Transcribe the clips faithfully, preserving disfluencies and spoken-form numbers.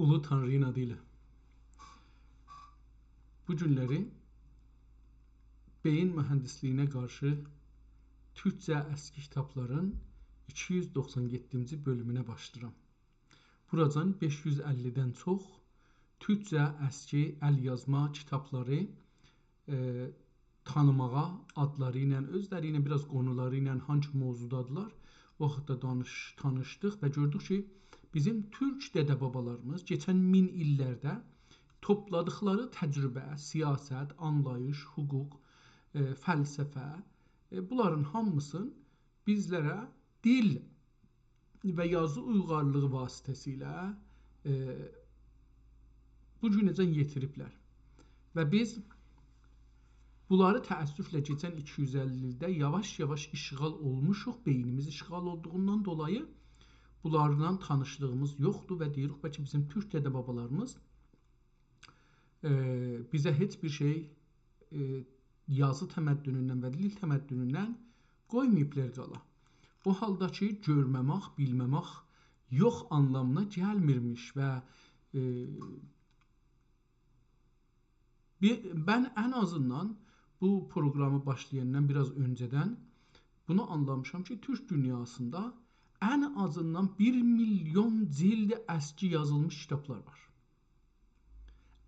اولو تانری‌نین آدی ایله. بو گونلری بئیین موهندیسلیگینه قارشی تورکجه اسکی کیتابلارین ایکی یوز دوخسان یئددینجی بؤلومونه باشلاییرام. بوراجان بئش یوز اللی‌دن چوخ تورکجه اسکی ال یازما کیتابلاری، ائ، تانیماغا، آدلاری ایله، اؤزلری ایله، بیر آز قونولاری ایله، هانسی موضوعدادیلار، او حاقدا دانیش-، تانیشدیق و گؤردوک کی، بیزیم تورک دده-بابالاریمیز کئچن مین ایللرده توپلادیقلاری تجربه، سیاست، آنلاییش، حقوق، ائ، فلسفه، ائ، بونلارین هامیسین بیزلره دیل و یازی اویغارلیغی واسطه‌سیله، ائ، بو گونه‌جن یئتیریبلر. و بیز بونلاری تأسفله کئچن ایکی یوز اللی ایلده یاواش-یاواش اشغال اولموشوق، بئینیمیز اشغال اولدوغوندان دولایی بونلارلا تانیشلیغیمیز یوخدور و دئییریک، بلکه بیزیم تورک دده-بابالاریمیز ائ، بیزه هئچ بیر شئی، ائ، یازی تمدنوندن و دیل تمدنوندن قویماییبلار قالا. او حالدا کی، گؤرمه‌مک، بیلمه‌مک یوخ آنلامینا گلمیرمیش و، ائ، بی-، من ان آزیندان بو پروقرامی باشلایاندان بیر آز اؤنجه‌دن بونو آنلامیشام کی، تورک دونیاسیندا ان آزیندان بیر میلیون جلد اسکی یازیلمیش کیتابلار وار.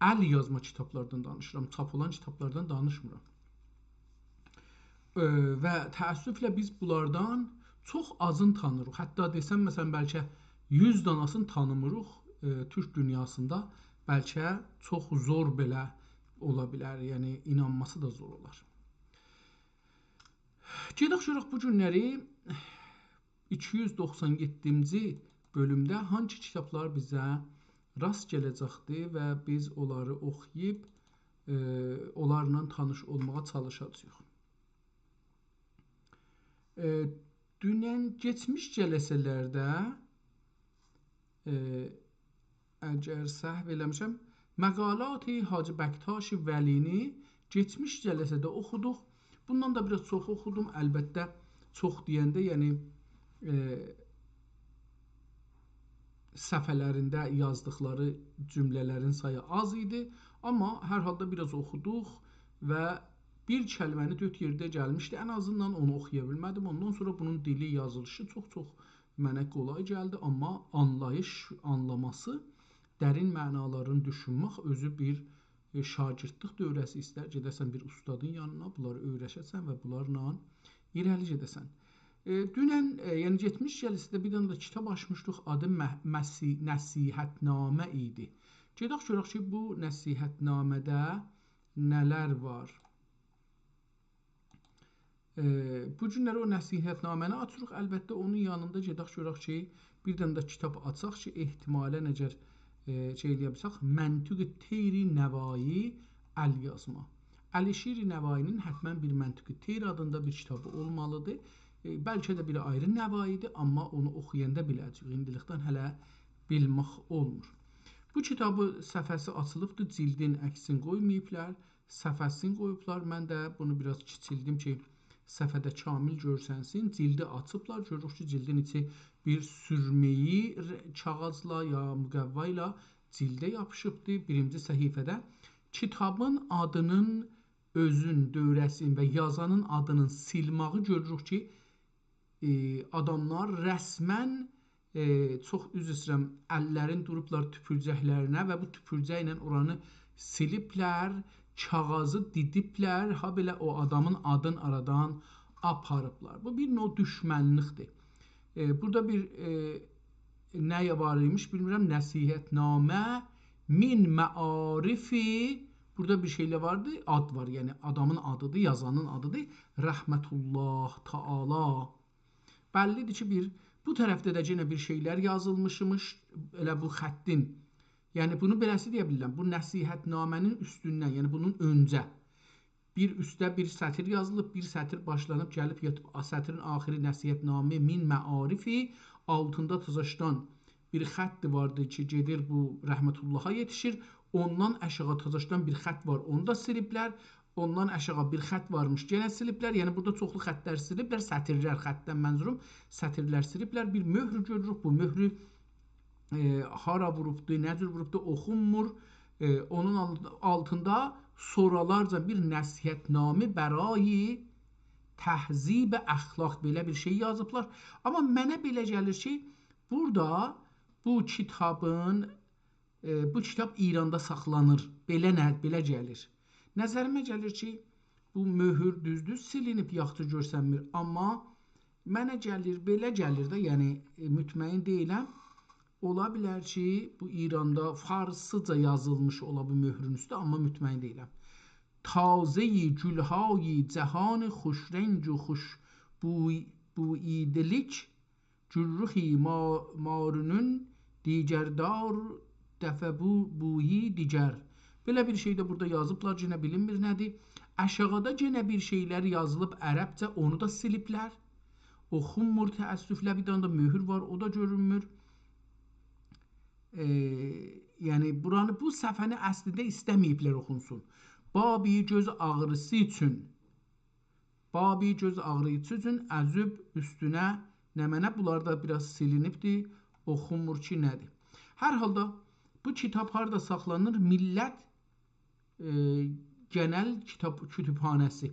ال یازما کیتابلاردان دانیشیرام، چاپ اولان کیتابلاردان دانیشمیرام. ائ، و تأسفله بیز بونلاردان چوخ آزین تانیریق. حتی دئسم، مثلا، بلکه یوز داناسینی تانیمیریق، ائ، تورک دونیاسیندا. بلکه چوخ زور بئله اولا بیلر، یعنی اینانماسی دا زور اولار. گئدک گؤرک بو گونلری ایکی یوز دوخسان یئددینجی بؤلومده هانسی کیتابلار بیزه راست گله‌جکدیر و بیز اونلاری اوخویوب، ائ، اونلارلا تانیش اولماغا چالیشاجاغیق. ائ، دونن کئچمیش جلسه‌لرده، ائ، اگر سهو ائله‌میرم، مقالات حاجی بکتاش ولی‌نی کئچمیش جلسه‌ده اوخودوق. بوندان دا بیر آز چوخ اوخودوم. البته، چوخ دئینده، یعنی، ائ، صفحه‌لرینده یازدیقلاری جمله‌لرین سایی آز ایدی. آمما هر حالدا بیر آز اوخودوق و بیر کلمه‌نی دؤرد یئرده گلمیشدی. ان آزیندان اونو اوخویا بیلمه‌دیم. اوندان سونرا بونون دیلی، یازیلیشی چوخ-چوخ منه قولای گلدی، آمما آنلاییش، آنلاماسی، درین معنالارینی دوشونمک اؤزو بیر، ائ، شاگردلیک دوره‌سی ایستر. گئده‌سن بیر اوستادین یانینا، بونلاری اؤیره‌شه‌سن و بونلارلا ایره‌لی گئده‌سن. ائ، دونن، ائ، یعنی یئتمیش جلسه‌ده بیر دنه ده کیتاب آچمیشدیق، آدی مه-، مسی-، نصیحت‌نامه ایدی. گئدک گؤرک کی، بو نصیحت‌نامه‌ده نه‌لر وار. ائ، بو گونلری او نصیحت‌نامه‌نی آچیریق. البته، اونون یانیندا گئدک گؤرک کی، بیر دنه ده کیتاب آچاق کی، احتمالاً اگر، ائ، شئی ائلیه بیلسک، منطق طیر نوایی، ال یازما. علیشیر نوایی‌نین حتماً بیر منطق طیر آدیندا بیر کیتابی اولمالیدیر. ائ، بلکه ده بیر آیری نوایی‌دیر، آمما اونو اوخویاندا بیله‌جه‌ییک. ایندیلیکدن هله بیلمک اولمور. بو کیتابی صفحه‌سی آچیلیبدیر، جلدین عکسینی قویماییبلار، صفحه‌سینی قویوبلار. من ده بونو بیر آز کیچیلدیم کی، صفحه‌ده کامل گؤرسنسین. جلدی آچیبلار، گؤروروک کی، جلدین ایچی بیر سورمه‌یی ر-، کاغیذلا یا مقوا ایله جلده یاپیشیبدیر. بیرینجی صفحه‌ده کیتابین آدینین اؤزون، دؤوره‌سین و یازانین آدینین سیلماغی گؤروروک کی، ائ، آداملار رسماً، ائ، چوخ عذر ایسته‌ییرم، اللرین دوروبلار توپورجکلرینه و بو توپورجکله اورانی سیلیبلر، کاغیذی دیدیبلر، هابئله او آدامین آدین آرادان آپاریبلار. بو بیر نوع دوشمنلیکدیر. ائ، بورادا بیر، ائ، نه وار ایمیش، بیلمیرم، نصیحت‌نامه من معارفی، بورادا بیر شئیلر واردی، آد وار، یعنی آدامین آدیدیر، یازانین آدیدیر، رحمت الله تعالی. بللی‌دیر کی، بیر، بو طرفده ده یئنه بیر شئیلر یازیلمیشمیش، ائله بو خطین. یعنی، بونو بئله‌سی دئیه بیلیرم، بو نصیحت‌نامه‌نین اوستوندن، یعنی بونون اؤنجه بیر اوسته بیر سطر یازیلیب، بیر سطر باشلانیب، گلیب یاتیب، آ، سطرین آخیری نصیحت‌نامه من معارفی، آلتیندا تازاشدان بیر خط واردی کی، گئدیر بو رحمت اللها یئتیشیر. اوندان آشاغی تازاشدان بیر خط وار، اونو دا سیلیبلر. اوندان آشاغی بیر خط وارمیش، یئنه سیلیبلر. یعنی بورادا چوخلو خطلر سیلیبلر، سطرلر، خطدن منظوروم، سطرلر سیلیبلر. بیر مؤهر گؤروروک، بو مؤهرو ائ، هارا ووروبدو، نه جور ووروبدو، اوخونمور. ائ، اونون آل-، آلتیندا سورالارجا بیر نصیحت‌نامه برای تهذیب اخلاق، بئله بیر شئی یازیبلار. آمما منه بئله گلیر کی، بورادا بو کیتابین، ائ، بو کیتاب ایراندا ساخلانیر. بئله نه، بئله گلیر. نظریمه گلیر کی، بو مؤهور، دوزدور، سیلینیب، یاخشی گؤرسنمیر. آمما منه گلیر، بئله گلیر ده، یعنی، ائ، مطمئن دئییلم. اولا بیلر کی، بو ایراندا فارسیجا یازیلمیش اولا بو مؤهرون اوستو، آمما مطمئن دئییلم. تازه‌ی گل‌های جهان خوش‌رنگ و خوش‌بوی-، بوییده‌لیک، گل‌رخی ما-، مارونون دیگردار دفع بو-، بویی دیگر. بئله بیر شئی ده بورادا یازیبلار، یئنه بیلینمیر نه‌دیر. آشاغیدا یئنه بیر شئیلر یازیلیب عربجه، اونو دا سیلیبلر. اوخونمور تأسفله، بیر دنه ده مؤهور وار، او دا گؤرونمور. ائ، یعنی، بورانی، بو صفحه‌نی اصلینده ایسته‌مه‌ییبلر اوخونسون. بابی گؤز آغریسی اوچون، بابی گؤز آغریسی اوچون عذوب اوستونه نمنه، بونلار دا بیر آز سیلینیبدیر، اوخونمور کی، نه‌دیر. هر حالدا بو کیتاب هاردا ساخلانیر؟ میللت، ائ، گئنل کیتاب کتابخانه‌سی.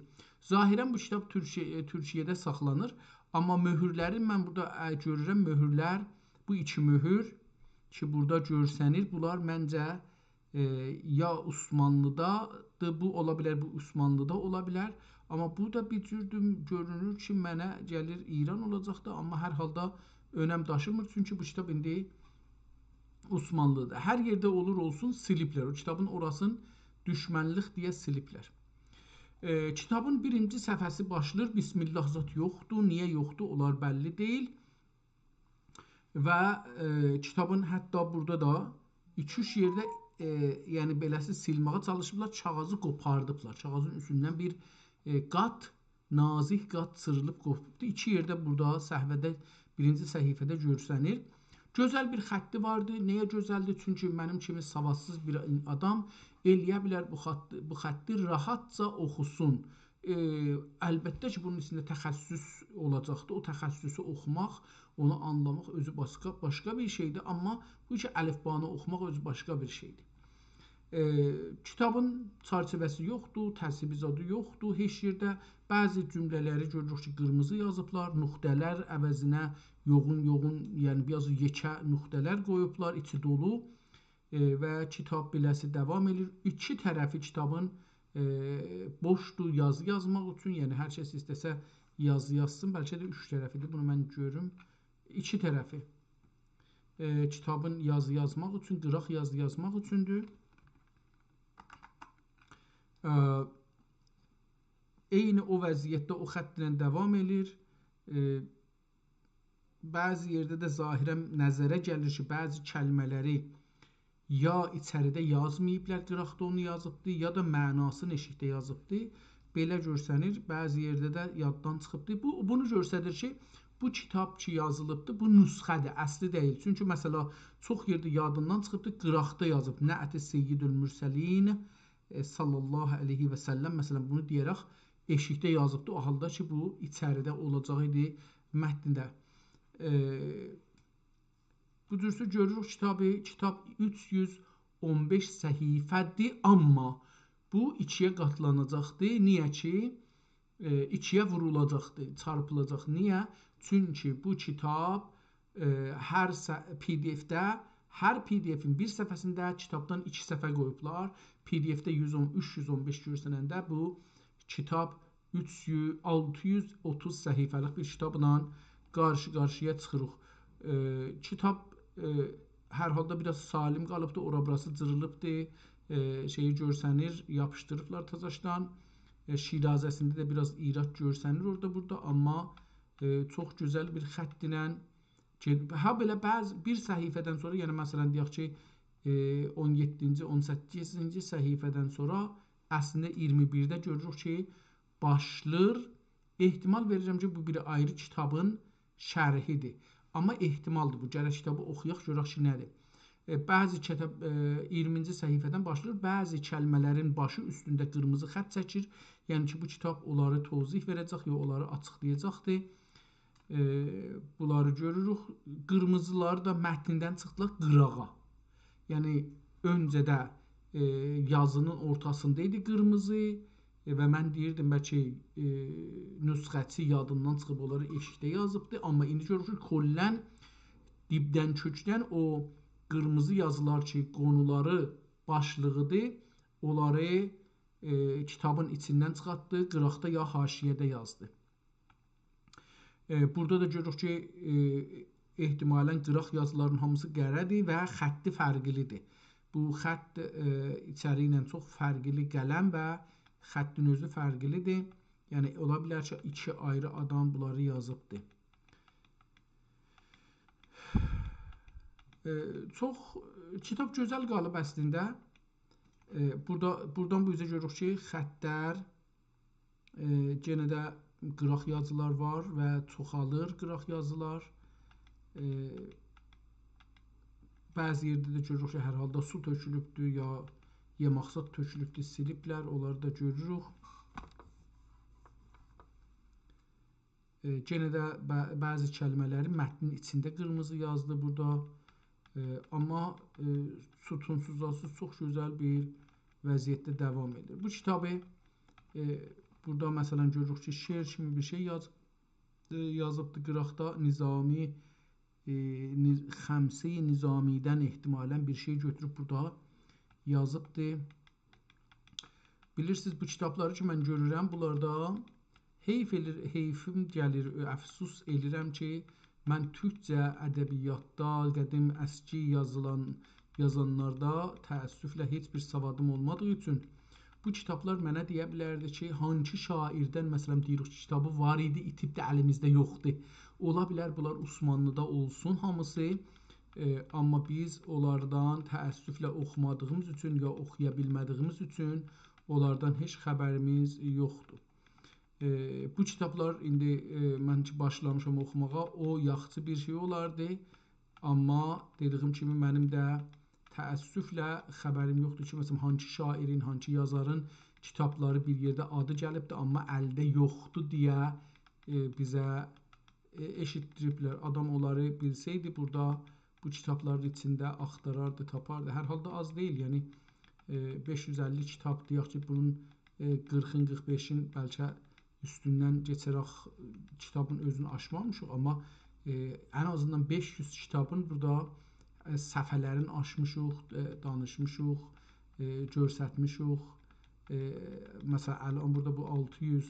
ظاهراً بو کیتاب تورکیه-، ائ، تورکیه‌ده ساخلانیر، آمما مؤهورلری من بورادا، ائ، گؤرورم، مؤهورلر، بو ایکی مؤهور کی، بورادا گؤرسنیر، بونلار منجه ائ، یا عثمانلیدادیر، بو اولا بیلر، بو عثمانلیدا اولا بیلر. آمما بو دا بیر جوردور، گؤرونور کی، منه گلیر ایران اولاجاقدیر، آمما هر حالدا اؤنم داشیمیر، چونکی بو کیتاب ایندی عثمانلیدیر. هر یئرده اولور اولسون، سیلیبلر. او کیتابین اوراسین دوشمنلیک دئیه سیلیبلر. ائ، کیتابین بیرینجی صفحه‌سی باشلاییر، بسم‌الله زاد یوخدور، نییه یوخدور، اونلار بللی دئییل. و، ائ، کیتابین حتی بورادا دا ایکی-اوچ یئرده، ائ، یعنی بئله‌سی سیلمه‌یه چالیشیبلار، کاغیذی قوپاردیبلار. کاغیذین اوستوندن بیر، ائ، قات، نازیک قات سیریلیب قوپوبدور. ایکی یئرده بورادا صفحه‌ده، بیرینجی صفحه‌ده گؤرسنیر. گؤزل بیر خطی واردی. نییه گؤزلدیر؟ چونکی منیم کیمی سوادسیز بیر آدام ائلیه بیلر بو خط-، بو خطی راحتجا اوخوسون. ائ، البته کی، بونون ایچینده تخصص اولاجاقدیر. او تخصصو اوخوماق، اونو آنلاماق اؤزو باشقا، باشقا بیر شئیدیر، آمما بو کی، الفبانی اوخوماق اؤزو باشقا بیر شئیدیر. ائ، کیتابین چرچیوه‌سی یوخدور، ترتیبی زادی یوخدور هئچ یئرده. بعضی جمله‌لری گؤروروک کی، قیرمیزی یازیبلار، نقطه‌لر عوضینه یوغون-یوغون، یعنی بیر آز یئکه نقطه‌لر قویوبلار، ایچی دولو. ائ، و کیتاب بئله‌سی داوام ائدیر. ایکی طرفی کیتابین، ائ، بوشدور یازی یازماق اوچون، یعنی هر کس ایسته‌سه یازی یازسین، بلکه ده اوچ طرفیدیر، بونو من گؤروم. ایکی طرفی، ائ، کیتابین یازی یازماق اوچون، قیراق یازی یازماق اوچوندور. ائ، عینی او وضعیتده او خطله داوام ائله‌ییر. ائ، بعضی یئرده ده ظاهراً نظره گلیر کی، بعضی کلمه‌لری یا ایچریده یازماییبلار، قیراقدا اونو یازیبدی، یا دا معناسینی ائشیکده یازیبدی. بئله گؤرسنیر، بعضی یئرده ده یاددان چیخیبدی. بو، بونو گؤستریر کی، بو کیتاب کی یازیلیبدی، بو نسخه‌دیر، اصلی دئییل. چونکی، مثلا، چوخ یئرده یادیندان چیخیبدی، قیراقدا یازیب، «نعت سیدالمرسلین، ائ، صلی الله علیه و سلم»، مثلا، بونو دئیه‌رک ائشیکده یازیبدی، او حالدا کی، بو ایچریده اولاجاق ایدی متنده. ائ، بو جورسو گؤروروک کیتابی، کیتاب اوچ یوز اون بئش صفحه‌دیر، آمما بو ایکی‌یه قاتلاناجاقدیر. نییه کی، ائ، ایکی‌یه وورولاجاقدیر، چارپیلاجاق. نییه؟ چونکی بو کیتاب، ائ، هر ص-، پی‌دی‌افده، هر پی‌دی‌افین بیر صفحه‌سینده کیتابدان ایکی صفحه قویوبلار. پی‌دی‌افده یوز اون، اوچ یوز اون بئش گؤرسننده بو کیتاب اوچ یوز، آلتی یوز اوتوز صفحه‌لیک بیر کیتابلا قارشی-قارشییا چیخیریق. ائ، کیتاب، ائ، هر حالدا بیر آز سالم قالیبدی، اورا بوراسی جیریلیبدی، ائ، شئیی گؤرسنیر، یاپیشدیریبلار تازاشدان. ائ، شیرازه‌سینده ده بیر آز ایراد گؤرسنیر اورادا بورادا، آمما، ائ، چوخ گؤزل بیر خط ایله گئد-، هابئله بعضی بیر صفحه‌دن سونرا، یعنی مثلا دئیک کی، ائ، اون یئددینجی، اون سککیزینجی صفحه‌دن سونرا اصلینده اییرمی بیرده گؤروروک کی، باشلاییر. احتمال وئریرم کی، بو بیر آیری کیتابین شرحیدیر. آمما احتمالدیر بو. گرک کیتابی اوخویاق، گؤرک کی، نه‌دیر. ائ، بعضی کتاب، ائ، اییرمینجی صفحه‌دن باشلاییر، بعضی کلمه‌لرین باشی اوستونده قیرمیزی خط چکیر. یعنی کی، بو کیتاب اونلاری توضیح وئره‌جک، یا اونلاری آچیقلایاجاقدیر. ائ، بونلاری گؤروروک. قیرمیزیلار دا متندن چیخدیلار قیراغا. یعنی، اؤنجه ده، ائ، یازینین اورتاسیندا ایدی قیرمیزی، ائ، و من دئییردیم، بلکه، ائ، نسخه‌چی یادیندان چیخیب اونلاری ائشیکده یازیبدی. آمما ایندی گؤروروک کی، کلاً دیبدن، کؤکدن او قیرمیزی یازیلار کی، قونولاری باشلیغیدیر، اونلاری، ائ، کیتابین ایچیندن چیخارتدی، قیراقدا یا حاشیه‌ده یازدی. ائ، بورادا دا گؤروروک کی، ائ، احتمالاً قیراق یازیلارین هامیسی قره‌دیر و خطی فرقلیدیر. بو خط، ائ، ایچری ایله چوخ فرقلی، قلم و خطین اؤزو فرقلیدیر. یعنی، اولا بیلر کی، ایکی آیری آدام بونلاری یازیبدی. ائ، چوخ، ائ، کیتاب گؤزل قالیب اصلینده. ائ، بورادا، بورادان بو اوزه گؤروروک کی، خطلر، ائ، یئنه ده قیراق یازیلار وار و چوخالیر قیراق یازیلار. ائ، بعضی یئرده ده گؤروروک کی، هر حالدا سو تؤکولوبدور، یا یئمک زاد تؤکولوبدور، سیلیبلر، اونلاری دا گؤروروک. ائ، یئنه ده بع-، بعضی کلمه‌لری متنین ایچینده قیرمیزی یازدی بورادا. ائ، آمما، ائ، ستونسوز، زادسیز چوخ گؤزل بیر وضعیتده داوام ائدیر. بو کیتابی، ائ، بورادا، مثلاً، گؤروروک کی، شعر کیمی بیر شئی یاز-، ائ، یازیبدی قیراقدا. نظامی، ائ، نظ-، خمسهٔ نظامی‌دن احتمالاً بیر شئی گؤتوروب بورادا یازیبدی. بیلیرسینیز، بو کیتابلاری کی، من گؤرورم، بونلاردا حیف ائلیر، حیفیم گلیر، افسوس ائلیرم کی، من تورکجه ادبیاتدا قدیم اسکی یازیلان، یازانلاردا تأسفله هئچ بیر سوادیم اولمادیغی اوچون بو کیتابلار منه دئیه بیلردی کی، هانسی شاعردن، مثلاً، دئییریک، کیتابی وار ایدی، ایتیبدی، الیمیزده یوخدور. اولا بیلر، بونلار عثمانلیدا اولسون هامیسی، ائ، آمما بیز اونلاردان تأسفله اوخومادیغیمیز اوچون یا اوخویا بیلمه‌دیگیمیز اوچون اونلاردان هئچ خبریمیز یوخدور. ائ، بو کیتابلار ایندی، ائ، من کی باشلامیشام اوخوماغا، او یاخشی بیر شئی اولاردی. آمما دئدیگیم کیمی، منیم ده تأسفله خبریم یوخدور کی، مثلاً، هانسی شاعرین، هانسی یازارین کیتابلاری بیر یئرده آدی گلیبدی، آمما الده یوخدور دئیه، ائ، بیزه، ائ، ائشیتدیریبلر. آدام اونلاری بیلسه‌یدی، بورادا بو کیتابلارین ایچینده آختاراردی، تاپاردی. هر حالدا آز دئییل، یعنی، ائ، بئش یوز اللی کیتاب دئیک کی، بونون، ائ، قیرخین، قیرخ بئشین بلکه اوستوندن کئچه‌رک، ائ، کیتابین اؤزونو آچمامیشیق، آمما، ائ، ان آزیندان بئش یوز کیتابین بورادا، ائ، صفحه‌لرین آچمیشیق، ائ، دانیشمیشیق، ائ، گؤرستمیشیک. ائ، مثلاً، الان بورادا بو آلتی یوز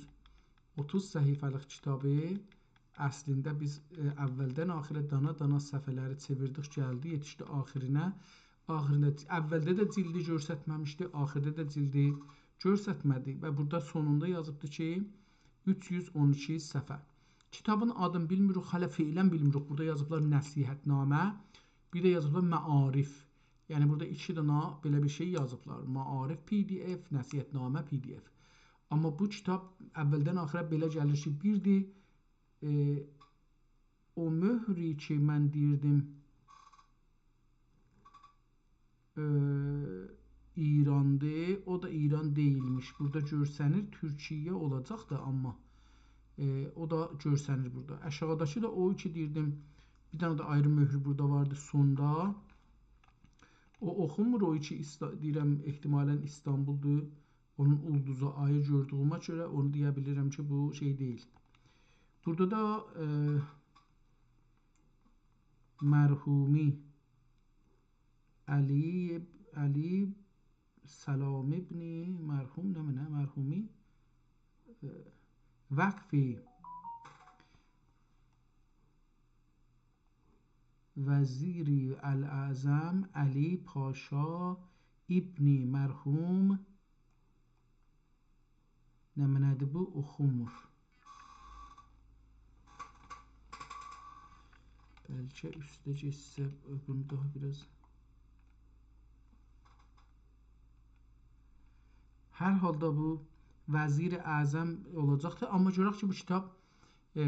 اوتوز صفحه‌لیک کیتابی اصلینده بیز، ائ، اولدن آخیره دانا-دانا صفحه‌لری چئویردیک، گلدی، یئتیشدی آخیرینه. آخیریندا ج-، اولده ده جیلدی گؤرستمه‌میشدی، آخیردا دا جیلدی گؤرستمه‌دی و بورادا سونوندا یازیبدی کی، اوچ یوز اون ایکی صفحه. کیتابین آدینی بیلمیریک، هله فعلاً بیلمیریک. بورادا یازیبلار نصیحت‌نامه، بیر ده یازیبلار معارف. یعنی بورادا ایکی دنه بئله بیر شئی یازیبلار. معارف پی دی اف، نصیحت‌نامه پی دی اف. آمما بو کیتاب اولدن آخیره بئله گلیر کی، بیر ده، ائ، او مؤهرو کی، من دئییردیم، ائ، ایراندی، او دا ایران دئییلمیش. بورادا گؤرسنیر، تورکیه اولاجاق دا، آمما، ائ، او دا گؤرسنیر بورادا. آشاغیداکی دا او کی، دئییردیم، بیر دنه ده آیری مؤهور بورادا واردی، سوندا. او اوخونمور، او کی، ایستا-، دئییرم، احتمالاً ایستانبولدور. اونون اولدوزو، آیی گؤردویومه گؤره اونو دئیه بیلیرم کی، بو شئی دئییل. بورادا دا، ائ، مرحومی، علی، علی سلام ابن مرحوم، نه، نه، مرحومی، ائ، وقفی وزیر الاعظم علی پاشا ابن مرحوم، نمنه‌دیر بو؟ اوخونمور. بلکه اوسته گئتسه، بونو داها بیر آز. هر حالدا بو وزیر اعظم اولاجاقدیر. آمما گؤرک کی، بو کیتاب، ائ،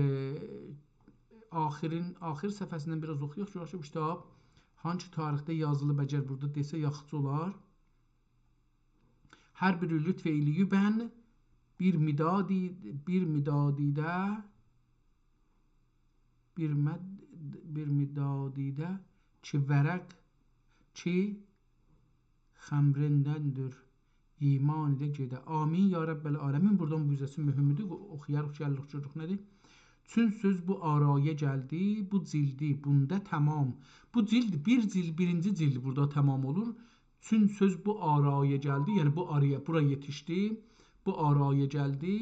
آخیرین، آخیر صفحه‌سیندن بیر آز اوخویاق. گؤرک کی، بو کیتاب هانسی تاریخده یازیلیب، اگر بورادا دئسه یاخشی اولار. هر بیری لطف ائیله‌ییبن بیر مدادی، بیر مدادیده، ائ، بیر مد-، بیر مدادیده کی ورق کی خمرندندیر، ایمانی ده گئده. آمین یا رب العالمین. بورادان بو حیصه‌سی مهمدور. اوخویاریق، گلیریک، گؤروروک نه‌دیر. چون سؤز بو آرایا گلدی، بو جیلدی، بوندا تمام. بو جیلد، بیر جیلد، بیرینجی جیلد بورادا تمام اولور. چون سؤز بو آرایا گلدی، یعنی بو آرایا، بورا یئتیشدی. بو آرایا گلدی،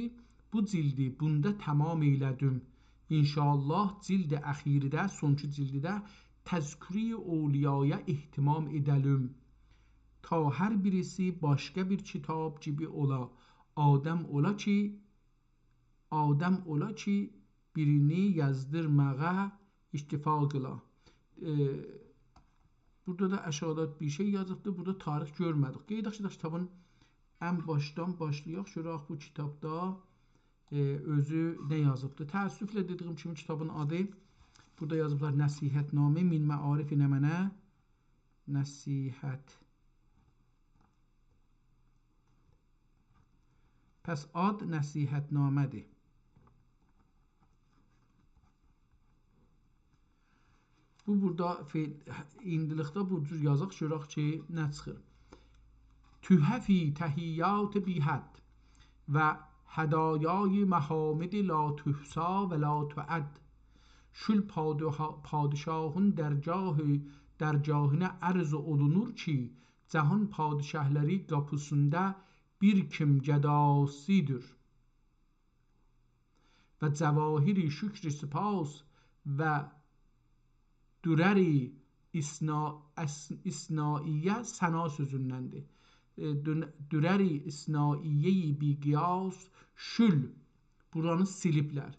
بو جیلدی، بوندا تمام ائیله‌دیم. انشاءالله جیلد اخیری ده، سونکی جیلدی ده تذکرهٔ اولیایا اهتمام ائده‌لیم. تا هر بیریسی باشقا بیر کیتاب کیمی اولا. آدم اولا کی، آدم اولا کی، بیرینی یازدیرماغا اتفاق ایله. ائ، بورادا دا آشاغیدا بیر شئی یازیبدیر. بورادا تاریخ گؤرمه‌دیک. قاییداق کی، کیتابین ان باشدان باشلایاق. گؤرک بو کیتابدا، ائ، اؤزو نه یازیبدیر. تأسفله دئدیگیم کیمی کیتابین آدی، بورادا یازیبلار نصیحت‌نامه من معارف نمنه. نصیحت. پس آد نصیحت‌نامه‌دیر. بو بورادا فعل، ایندیلیکده بو جور یازاق، گؤرک کی، نه چیخیر. تحفی تحیات بی‌حد و هدایای محامد لا تحصی و لا تعد. شول پادها-، پادشاهین درگاه، درگاهینه عرض اولونور کی، جهان پادشاهلاری قاپیسیندا بیر کیم گداسی‌دیر. و جواهر شکر سپاس و درر اثنا-، اث-، اثناییه ثنا سؤزوندندیر. ائ، دون-، درر اثناییه بی‌قیاس شول، بورانی سیلیبلر.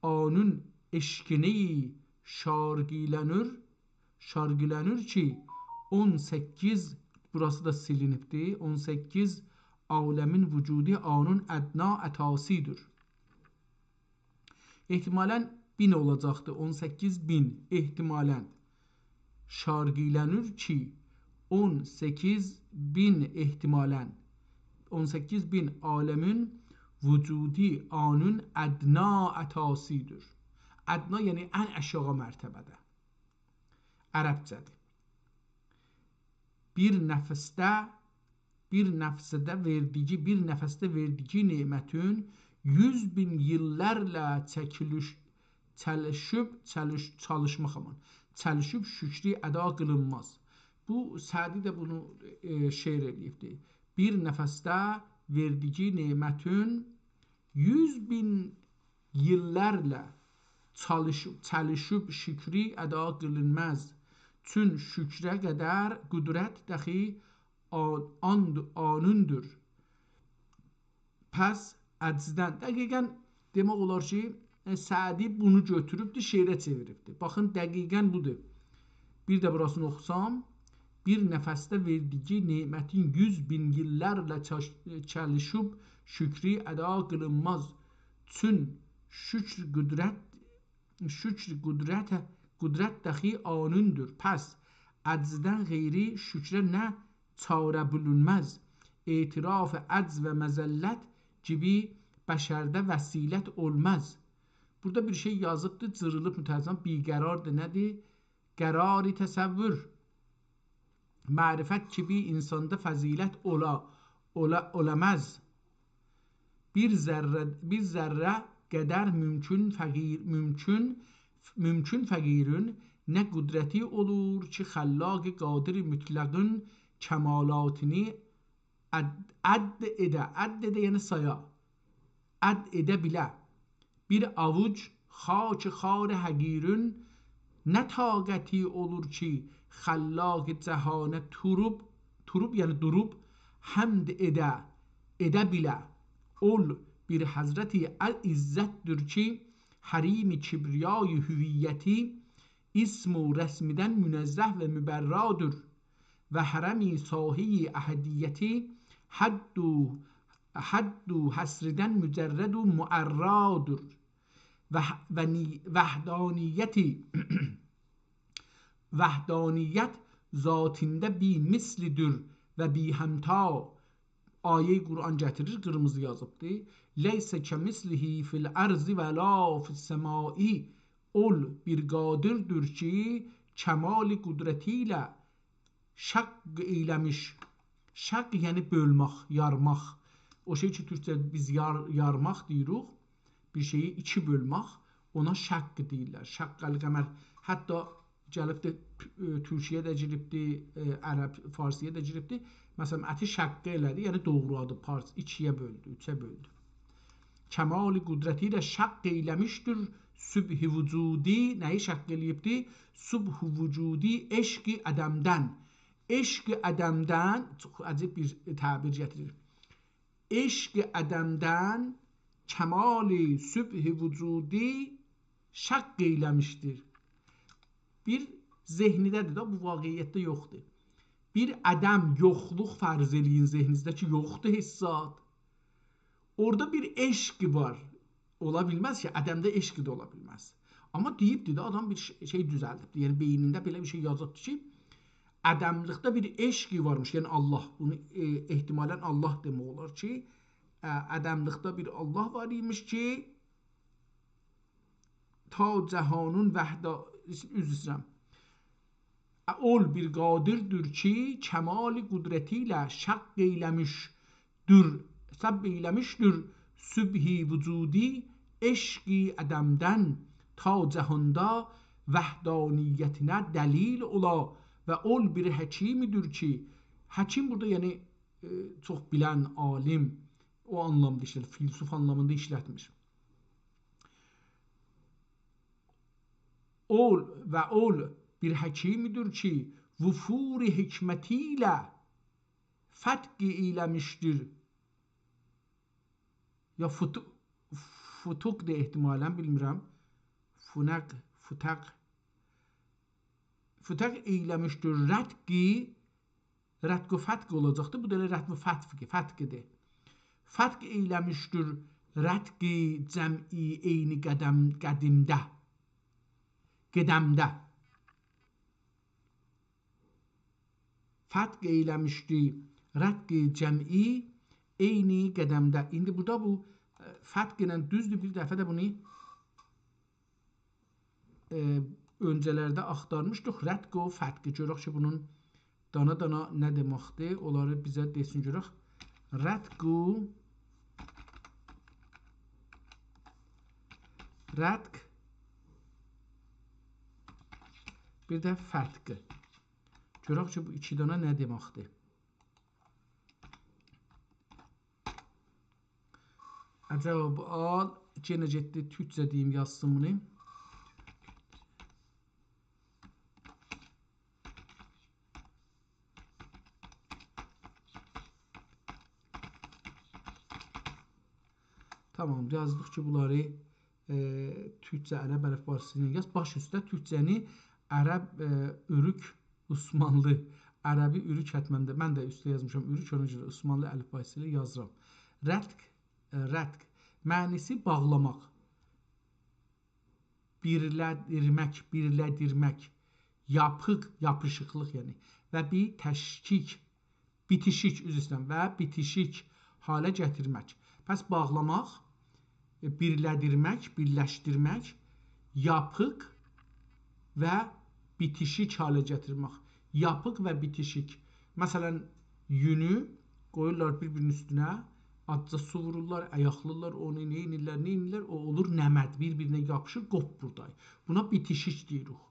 آنون عشقینی شارگیلنور، شارگیلنور کی، اون سککیز، بوراسی دا سیلینیبدی، اون سککیز عالمین وجودو آنون ادنا عطاسی‌دیر. احتمالاً بین اولاجاقدی، اون سککیز بین، احتمالاً. شارگیلنور کی، اون سککیز بین احتمالاً، اون سککیز بین عالمین وجودو آنون ادنا عطاسی‌دیر. ادنا، یعنی ان آشاغی مرتبه‌ده. عربجه‌دیر. بیر نفسده، بیر نفسده وئردیگی، بیر نفسده وئردیگی نعمتین یوز بین ایللرله چکیلیش-، چلیشیب، چلیش-، چالیشماق، آمان، چلیشیب شکری ادا قیلینماز. بو سعدی ده بونو، ائ، شعر ائله‌ییبدی. بیر نفسده وئردیگی نعمتین یوز بین ایللرله چالیشیب، چلیشیب شکری ادا قیلینماز. چون شکره قدر قدرت دخی آ-، آن-، آنوندور. پس عجزدن، دقیقاً دئمک اولار کی، ائ، سعدی بونو گؤتوروبدور، شعره چئویریبدیر. باخین، دقیقاً بودور. بیر ده بوراسینی اوخوسام، بیر نفسده وئردیگی نعمتین یوز بین ایللرله چاش-، چلیشیب شکری ادا قیلینماز. چون شکر قدرت، شکر قدرت، قدرت دخی آنوندور. پس عجزدن غیری شکره نه چاره بولونماز. اعتراف عجز و مذلت کیمی بشرده وسیلت اولماز. بورادا بیر شئی یازیبدی، جیریلیب متأسفاً، بی‌قراردیر. نه‌دیر؟ قراری تصور. معرفت کیمی انساندا فضیلت اولا، اولا، اولاماز. بیر ذره، بیر ذره قدر ممکن فقیر، ممکن، ممکن فقیرین نه قدرتی اولور کی، خلاق قادر مطلقین کمالاتینی عد، عد ائده، عد ائده، یعنی سایا، عد ائده بیله. بیر آووج خاک خوار حقیرین نه طاقتی اولور کی، خلاق جهانه توروب، توروب، یعنی دوروب، حمد ائده، ائده بیله. اول بیر حضرت عزتدیر کی، حریم کبریای هویتی، اسم و رسمدن منزه و مبرادور. و حرم ساحهٔ احدیتی، حد و، حد و حصردن مجرد و معرادور. و، و نی-، وحدانیتی، وحدانیت ذاتیندا بی‌مثلدیر و بی‌همتا. آیهٔ قرآن گتیریر، قیرمیزی یازیبدی. «لیس کمثله فی الارض ولا فی السماء.» اول بیر قادردیر کی، کمال قدرتی ایله شق ائیله‌میش. شق، یعنی بؤلمک، یارماق. او شئی کی، تورکجه بیز یار-، یارماق دئییریک. بیر شئیی ایکی بؤلمک، اونا شق دئییرلر. شق القمر. حتی گلیب ده تو-، ائ، تورکی‌یه ده گیریبدی، ائ، عرب، فارسی‌یه ده گیریبدی. مثلا، اتی شقه ائله‌دی، یعنی دوغرادی، پارچ-، ایکی‌یه بؤلدو، اوچه بؤلدو. کمال قدرتی ایله شق ائیله‌میشدیر صبح وجودی. نه‌یی شق ائله‌ییبدی؟ صبح وجودی عشق عدمدن. عشق عدمدن، چوخ عجیب بیر تعبیر گتیریر. عشق عدمدن کمال صبح وجودی شق ائیله‌میشدیر. بیر ذهنیده‌دیر ده، بو واقعیتده یوخدور. بیر عدم، یوخلوق فرض ائله‌یین ذهنینیزده کی، یوخدور هئچ زاد. اورادا بیر عشق وار. اولا بیلمز کی، عدمده عشق ده اولا بیلمز. آمما دئییبدی ده، آدام بیر شئی، شئی دوزلدیبدی. یعنی، بئینینده بئله بیر شئی یازیبدی کی، عدملیکده بیر عشق وارمیش. یعنی، الله. بونو، ائ، احتمالا الله دئمک اولار کی، ا، عدملیکده بیر الله وار ایمیش کی، تا جهانون وحدا-، عذر ایسته‌ییرم. اول بیر قادردیر کی، کمال قدرتی ایله شق ائیله‌میشدیر، شق ائیله‌میشدیر صبح وجودی عشق عدمدن، تا جهاندا وحدانیتینه دلیل اولا. و اول بیر حکیمدیر کی، حکیم بورادا، یعنی، ائ، چوخ بیلن، عالم، او آنلامدا ایشله‌دیر، فیلسوف آنلامیندا ایشلتمیر. اول و اول بیر حکیمدیر کی، وفور حکمتی ایله فتق ائیله‌میشدیر. یا فوتو-، فوتوقدور احتمالا، بیلمیرم. فونق، فوتق. فتق ائیله‌میشدیر رتقی، رتق و فتق اولاجاقدی. بو دا ائله رتق و فتق، فتقدیر. فتق ائیله‌میشدیر رتقی جمعی عینی قدم، قدیمده. قدمده. فتق ائیله‌میشدی رتقی جمعی عینی قدمده. ایندی بورادا بو، ائ، فتق ایله دوزدور، بیر دفعه ده بونو ائ، اؤنجه‌لرده آختارمیشدیق. رتق و فتق. گؤرک کی، بونون دانا-دانا نه دئمکدیر؟ اونلاری بیزه دئسین گؤرک. رتق و، رتق، بیر ده فتق. گؤرک کی، بو ایکی دانا نه دئمکدیر؟ عجب آل، یئنه گئتدی تورکجه دئییم، یازسین بونو. تامام، یازدیق کی، بونلاری، ائ، تورکجه عرب الفباسی ایله یاز. باش اوسته تورکجه‌نی عرب، ائ، اؤروک عثمانلی، عربی اؤروک حتماً ده، من ده اوسته یازمیشام اؤروک، اونا گؤره عثمانلی الفباسی ایله یازیرام. رتق، ائ، رتق. معنی‌سی باغلاماق، بیرله‌دیرمک، بیرله‌دیرمک، یاپیق، یاپیشیقلیق یعنی، و بیر تشکیک، بیتیشیک، عذر ایسته‌ییرم، و بیتیشیک حاله گتیرمک. پس باغلاماق، ائ، بیرله‌دیرمک، بیرلشدیرمک، یاپیق و بیتیشیک حاله گتیرمک. یاپیق و بیتیشیک. مثلا، یونو قویورلار بیر-بیرینین اوستونه، آزجا سو وورورلار، آیاقلاییرلار اونو، نه ائدیرلر، نه ائدیرلر، او اولور نمد، بیر-بیرینه یاپیشیر، قوپ بورادا. بونا بیتیشیک دئییریک.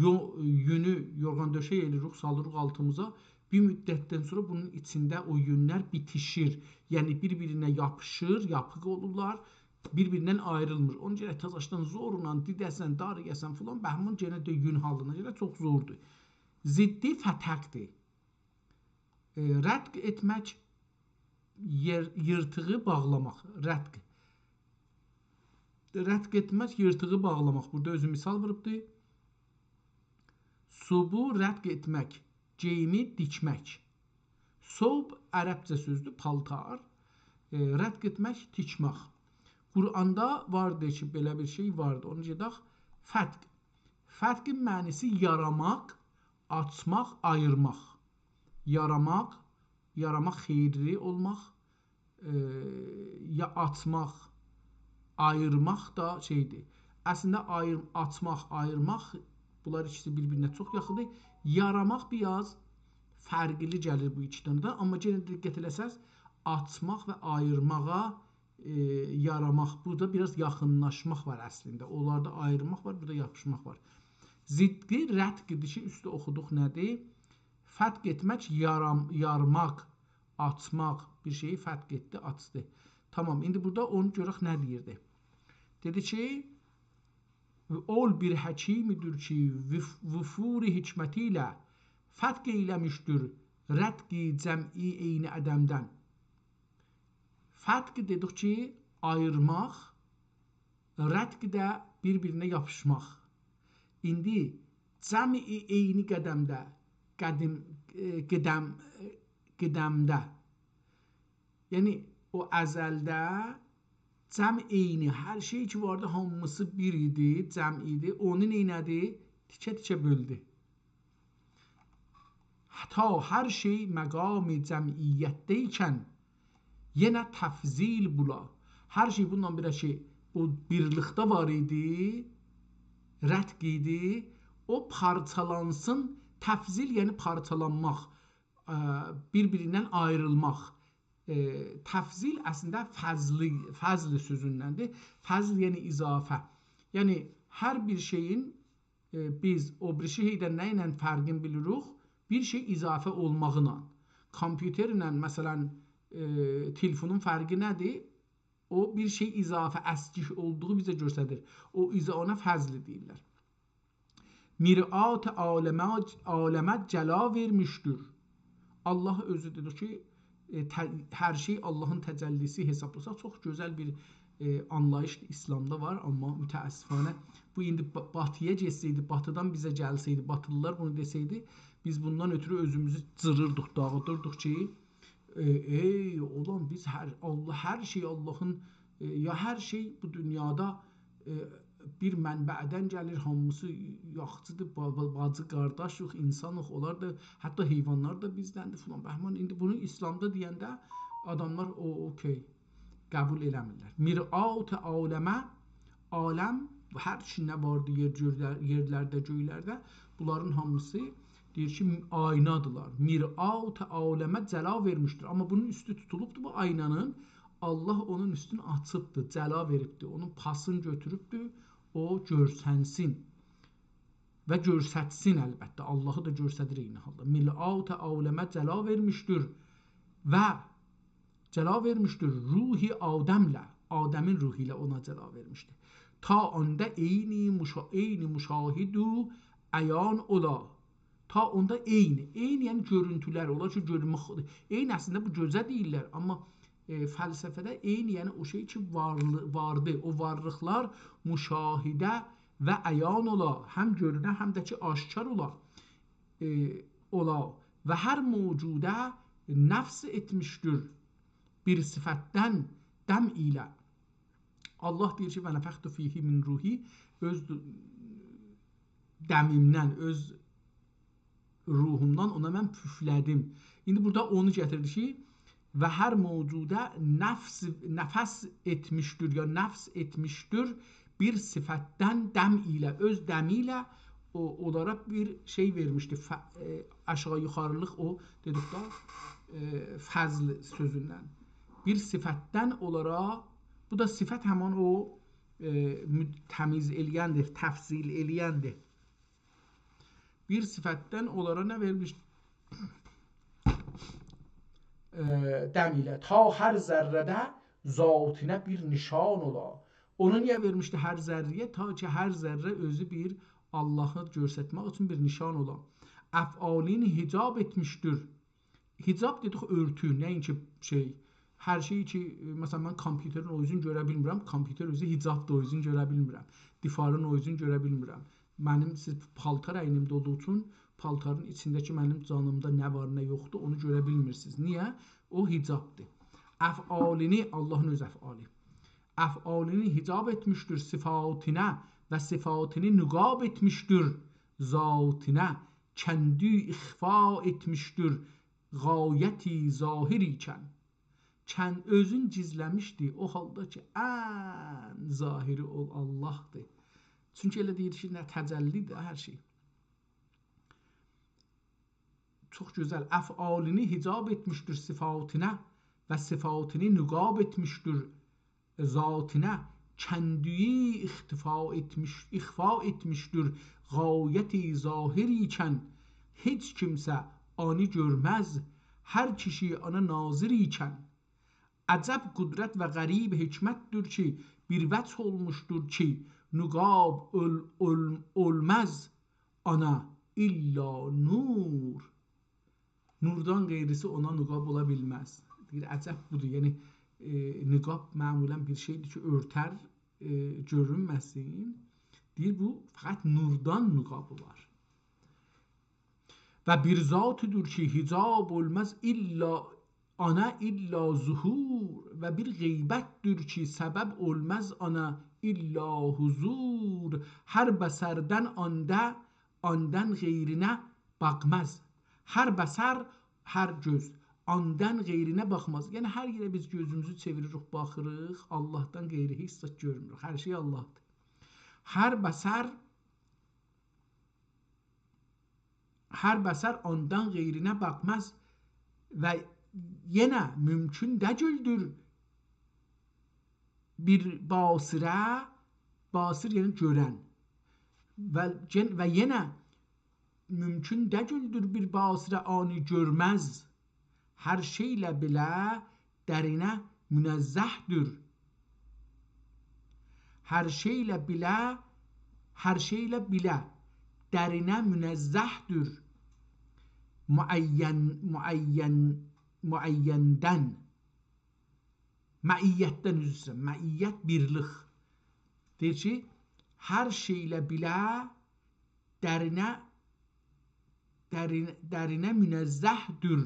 یو-، یونو یورغان دؤشک ائله‌ییریک، سالیریق آلتیمیزا. بیر مدتدن سونرا بونون ایچینده او یونلر بیتیشیر. یعنی بیر-بیرینه یاپیشیر، یاپیق اولورلار، بیر-بیریندن آیریلمیر. اونو گرک تازاشدان زورلا دیده‌سن، دارایاسان فلان، بهمان یئنه ده یون حالینا گلر، چوخ زوردور. ضدی فتقدیر. ائ، رتق ائتمک، یئر-، ییرتیغی باغلاماق. رتق. رتق ائتمک، ییرتیغی باغلاماق. بورادا اؤزو مثال ووروبدور. ثوبو رتق ائتمک، گئییمی دیکمک. ثوب عربجه سؤزدور، پالتار. ائ، رتق ائتمک، تیکمک. قرآندا واردیر کی، بئله بیر شئی واردیر. اونو گئدک. فتق. فتقین معنی‌سی یاراماق، آچماق، آییرماق. یاراماق، یاراماق خیرلی اولماق، ائ، یا آچماق، آییرماق دا شئیدیر. اصلینده آییر-، آچماق، آییرماق، بونلار ایکیسی بیر-بیرینه چوخ یاخیندیر. یاراماق بیر آز فرقلی گلیر بو ایکی دنه‌دن، آمما یئنه ده دقت ائله‌سز، آچماق و آییرماغا، ائ، یاراماق، بورادا بیر آز یاخینلاشماق وار اصلینده. اونلاردا آییرماق وار، بورادا یاپیشماق وار. ضدی ردق‌دیر کی، اوسته اوخودوق، نه‌دیر؟ فتق ائتمک، یارام-، یارماق، آچماق، بیر شئیی فتق ائتدی، آچدی. تامام، ایندی بورادا اونو گؤرک نه دئییردی. دئدی کی، اول بیر حکیم‌دیر کی، وف-، وفور حکمتی ایله فتق ائیله‌میشدیر ردق جمعی عینی عدمدن. فتق دئدیک کی، آییرماق، ردق ده بیر-بیرینه یاپیشماق. ایندی جمعی عینی قدمده، قدیم، ائ، قدم، ائ، قدمده. یعنی، او ازلده جمع عینی، هر شئی کی واردی، هامیسی بیر ایدی، جمع ایدی. اونو نئینه‌دی؟ تیکه-تیکه بؤلدو. تا هر شئی مقام جمعیتده‌یکن، یئنه تفضیل بولا. هر شئی بونونلا بئله کی، او بیرلیکده وار ایدی، ردق ایدی، او پارچالانسین، تفضیل، یعنی پارچالانماق، ا، بیر-بیریندن آیریلماق. ائ، تفضیل اصلینده فضلی، فضل سؤزوندندیر. فضل، یعنی اضافه. یعنی، هر بیر شئیین ائ، بیز او بیریسی شئیدن نه ایله فرقین بیلیریک؟ بیر شئی اضافه اولماغینان. کامپیوترله، مثلا، ائ، تلفونون فرقی نه‌دیر؟ او بیر شئی اضافه، اسکیک اولدوغو بیزه گؤستریر. او ایضا-، اونا فضل دئییرلر. مرآت عالمه، عالمه جلا وئرمیشدیر. الله اؤزو دئدی کی، ائ، ته-، هر شئی اللهین تجلی‌سی حسابلاساق، چوخ گؤزل بیر، ائ، آنلاییش ایسلامدا وار، آمما متأسفانه بو ایندی با-، باتی‌یا گئتسه‌یدی، باتیدان بیزه گلسه‌یدی، باتیلیلار بونو دئسه‌یدی، بیز بوندان اؤترو اؤزوموزو جیریردیق، داغیدیردیق کی، ائ، ائی، اولان بیز هر، الله، هر شئی اللهین، ائ، یا هر شئی بو دونیادا، ائ، بیر منبعدن گلیر، هامیسی یاخشیدیر، با-، با-، باجی قارداشیق، اینسانیق، اونلار دا، حتی حیوانلار دا بیزدندیر فلان بهمان. ایندی بونو ایسلامدا دئینده آداملار او، اوکئی، قبول ائله‌میرلر. مرآت عالمه، عالم، هر ایچینده واردی، یئر گؤیلر-، یئرلرده، گؤیلرده، بونلارین هامیسی دئییر کی، آینادیلار. مرآت عالمه جلا وئرمیشدیر. آمما بونون اوستو توتولوبدور بو آینانین. الله اونون اوستونو آچیبدیر، جلا وئریبدیر. اونون پاسینی گؤتوروبدور، او گؤرسنسین. و گؤرستسین البته. اللهی دا گؤرسدیر عینی حالدا. مرآت عالمه جلا وئرمیشدیر و جلا وئرمیشدیر روح آدمله، آدمین روحو ایله اونا جلا وئرمیشدی. تا اوندا عینی مشا-، عینی مشاهد و عیان اولا. تا اوندا عین، عین یعنی گؤرونتولر، اولار کی گؤرمک. عین اصلینده بو گؤزه دئییرلر، آمما، ائ، فلسفه‌ده عین یعنی او شئی کی وارلی-، واردی، او وارلیقلار مشاهده و عیان اولا، هم گؤرونه، هم ده کی آشکار اولا، ائ، اولا. و هر موجوده نفث ائتمیشدیر بیر صفتدن دم ایله. الله دئییر کی، «و نفخت فیه من روحی»، اؤز دو-، دمیمدن، اؤز روحومدان اونا من پوفله‌دیم. ایندی بورادا اونو گتیردی کی، «و هر موجوده نفس، نفث ائتمیشدیر یا نفث ائتمیشدیر بیر صفتدن دم ایله»، اؤز دمی ایله او، اونلارا بیر شئی وئرمیشدی، ف-، ائ، آشاغی یوخاریلیق او، دئدیک دا، ائ، فضل سؤزوندن. بیر صفتدن اونلارا، بو دا صفت همان او، ائ، مو-، تمیز ائله‌یندیر، تفضیل ائله‌یندیر. بیر صفتدن اونلارا نه وئرمیش؟ ائ، دم ایله. تا هر ذره‌ده ذاتینه بیر نشان اولا. اونو نییه وئرمیشدی هر ذره‌یه؟ تا کی هر ذره اؤزو بیر اللهی گؤرستمک اوچون بیر نشان اولا. افعالینی حجاب ائتمیشدیر. حجاب دئدیک، اؤرتو، نه‌اینکی شئی، هر شئی کی، مثلا، من کامپیوترین او اوزون گؤره بیلمیرم، کامپیوتر اؤزو حجابدیر، او اوزون گؤره بیلمیرم. دیوارین او اوزون گؤره بیلمیرم. منیم، سیز پالتار اینیمده اولدوغو اوچون پالتارین ایچینده کی منیم جانیمدا نه وار، نه یوخدور، اونو گؤره بیلمیرسینیز. نییه؟ او حجابدیر. افعالینی، اللهین اؤز افعالی. افعالینی حجاب ائتمیشدیر صفاتینه و صفاتینی نقاب ائتمیشدیر ذاتینه. کندو اخفا ائتمیشدیر غایتی ظاهر ایکن. کن-، اؤزون گیزله‌میشدی، او حالدا کی ان ظاهری او اللهدیر. چونکی ائله دئییر کی، نه، تجلی‌دیر هر شئی. چوخ گؤزل. افعالینی حجاب ائتمیشدیر صفاتینه و صفاتینی نقاب ائتمیشدیر ذاتینه. کندویی اخفا ائتمیش، اخفا ائتمیشدیر غایتی ظاهر ایکن. هئچ کیمسه آنی گؤرمز، هر کیشی آنا ناظر ایکن. عجب قدرت و غریب حکمت‌دیر کی، بیر وجه اولموشدور کی، نقاب اول-، اول-، اولماز آنا، الا نور. نوردان غیریسی اونا نقاب اولا بیلمز. دئییر، عجب بودور. یعنی، ائ، نقاب معمولاً بیر شئیدیر کی، اؤرتر، ائ، گؤرونمه‌سین. دئییر، بو فقط نوردان نقاب اولار. و بیر ذات‌دیر کی، حجاب اولماز الا آنا الا ظهور، و بیر غیبت‌دیر کی، سبب اولماز آنا الا حضور. هر بصردن آنده، آندان غیرینه باخماز. هر بصر، هر گؤز، آندان غیرینه باخماز. یعنی، هر یئره بیز گؤزوموزو چئویریریک، باخیریق، آللاهدان غیری هئچ زاد گؤرموروک. هر شئی آللاهدیر. هر بصر هر بصر آندان غیرینه باخماز و یئنه مومکون دئییلدیر بیر باصره، باصر یعنی گؤرن، و گئن-، و یئنه مومکون دئییلدیر بیر باصره آنی گؤرمز. هر شئیله بیله درینه منزه‌دیر. هر شئیله بیله، هر شئیله بیله درینه منزه‌دیر. معین، معین، معیندن. معیتدن، عذر ایسته‌ییرم. معیت، بیرلیک. دئییر کی، هر شئیله بیله درینه، درین-، درینه منزه‌دیر.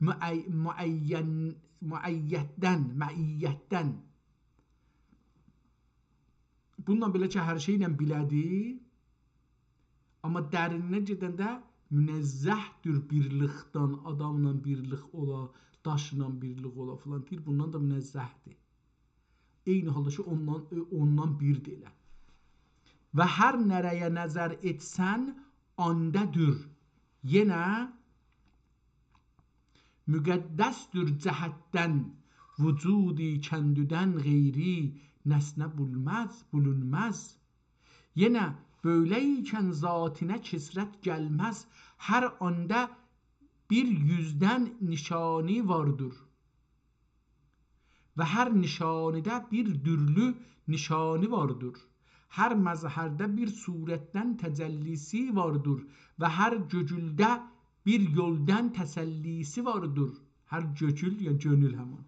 معی-، معین-، معیتدن، معیتدن. بونونلا بئله کی، هر شئیله بیله‌دیر، آمما درینینه گئدنده منزه‌دیر بیرلیکدن، آداملا بیرلیک اولا، داشلا بیرلیک اولا فلان. دئییر، بوندان دا منزه‌دیر. عینی حالدا کی، اوندان، اوندان بیردیر ائله. و هر نره‌یه نظر ائتسن، آندادیر. یئنه مقدس‌دیر جهتدن، وجودی کندودن غیری نسنه بولماز، بولونماز. یئنه بؤیله‌یکن ذاتینه کثرت گلمز، هر آندا بیر یوزدن نشانی واردیر. و هر نشانیده بیر دورلو نشانی واردیر. هر مظهرده بیر صورتدن تجلی‌سی واردیر و هر گؤیولده بیر یولدان تسلی‌سی واردیر. هر گؤیول، یعنی گؤنول همان.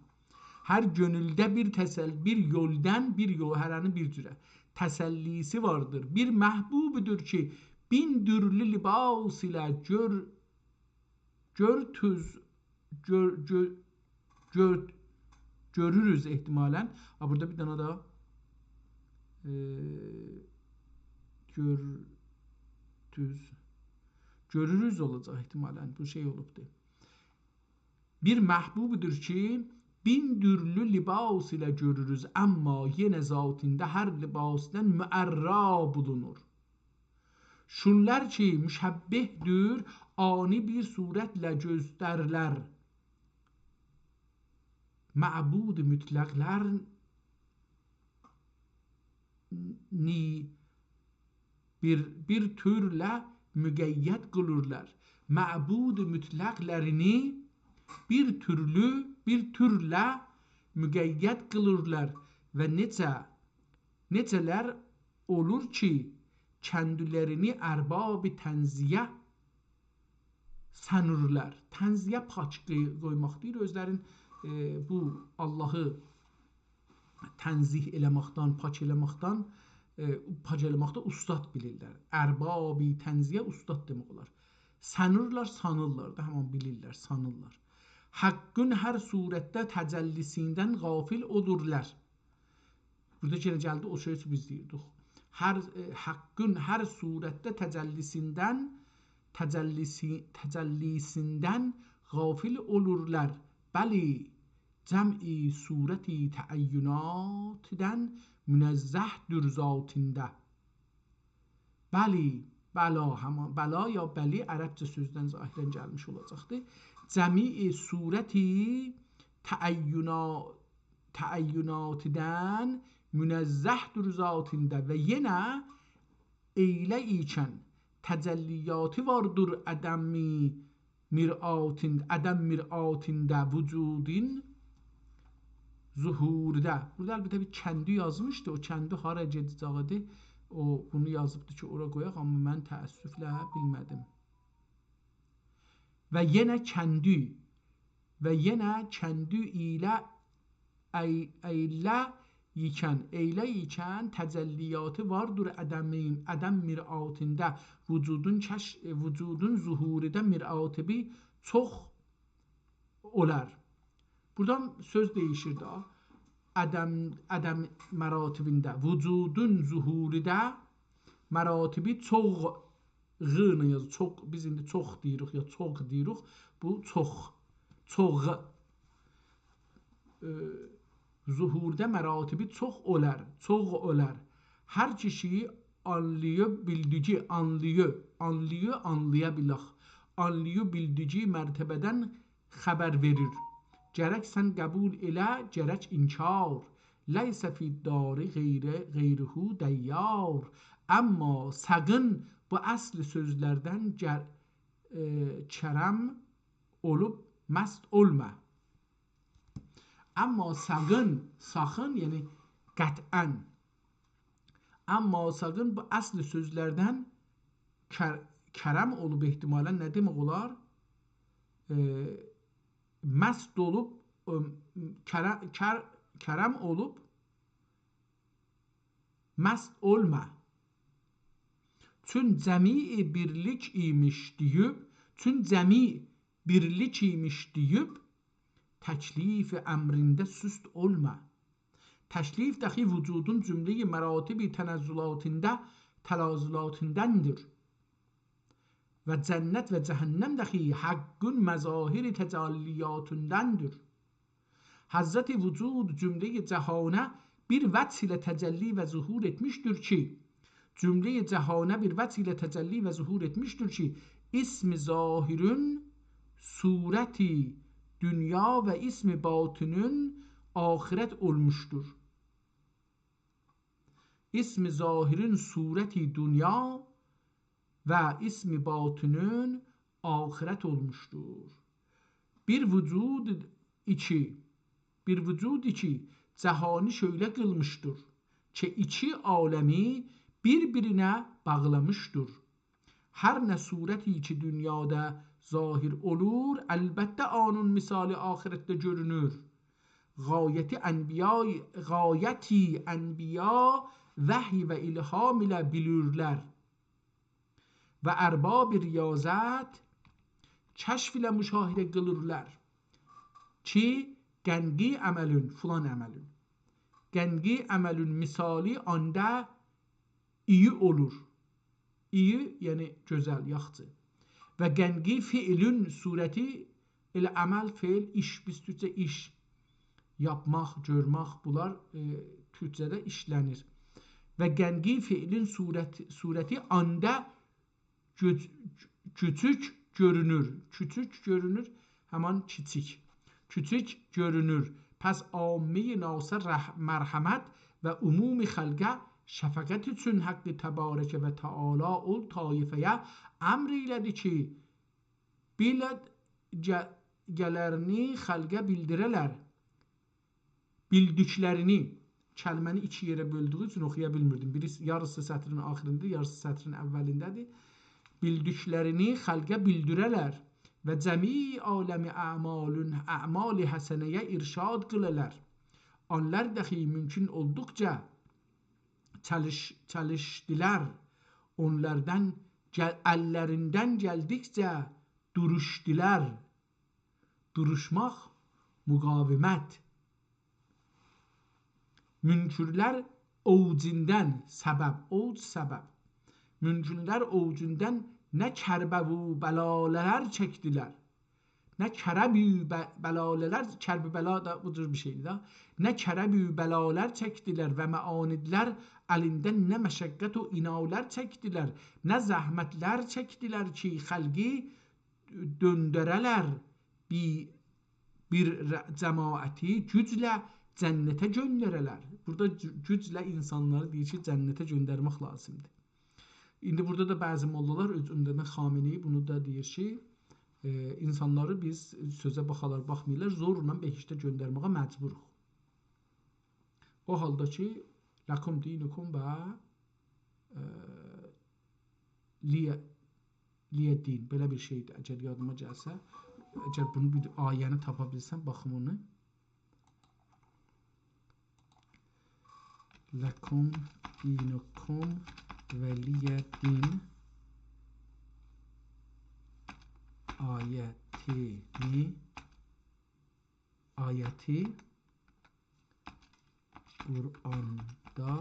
هر گؤنولده بیر تسل-، بیر یولدان، بیر یول، هره‌نین بیر جوره تسلی‌سی واردیر. بیر محبوبودور کی، مین دورلو لباس ایله گؤر-، گؤرتوز، گؤر-، گؤ-، گؤر-، گؤروروز احتمالاً. آ، بورادا بیر دنه ده، ائ، گؤرتوز، گؤروروز اولاجاق احتمالاً. بو شئی اولوبدور. بیر محبوبودور کی، مین دورلو لباس ایله گؤروروز، آمما یئنه ذاتیندا هر لباسدان معرّا بولونور. شونلار کی، مشبه‌دیر، آنی بیر صورتله گؤستریرلر. معبود مطلقلرنی بیر، بیر تورله مقید قیلیرلار. معبود مطلقلرینی بیر تورلو، بیر تورله مقید قیلیرلار و نئچه، نئچه‌لر اولور کی، کندیلرینی ارباب تنزیه سانیرلار. تنزیه پاک قوی-، قویماق دئییر، اؤزلرین، ائ، بو آللاهی تنزیه ائله‌مکدن، پاک ائله‌مکدن، ائ، پاک ائله‌مکده اوستاد بیلیرلر. ارباب تنزیه اوستاد دئمک اولار. سانیرلار، سانیرلار دا، همان بیلیرلر، سانیرلار. حقین هر صورتده تجلی‌سیندن غافل اولورلار. بورادا یئنه گلدی او شئی کی، بیز دئییردیک. هر، ائ، حقین هر صورتده تجلی‌سیندن، تجلی‌سی-، تجلی‌سیندن غافل اولورلار. بلی، جمع صورت تعیناتدن منزه‌دیر ذاتیندا. بلی، بلا، همان بلا یا بلی عربجه سؤزدن ظاهراً گلمیش اولاجاقدیر. جمیع صورتی تعینا-، تعیناتیدن منزه‌دور ذاتیندا و یئنه ائیله ایکن تجلیاتی واردیر عدمی مرآتین-، عدم مرآتینده وجودون ظهورده. بورادا البته بیر کندی یازمیشدی. او کندی هارا گئده‌جکدی؟ او بونو یازیبدی کی، اورا قویاق، آمما من تأسفله بیلمه‌دیم. و یئنه کندی، و یئنه کندی ایله ای-، ائیله ییکن، ائیله ییکن تجلیاتی واردیر عدمین، عدم مرآتینده، وجودون کش-، وجودون ظهورده مرآتبی چوخ اولار. بورادا سؤز دییشیر ده. عدم، عدم مراتبینده، وجودون ظهورده مراتبی چوخ، غ ایله یازیر، چوخ، بیز ایندی چوخ دئییریک یا چوخ دئییریک، بو چوخ، چوخ. ائ، ظهورده مراتبی چوخ اولار، چوخ اولار. هر کیشی آنلییو بیلدیگی، آنلییو، آنلییو آنلایا بیلک. آنلییو بیلدیگی مرتبه‌دن خبر وئریر. گرک سن قبول ائله، گرک انکار. لیس فی الدار غیر، غیره دیار. آمما ساغین بو اصل سؤزلردن گر-، ائ، کرم اولوب مست اولما. آمما ساغین، ساخین، یعنی قطعاً. آمما ساغین بو اصل سؤزلردن کر-، کرم اولوب احتمالاً نه دئمک اولار؟ ائ، مست اولوب، ائ، کره-، کر-، کرم اولوب مست اولما. چون جمیع بیرلیک ایمیش دئییب، چون جمیع بیرلیک ایمیش دئییب، تکلیف امرینده سست اولما. تکلیف داخی وجودون جمله‌ی مراتب تنزلاتیندا، تنزلاتیندندیر. و جنت و جهنم داخی حقین مظاهر تجلیاتیندندیر. حضرت وجود جمله‌ی جهانه بیر وجه ایله تجلی و ظهور ائتمیشدیر کی، جمله‌ی جهانه بیر وجه ایله تجلی و ظهور ائتمیشدیر کی، اسم ظاهرین صورت دنیا و اسم باطنین آخرت اولموشدور. اسم ظاهرین صورت دنیا و اسم باطنین آخرت اولموشدور. بیر وجود ایکی، بیر وجود کی، جهانی شؤیله قیلمیشدیر کی، ایکی عالمی بیر-بیرینه باغلامیشدیر. هر نه صورتی کی دنیادا ظاهر اولور، البته اونون مثالی آخرتده گؤرونور. غایتی انبیا، غایتی انبیا وحی و الهام ایله بیلیرلر. و ارباب ریاضت کشف ایله مشاهده قیلیرلار کی، قنقی عملین، فلان عملین، قنقی عملین مثالی آندا ایی اولور. ایی، یعنی گؤزل، یاخشی. و قنقی فعلین صورتی، ائله عمل، فعل، ایش، بیز تورکجه ایش، یاپماق، گؤرمک، بونلار، ائ، تورکجه‌ده ایشله‌نیر. و قنقی فعلین صورت، صورتی آندا گؤچ-، کوچوک گؤرونور. کوچوک گؤرونور، همان کیچیک. کوچوک گؤرونور. پس عامه‌ی ناسا رح-، مرحمت و عموم خلقه شفقت اوچون حق تبارک و تعالی اول طایفه‌یه امر ائیله‌دی کی، بیلد گه-، گلرینی خلقه بیلدیره‌لر. بیلدیکلرینی، کلمه‌نی ایکی یئره بؤلدویو اوچون اوخویا بیلمیردیم. بیری یاریسی سطرین آخیریندا، یاریسی سطرین اولینده‌دیر. بیلدیکلرینی خلقه بیلدیره‌لر و جمیع عالمی اعمالون، اعمال حسنه‌یه ارشاد قیلالار. آنلار داخی ممکن اولدوقجا چالیش-، چالیشدیلار. اونلاردان گل-، اللریندن گلدیکجه دوروشدولار. دوروشماق، مقاومت. منکرلر اوجوندان، سبب، اوج، سبب. منکرلر اوجوندان نه کربه و بلالار چکدیلر، نه کرب و ب-، بلاله‌لر، کرب و بلا دا بو جور بیر شئیدیر ده. نه کرب و بلالر چکدیلر و معاندلر الیندن، نه مشقت و عنالر چکدیلر، نه زحمتلر چکدیلر کی، خلقی دؤندره‌لر بیر، بیر ر-، جماعتی گوجله جنته گؤندره‌لر. بورادا گو-، گوجله اینسانلاری دئییر کی، جنته گؤندرمک لازیمدیر. ایندی بورادا دا بعضی موللالار، او جمله‌دن خامنه‌ای بونو دا دئییر کی، ائ، اینسانلاری بیز سؤزه باخالار، باخمایالار، زورلا بهشته گؤندرمه‌یه مجبوروق. او حالدا کی، لکم دینکم و، ائ، لیه، لیه دین، بئله بیر شئیدیر، اگر یادیما گلسه، اگر بونو بیر آیه‌نی تاپا بیلسم، باخیم اونو. لکم دینکم ولی دین آیتینی، آیتی قرآندا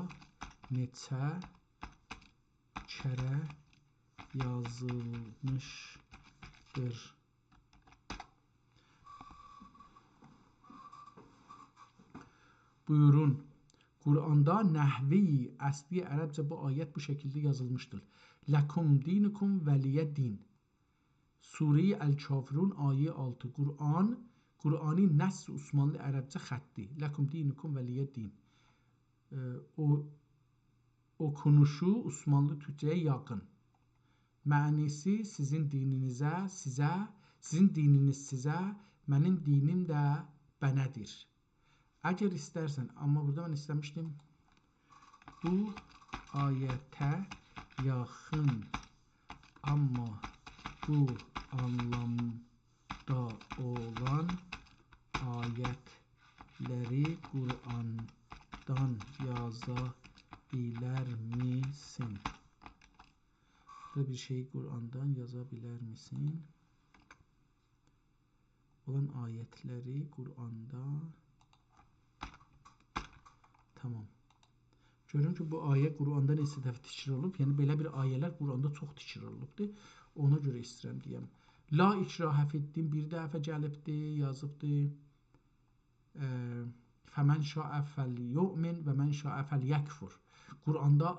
نئچه کره یازیلمیشدیر. بویورون، قرآندا نحوی اصلی عربجه بو آیت بو شکیلده یازیلمیشدیر: لکم دینکم ولی دین. سوره‌ی الکافرون، آیه آلتی. قرآن، قرآنی نص عثمانلی عربجه خطی. لکم دینکم ولی دین. ائ، او، اوکونوشو عثمانلی تورکجه‌یه یاخین. معنی‌سی: سیزین دینینیزه، سیزه، سیزین دینینیز سیزه، منیم دینیم ده بنه‌دیر. اگر ایسترسن، آمما بورادا من ایسته‌میشدیم بو آیته یاخین، آمما بو آنلامدا اولان آیتلری قرآندان یازا بیلرمیسین؟ بورادا بیر شئی قرآندان یازا بیلرمیسین؟ اولان آیتلری قرآندا. تامام. گؤرون کی، بو آیه قرآندا نئچه دفعه تکرار اولوب. یعنی، بئله بیر آیه‌لر قرآندا چوخ تکرار اولوبدور. اونا گؤره ایسته‌ییرم دئیم. لا اکراه فی الدین بیر دفعه گلیبدی، یازیبدی. ائ، فمن شاء فلیؤمن و من شاء فلیکفر. قرآندا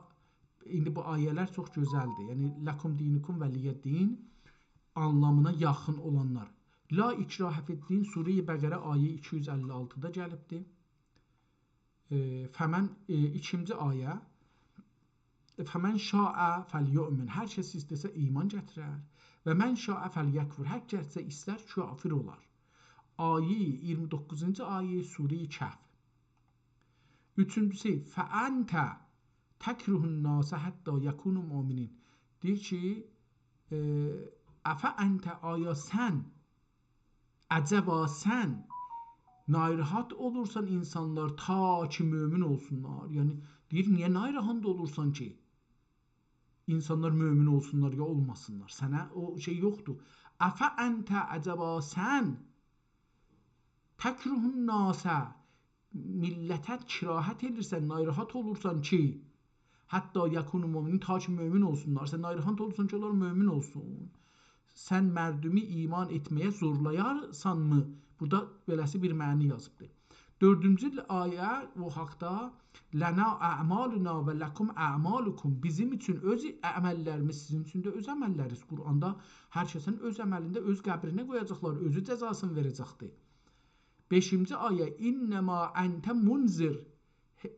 ایندی بو آیه‌لر چوخ گؤزلدیر. یعنی، لکم دینکم ولی دین آنلامینا یاخین اولانلار. لا اکراه فی الدین، سوره‌ی بقره، آیه ایکی یوز اللی آلتیدا گلیبدی. ائ، فمن، ائ، ایکینجی آیه، فمن شاء فلیؤمن، هر کس ایسته‌سه ایمان گتیرر. و من شاء فلیکفر، هر کس ده ایستر کافر اولار. آیه، اییرمی دوققوزونجو آیه، سوره‌ی کهف. اوچونجوسو، فأنت تکره الناس حتی یکونوا مؤمنین. دئییر کی، ائ، افأنت، آیا سن، عجبا سن ناراحت اولورسان اینسانلار تا کی مؤمن اولسونلار؟ یعنی، دئییر، نییه ناراحت اولورسان کی اینسانلار مؤمن اولسونلار یا اولماسینلار؟ سنه او شئی یوخدور. افأنت، عجبا سن تکره الناس، میللته کراهت ائدیرسن، ناراحت اولورسان کی، حتی یکونوا مؤمنین، تا کی مؤمن اولسونلار. سن ناراحت اولورسان کی، اونلار مؤمن اولسون. سن مردمی ایمان ائتمه‌یه زورلایارسانمی؟ بورادا بئله‌سی بیر معنی یازیبدیر. دؤردونجو آیه او حاقدا: لنا اعمالنا و لکم اعمالکم. بیزیم اوچون اؤز عمللریمیز، سیزین اوچون ده اؤز عمللرینیز. قرآندا هر کسین اؤز عملینده اؤز قبرینه قویاجاقلار، اؤزو جزاسینی وئره‌جکدیر. بئشینجی آیه: انما انت منذر.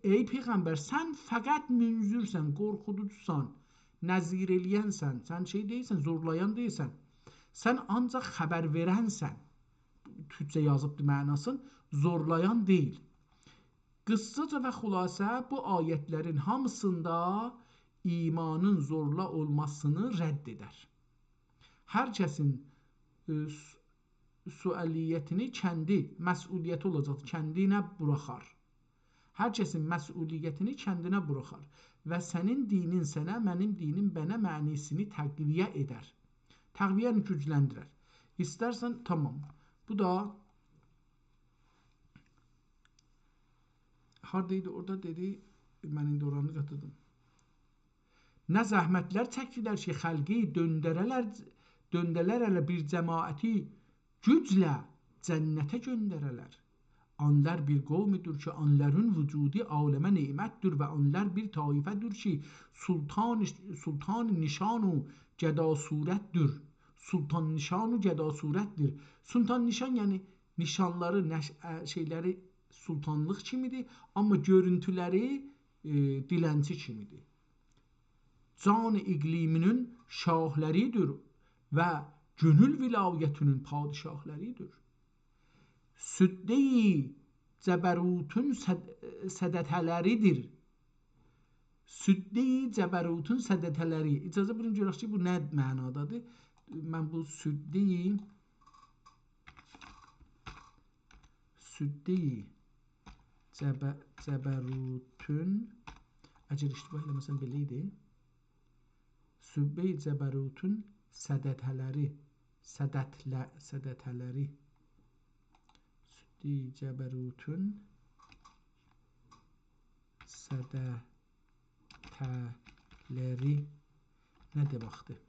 ای پیغمبر، سن فقط منذرسن، قورخودوجوسان، نذیر ائله‌ینسن، سن شئی دئییلسن، زورلایان دئییلسن. سن آنجاق خبر وئرنسن. تورکجه یازیبدی معناسین، زورلایان دئییل. قیسساجا و خلاصه، بو آیتلرین هامیسیندا ایمانین زورلا اولماسینی رد ائدر. هر کسین، ائ، س-، سؤالیتینی کندی، مسئولیتی اولاجاق، کندینه بوراخار. هر کسین مسئولیتینی کندینه بوراخار. و سنین دینین سنه، منیم دینیم بنه معنی‌سینی تقویه ائدر. تقویه، یعنی گوجلندیرر. ایسترسن، تامام. بو دا هاردایدی؟ اورادا دئدی، من ایندی اورانی قاتیردیم. نه زحمتلر چکدیلر کی، خلقی دؤندره‌لر، دؤندره‌لر ائله بیر جماعتی گوجله جنته گؤندره‌لر. آنلار بیر قومودور کی، آنلارین وجودو عالمه نعمتدیر و آنلار بیر طایفه‌دیر کی، سلطان، سلطان نشان و گدا صورتدیر. سلطان نشان و گدا صورتدیر. سلطان نشان، یعنی نشانلاری، نش-، ا، شئیلری سلطانلیق کیمیدیر، آمما گؤرونتولری، ائ، دیلنچی کیمیدیر. جان اقلیمینین شاهلریدیر و گؤنول ولایتینین پادشاهلریدیر. سده‌ی جبروتون سد-، سدته‌لریدیر. سده‌ی جبروتون سدته‌لری. اجازه بویورون گؤرک کی، بو نه معنادادیر؟ من بو سده‌ی، سده‌ی جبه-، جبروتون، اگر اشتباه ائله‌مه‌سم بئله ایدی. سده‌ی جبروتون سدته‌لری، سدتله-، سدته‌لری. سده‌ی جبروتون سدته‌لری نه دئمکدیر؟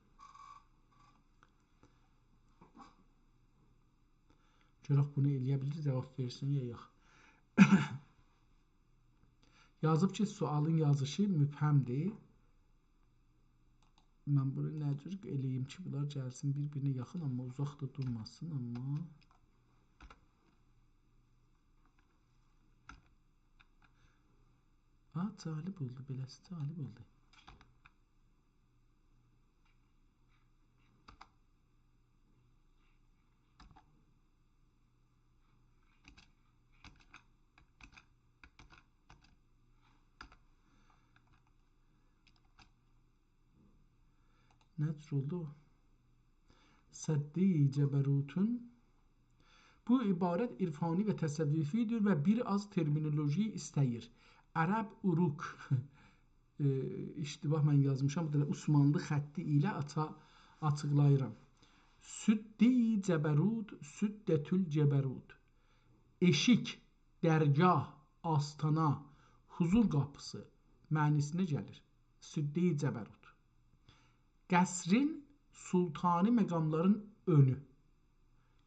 گؤرک بونو ائلیه بیلیر جاواب وئرسین یا یوخ. یازیب کی، سؤالین یازیشی مبهمدیر. من بونو نه جور ائله‌ییم کی، بونلار گلسین بیر-بیرینه یاخین، آمما اوزاق دا دورماسین، آمما. آ، جالب اولدو، بئله‌سی جالب اولدو. نه جور اولدو؟ سده‌ی جبروتون. بو عبارت عرفانی و تصوفی‌دیر و بیر آز ترمینولوژی ایسته‌ییر. عرب عروق، ائ، اشتباه من یازمیشام، بو دا عثمانلی خطی ایله آچا-، آچیقلاییرام. سده‌ی جبروت، سدة الجبروت. ائشیک، درگاه، آستانا، حضور قاپیسی معنی‌سینه گلیر. سده‌ی جبروت. قصرین، سلطانی مقاملارین اؤنو.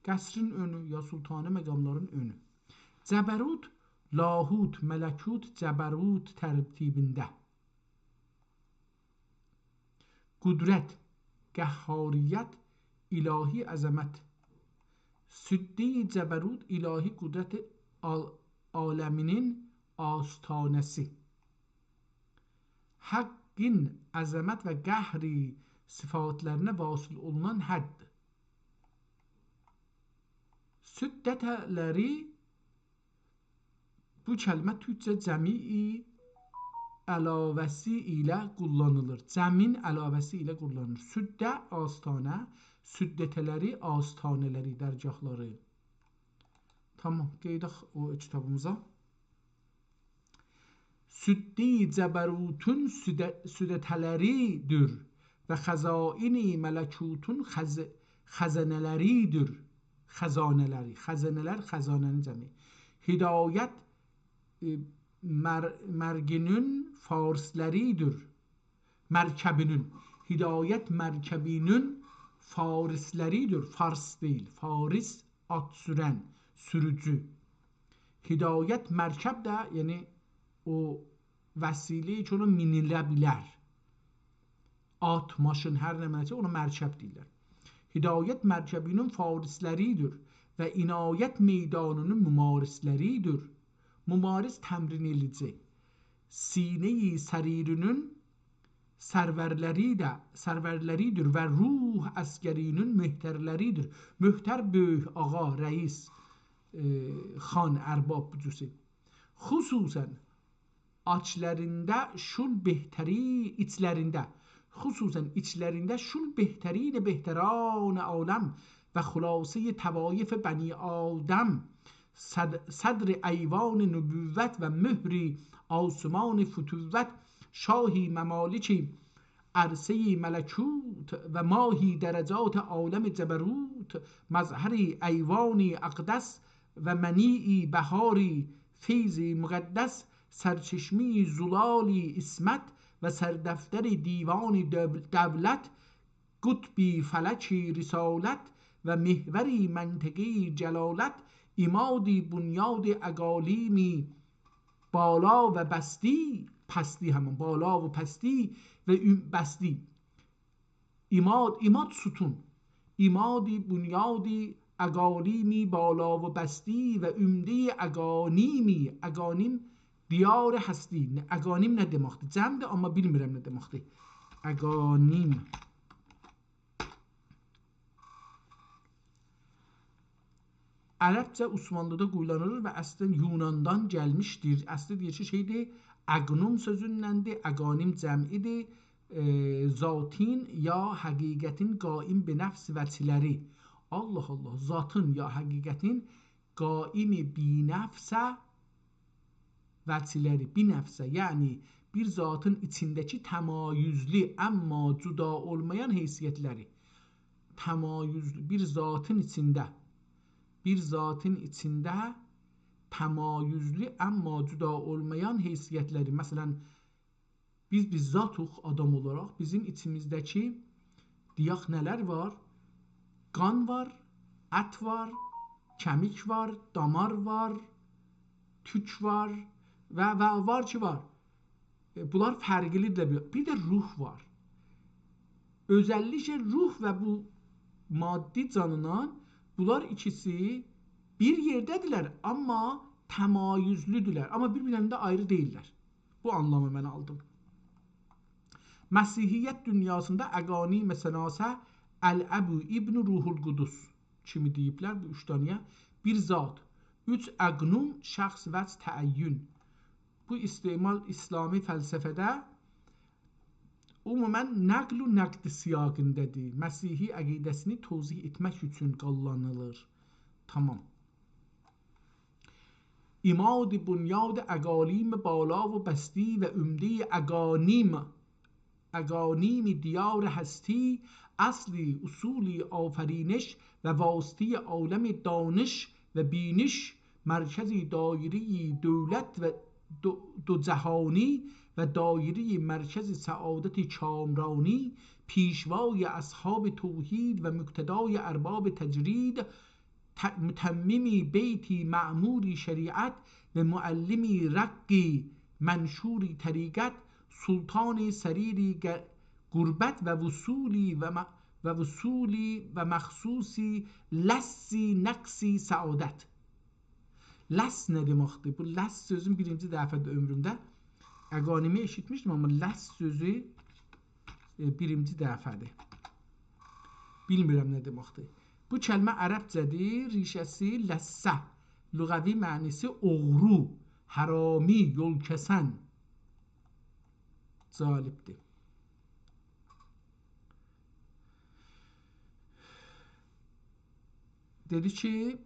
قصرین اؤنو یا سلطانی مقاملارین اؤنو. جبروت، لاهوت، ملکوت، جبروت ترتیبینده. قدرت، قهاریت، الهی عظمت. سده‌ی جبروت الهی قدرت عال-، عالمینین آستانه‌سی. حقین عظمت و قهری صفاتلرینه واصل اولونان حد. سدته‌لری، بو کلمه تورکجه جمعی علاوه‌سی ایله قوللانیلیر. جمعین علاوه‌سی ایله قوللانیلیر. سده آستانه، سدته‌لری آستانه‌لری، درگاهلاری. تامام، قئییداق او کیتابیمیزا. سده‌ی جبروتون سده-، سدته‌لریدیر و خزائن ملکوتون خز-، خزنه‌لریدیر. خزانه‌لری، خزنه‌لر، خزانه‌نین جمعی. هدایت، ائ، مر-، مرگینین فارسلریدیر. مرکبینین، هدایت مرکبینین فارسلریدیر. فارس دئییل، فارس آت سورن، سوروجو. هدایت مرکب ده، یعنی او وسیله کی، اونا مینیله بیلر. آت، ماشین، هر نمنه‌سه اونا مرکب دئییرلر. هدایت مرکبینین فارسلریدیر و عنایت میدانینین ممارسلریدیر. ممارس تمرین ائلیجی. سینه‌ی سریرینین سرورلری ده، سرورلریدیر و روح عسگرینین مهترلریدیر. مهتر بؤیوک آغا، رئیس، ائ، خان، ارباب، بو جورسی. خصوصاً آچلاریندا شول بهتری، ایچلرینده، خصوصاً ایچلرینده شول بهترین بهتران عالم و خلاصه‌ی طوایف بنی آدم، صد-، صدر ایوان نبوت و مهر آسمان فتوت، شاه ممالک عرصه‌ی ملکوت و ماه درجات عالم جبروت، مظهر ایوان اقدس و منیع بهار فیض مقدس، سرچشمه‌ی زلال عصمت و سردفتر دیوان دو-، دولت، قطب فلک رسالت، و محوری منطقهٔ جلالت، عمادی بنیاد اقالیمی بالا و بستی»، پستی همون، بالا و پستی و عم-، بستی. عماد، عماد ستون. «عمادی بنیادی اقالیمی بالا و بستی و عمدهٔ اقانیمی»، اقانیم دیار هستی. نه، اقانیم نه دئمکدیر؟ جمع‌دیر، آمما بیلمیرم نه دئمکدیر. اقانیم. عربجه عثمانلی‌دا قوللانیلیر و اصلاً یوناندان گلمیشدیر. اصلی دئییر کی، شئیدیر، اقنوم سؤزوندندیر، اقانیم جمعیدیر. ائ، ذاتین یا حقیقتین قائم به نفس وجه‌لری. الله الله، ذاتین یا حقیقتین قائم به نفس وجه‌لری، به نفس، یعنی بیر ذاتین ایچینده‌کی تمایزلو، آمما جدا اولمایان حیثیت‌لری. تمایزلو، بیر ذاتین ایچینده، بیر ذاتین ایچینده تمایزلو، آمما جدا اولمایان حیثیت‌لری. مثلاً، بیز، بیز ذاتوق آدام اولاراق، بیزیم ایچیمیزده‌کی، دئیک، نه‌لر وار؟ قان وار، ات وار، کمیک وار، دامار وار، توک وار و، و وار کی وار. ائ، بونلار فرقلی‌دیرلر. بیر، بیر ده روح وار. اؤزللیکله روح و بو مادی جانینان، بونلار ایکیسی بیر یئرده‌دیرلر، آمما تمایزلودولر. آمما بیر-بیرلریندن آیری دئییللر. بو آنلامی من آلدیم. مسیحیت دونیاسیندا اقانیم ثلاثه، الاب، ابن، روح‌القدس کیمی دئییبلر بو اوچ دنه‌یه. بیر ذات، اوچ اقنوم، شخص، وجه، تعین. بو استعمال اسلامی فلسفه‌ده عموماً نقل و نقد سیاقیندادیر. مسیحی عقیده‌سینی توضیح ائتمک اوچون قوللانیلیر. تامام. عماد بنیاد اقالیم بالا و بستی و عمدهٔ اقانیم، اقانیم دیار هستی، اصل اصول آفرینش و واسطهٔ عالم دانش و بینش، مرکز دایرهٔ دولت و دو، دو جهانی و دایرهٔ مرکز سعادت کامرانی، پیشوای اصحاب توحید و مقتدای ارباب تجرید، ت، متمم بیت معمور شریعت و معلم رق منشور طریقت، سلطان سریر ق، قربت و وصولی و م، و وصولی و مخصوص لص نقص سعادت. لص نه دئمکدیر؟ بو لص سؤزون بیرینجی دفعه‌دیر عؤمرومده. اقانیمی ائشیتمیشدیم، آمما لص سؤزو، ائ، بیرینجی دفعه‌دیر. بیلمیرم نه دئمکدیر. بو کلمه عربجه‌دیر، ریشه‌سی لص، لغوی معنی‌سی اوغرو، حرامی، یول کسن. جالبدیر. دئدی کی،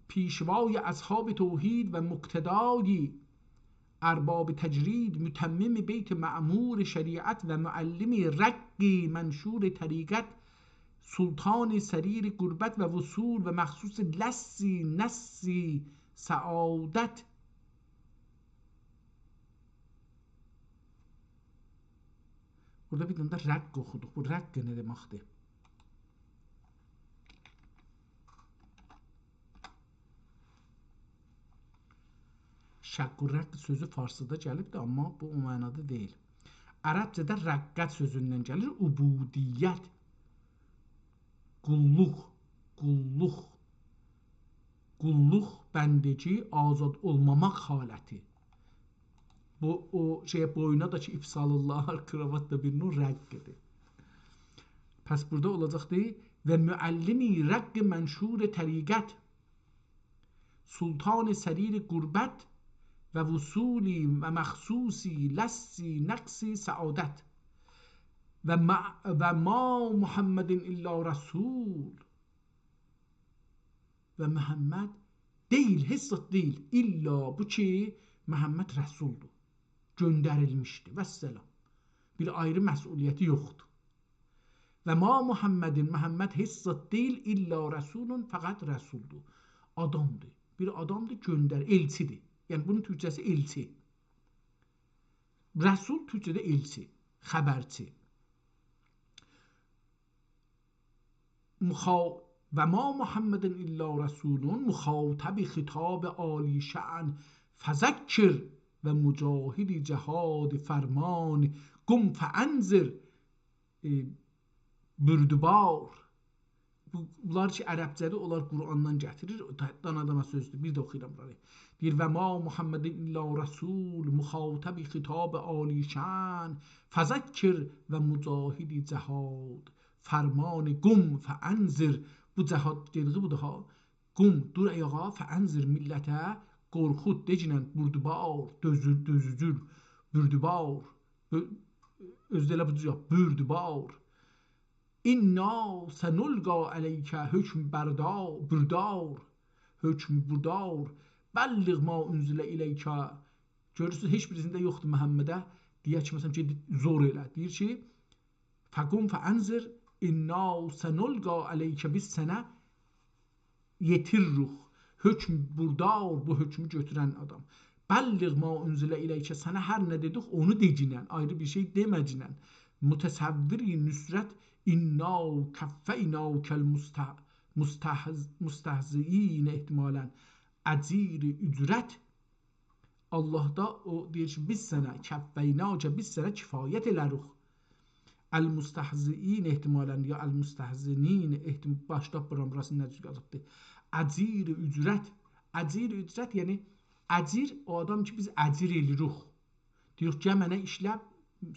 پیشوای اصحاب توحید و مقتدای ارباب تجرید، متمم بیت معمور شریعت و معلم رق منشور طریقت، سلطان سریر قربت و وصول و مخصوص لص نقص سعادت. بورادا بیر دنه ده رق اوخودوق. بو رق نه دئمکدیر؟ شق و رق سؤزو فارسیدا گلیبدیر، آمما بو او معنادا دئییل. عربجه‌ده رقّه سؤزوندن گلیر، عبودیت، قوللوق، قوللوق، قوللوق، بندگی، آزاد اولماماق حالتی. بو، او شئیه، بوینا دا کی ایپ سالیرلار، کراوات دا بیر نوع رقّدیر. پس بورادا اولاجاقدی: «و معلم رق منشور طریقت، سلطان سریر قربت و وصولی و مخصوصی لص نقص سعادت. و مع-، و ما محمد الا رسول.» و محمد دئییل، هئچ زاد دئییل. الا بو کی، محمد رسولدور. گؤندریلمیشدیر. والسلام. بیر آیری مسئولیتی یوخدور. «و ما محمد»، محمد هئچ زاد دئییل، «الا رسول»، فقط رسولدور. آدامدیر. بیر آدامدیر، گؤندر، ائلچیدیر. یعنی بونون تورکجه‌سی ائلچی. رسول تورکجه‌ده ائلچی، خبرچی. مخا-، «و ما محمد الا رسول»، مخاطب خطاب عالی شأن، فذکر و مجاهد جهاد فرمان، قم فأنذر، ائ، بردبار. بو، بونلار کی عربجه‌دیر، اونلار قرآندان گتیریر. او دا دانا-دانا سؤزدور. بیر ده اوخویورام بورانی. دئییر: «و ما محمد الا رسول، مخاطب خطاب عالی شأن، فذکر و مجاهد جهاد فرمان، قم فأنذر.» بو جهاد دئدیگی بودور ها. «قم»، دور آیاغا، «فأنذر»، میللته قورخوت، دئگینن، «بردبار»، دؤزو-، دؤزوجول، «بردبار». بؤ-، اؤزو ده ائله بو جور، «بردبار». «إنا سنلقی علیک»، حکم بردار، بردار، حکم بردار. «بلغ ما أنزل إلیک». گؤرورسونوز، هئچ بیریسینده یوخدور محمده دئیه کی، مثلا، گئدیب زور ائله. دئییر کی، «فقم فأنذر، إنا سنلقی علیک»، بیز سنه یئتیریریک. حکم بردار، بو حکمو گؤتورن آدام. «بلغ ما أنزل إلیک»، سنه هر نه دئدیک، اونو دئگینن، آیری بیر شئی دئمه‌گینن. «متصور نصرت»، «إنا کفیناک المسته-، مستهز-، مستهزئین»، احتمالا اجیر اجرت. آللاه دا او دئییر کی، بیز سنه، «کفیناک»، بیز سنه کفایت ائلریک. «المستهزئین»، احتمالا، یا «المستهزنین»، احتم-، باش تاپمیرام بوراسینی نه جور یازیبدیر. اجیر اجرت. اجیر اجرت، یعنی اجیر، او آدام کی، بیز اجیر ائله‌ییریک. دئییریک، «گل منه ایشله،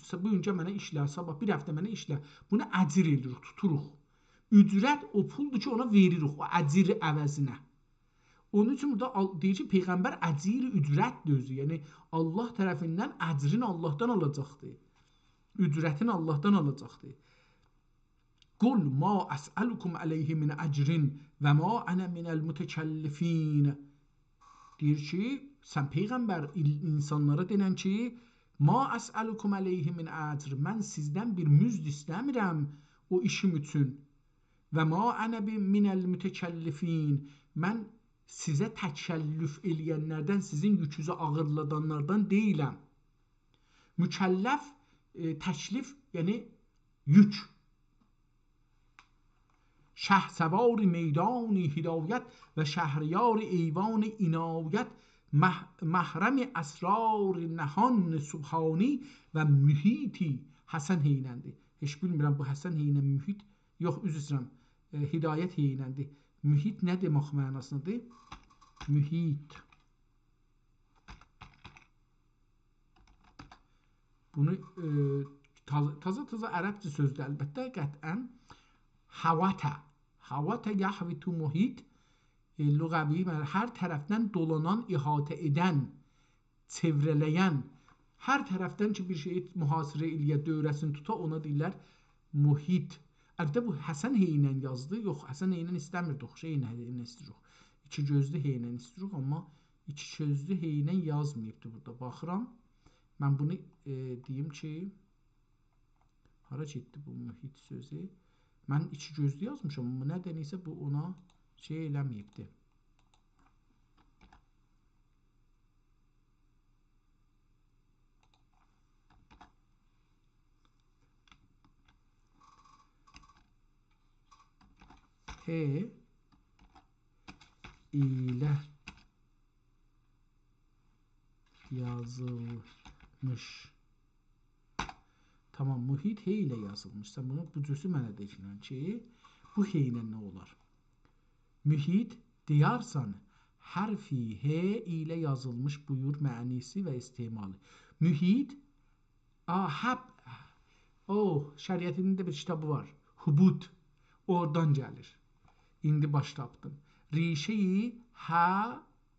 س-، بو گون گل منه ایشله، صاباح بیر هفته منه ایشله.» بونو اجیر ائله‌ییریک، توتوروق. اجرت او پولدور کی، اونا وئریریک، او اجیر عوضینه. اونون اوچون بورادا آل-، دئییر کی، پیغمبر اجیر اجرتدیر اؤزو. یعنی، آللاه طرفیندن اجرین آللاهدان آلاجاقدیر. اجرتین آللاهدان آلاجاقدیر. «قل ما أسألكم عليه من أجر وما أنا من المتكلفين». دئییر کی، سن پیغمبر، ایل-، اینسانلارا دئنن کی، «ما أسألكم عليه من أجر»، من سیزدن بیر مزد ایسته‌میرم او ایشیم اوچون. «وما أنا ب-، من المتکلفین»، من سیزه تکلف ائله‌ینلردن، سیزین یوکونوزو آغیرلادانلاردان دئییلم. مکلف، ائ، تکلیف، یعنی یوک. «شهسوار میدان هدایت و شهریار ایوان عنایت، مح-، محرم اسرار نهان سبحانی و محیطی». حسن حئینندیر. هئچ بیلمیرم بو حسن حئینن محیط، یوخ، عذر ایسته‌ییرم، ائ، هدایت حئینندیر. محیط نه دئمک معناسیندادیر؟ محیط. بونو، ائ، تازا، تازا، تازا عربجه سؤزدور البته، قطعا. «حوط». «حوط» یحوط محیط، ائ، لغوی معنی، هر طرفدن دولانان، احاطه ائدن، چئوره‌له‌ین، هر طرفدن کی، بیر شئیی محاصره ائله‌یه، دؤوره‌سینی توتا، اونا دئییرلر محیط. البته، بو حسن حئینن یازدی. یوخ، حسن حئینن ایسته‌میردیک، شئینن حئینن ایسته‌ییریک. ایکی گؤزلو حئینن ایسته‌ییریک، آمما ایکی گؤزلو حئینن یازماییبدی بورادا. باخیرام. من بونو، ائ، دئییم کی، هارا گئتدی بو محیط سؤزو؟ من ایکی گؤزلو یازمیشام، آمما نه‌دنسه بو اونا شئی ائله‌مه‌ییبدی. «ه» ایله یازیلمیش. تامام، محیط «ه» ایله یازیلمیش. سن بونو بو جورسو منه دئگینن کی، بو «ه» ایله نه اولار؟ محیط، دیارسان، حرفی «ه» ایله یازیلمیش، بویور معنیسی و استعمالی. محیط، آ، حب-، او، شریعتی‌نین ده بیر کیتابی وار. حبوط. اورادان گلیر. ایندی باش تاپدیم. ریشه‌ی «ه»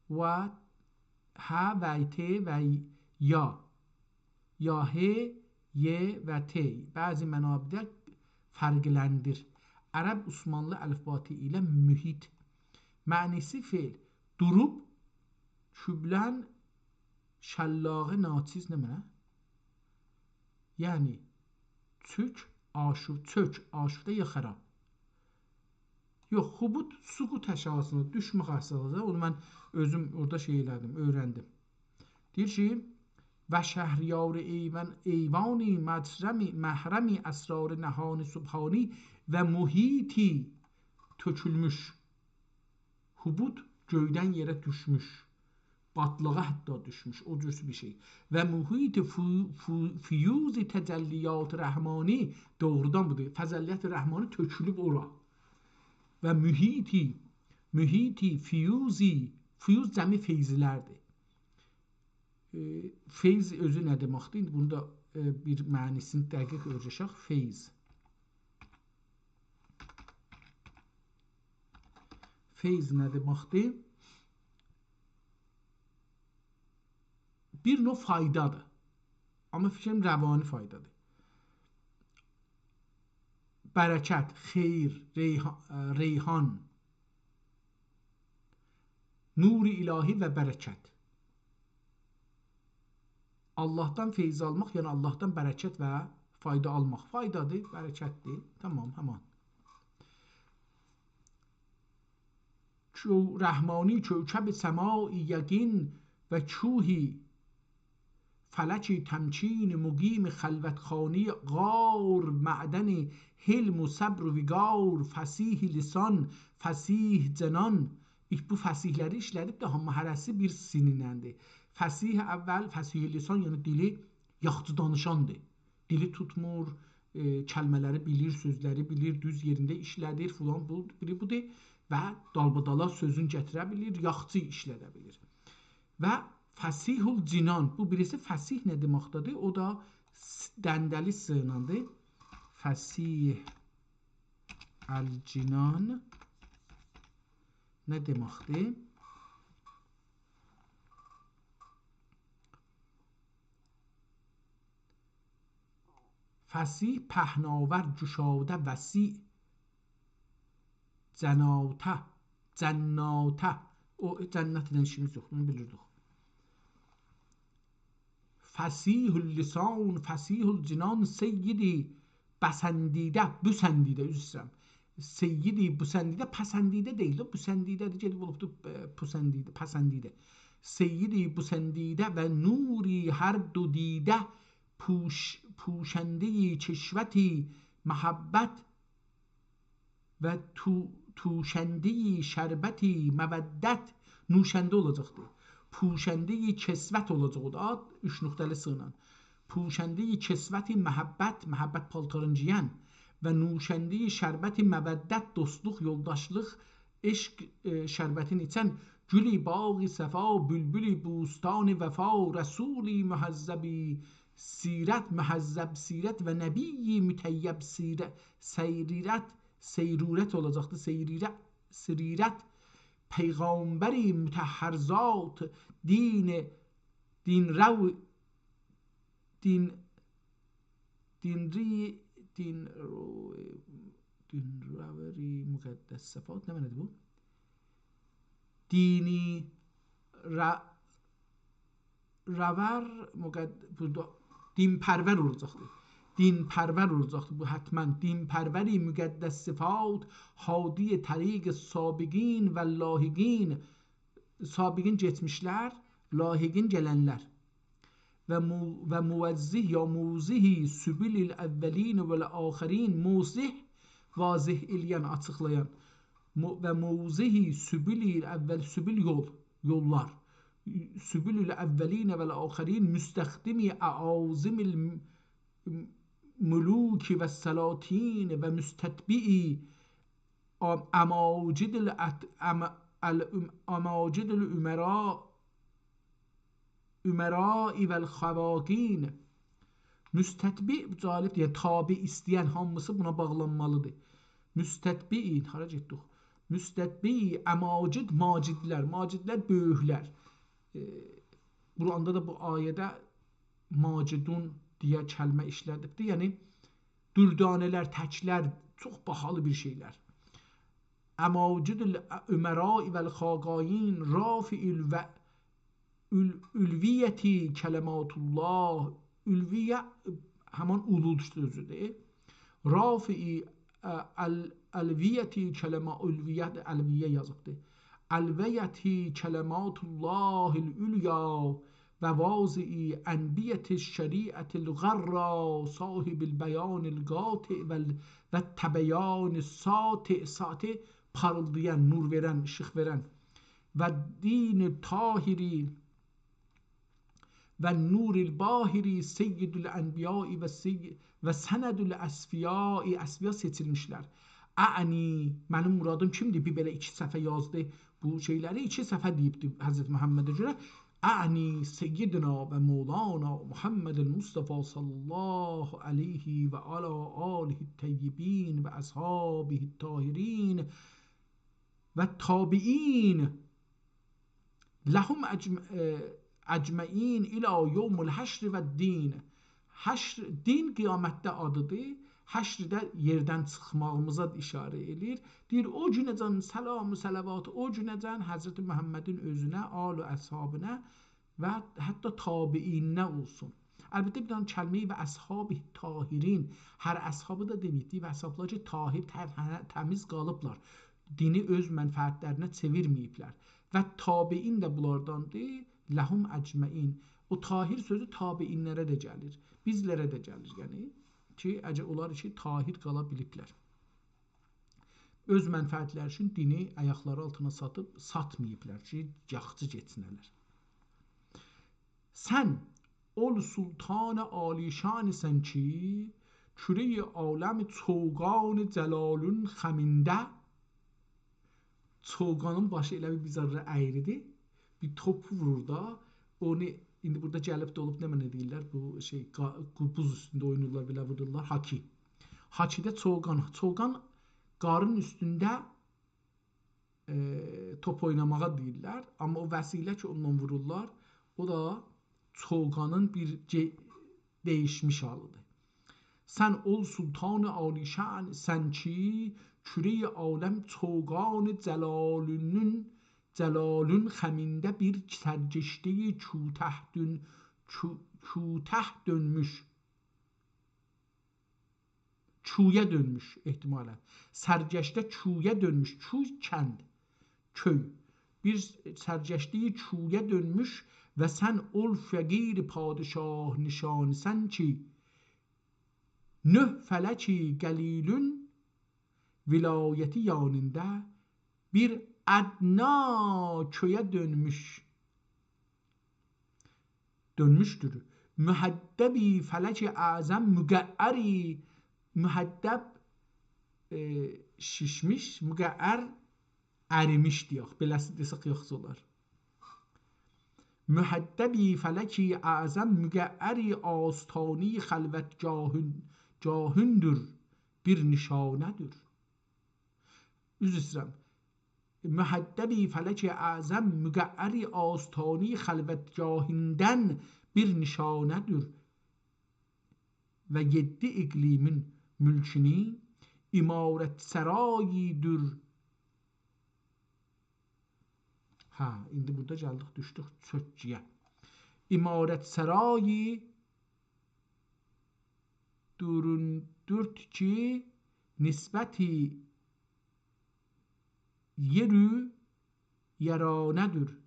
و «ه» و «ت» و «یا». «یا»، «ه»، «ی» و «ت». بعضی منابعده فرقلندیر. عرب عثمانلی الفباسی ایله محیط. معنیسی فعل. دوروب، کوبلن، شلاغی ناچیز نمنه؟ یعنی، چؤک، آشوب، چؤک، آشوبده یا خراب. یوخ، حبوط، سقوط آشاغیسینا، دوشمک آشاغیسینا. اونو من اؤزوم اورادا شئی ائله‌دیم، اؤیرندیم. دئییر کی، «و شهریار ایوان، ایوانی مجرمی، محرمی اسرار نهان سبحانی و محیطی». تؤکولموش. هبوط، گؤیدن یئره دوشموش. باتلاغا حتی دوشموش، او جورسو بیر شئی. و محیط فو-، فو-، فیوض تجلیات رحمانی، دوغرودان بودور. تجلیات رحمانی تؤکولوب اورا. و محیط، محیط فیوض، فیوض جمع فیضلردیر. ائ، فیض اؤزو نه دئمکدیر؟ ایندی بونو دا، ائ، بیر معنی‌سینی دقیق اؤیره‌شک. فیض. فیض نه دئمکدیر؟ بیر نوع فایدادیر. آمما فیکریم روانی فایدادیر. برکت، خیر، ریح-، ریحان، نور الهی و برکت. آللاهدان فیض آلماق، یعنی آللاهدان برکت و فایدا آلماق. فایدادیر، برکتدیر. تامام، همان. کو-، رحمانی کوکب سماع یقین و کوه فلک تمکین، مقیم خلوتخانهٔ غار، معدن حلم و صبر و وقار، فصیح لسان، فصیح جنان. ایلک بو فصیح‌لری ایشله‌دیب ده، آمما هره‌سی بیر سینیندندیر. فصیح اول، فصیح لسان، یعنی دیلی یاخشی دانیشاندیر. دیلی توتمور، ائ، کلمه‌لری بیلیر، سؤزلری بیلیر، دوز یئرینده ایشله‌دیر، فلان، بو، بیری بودور. و دالبادالا سؤزون گتیره بیلیر، یاخشی ایشلده بیلیر. و فصیح الجنان، بو بیریسی فصیح نه دئمکده‌دیر؟ او دا س-، دنده‌لی س ایلندیر. فصیح الجنان نه دئمکدیر؟ فصیح، پهناور، گشاده، وسیع، جناته، جناته. او جنت ایله ایشیمیز یوخدور، اونو بیلیردیک. فصیح اللسان، فصیح الجنان، سیدی بسندیده، بوسندیده، عذر ایسته‌ییرم. سیدی بوسندیده، پسندیده دئییل ده، بوسندیده‌دیر، گئدیب اولوبدور، ائ، پوسندیده، پسندیده. سیدی بوسندیده و نوری هر دو دیده، پوش-، پوشندهٔ کشوتی محبت و تو-، توشندهٔ شربتی مودت، نوشنده اولاجاقدیر. پوشندهٔ کسوت اولاجاق او دا، اوچ نقطه‌لی س ایله. پوشندهٔ کسوت محبت، محبت پالتارین گئین و نوشندهٔ شربت مودت، دوستلوق، یولداشلیق، عشق، ائ، شربتین ایچن، گل باغ صفا، بلبل بوستان وفا، رسول مهذب سیرت، مهذب سیرت و نبی مطیب سیرت، سیرورت، سیرورت اولاجاقدی، سیرورت، سیرورت، پیغمبر مطهر ذات، دین، دین رو-، دین، دین ری-، دین رو-، دین روری مقدس صفات، نمنه‌دیر بو؟ دینی ر-، رور مقد-، بورادا دین‌پرور اولاجاقدیر. دین‌پرور اولاجاقدیر بو حتماً. دین‌پرور مقدس صفات، هادی طریق سابقین و لاحقین. سابقین کئچمیشلر، لاحقین گلنلر. و مو-، و موضح یا موضح سبل الاولین و الاخرین، موضح، واضح ائله‌ین، آچیقلایان. مو-، و موضح سبل الاول، سبل یول، یوللار. سبل الاولین و الاخرین، مستخدم اعاظم الملوک و السلاطین و مستتبع ام-، اماجد الات-، ام-، ال-، ام-، اماجد الامراء، امراء و الخواقین. مستتبع، جالبدیر، یعنی تابع ایسته‌ین هامیسی بونا باغلانمالیدیر. مستتبعین، هارا گئتدیک؟ مستتبع اماجد، ماجدلر، ماجدلر بؤیوکلر. ائ، قرآندا دا بو آیه‌ده ماجدون دئیه کلمه ایشله‌دیبدیر. یعنی، دردانه‌لر، تکلر، چوخ باهالی بیر شئیلر. اماجد الامراء و الخواقین، رافع الو-، ال-، علویة کلمات الله. علویه همان علو سؤزودور. رافع، ا، ال-، علویة کلمه، علویه، علویه یازیبدیر. علویة کلمات الله العلیا و واضع انبیة الشریعة الغرا، صاحب البیان القاطع و ال-، و التبیان الساطع. ساطع پاریلدایان، نور وئرن، ایشیق وئرن. «و دین طاهری و نور الباهری سید الانبیاء و سی-، و سند الاصفیاء»، اصفیا سئچیلمیشلر. «اعنی»، منیم مرادیم کیمدیر؟ بیر بئله ایکی صفحه یازدی بو شئیلری، ایکی صفحه دئییبدی حضرت محمده گؤره. «اعنی سیدنا و مولانا محمد المصطفی صلی الله علیه و علی آله الطیبین و اصحابه الطاهرین و التابعین لهم اجم-، اه، اجمعین الی یوم الحشر و الدین.» حشر، دین قیامتده آدیدیر، حشر ده یئردن چیخماغیمیزا اشاره ائله‌ییر. دئییر، او گونه‌جن سلام و صلوات، او گونه‌جن حضرت محمدین اؤزونه، آل و اصحابینا و حتی تابعینینه اولسون. البته، بیر دنه کلمه‌ای «و اصحابه الطاهرین»، هر اصحابی دا دئمه‌ییب، دئییب، اصحابلار کی، طاهر، تر-، تمیز قالیبلار. دینی اؤز منفعتلرینه چئویرمه‌ییبلر. و تابعین ده بونلارداندیر، «لهم اجمعین». او طاهر سؤزو تابعینلره ده گلیر، بیزلره ده گلیر، یعنی کی، اگر اونلار کی، طاهر قالا بیلیبلر. اؤز منفعتلری اوچون دینی آیاقلاری آلتینا ساتیب ساتماییبلار کی، یاخشی گئچینه‌لر. سن اول سلطان عالیشانی‌سن کی، کره‌ی عالم چوگان جلالون خمینده. چوگانین باشی ائله بیر بیزارلی اَیریدی. بیر توپ وورور دا، اونو ایندی بورادا گلیب ده اولوب، نمنه دئییرلر، بو شئی، قا-، قو-، بوز اوستونده اویناییرلار، بئله وورورلار. هاکی. هاکی‌ده چوگان. چوگان قارین اوستونده، ائ، توپ اویناماغا دئییرلر. آمما او وسیله کی، اونونلا وورورلار، او دا چوگانین بیر گئ-، دییشمیش حالیدیر. سن اول سلطان عالیشانی‌سن کی، کره‌ی عالم چوگان جلالونون، جلالون خمینده بیر سرگشته‌ی کوته دؤن-، کو-، کوته دؤنموش. کویه دؤنموش احتمالاً. سرگشته کویه دؤنموش. کوی، کند، کؤی. بیر سرگشته‌ی کویه دؤنموش و سن اول فقیر پادشاه‌نشانی‌سن کی، نه فلک گلیلون ولایتی یانیندا بیر ادنا کؤیه دؤنموش، دؤنموشدور. مهدبی فلک اعظم مقعری، مهدب، ائ، شیشمیش، مقعر اریمیش دئیک، بئله‌سی دئسک یاخشی اولار. مهدبی فلک اعظم مقعری آستانه‌ی خلوتگاهون، گاهوندور، بیر نشانه‌دیر. عذر ایسته‌ییرم. مهدبی فلک اعظم مقعری آستانه‌ی خلوتگاهیندن بیر نشانه‌دیر. و یئددی اقلیمین مولکونو عمارت‌سرایی‌دیر. هه، ایندی بورادا گلدیک، دوشدوک چؤکگویه. عمارت‌سرایی دورون دورد کی، نسبتی یئرو یارانه‌دیر.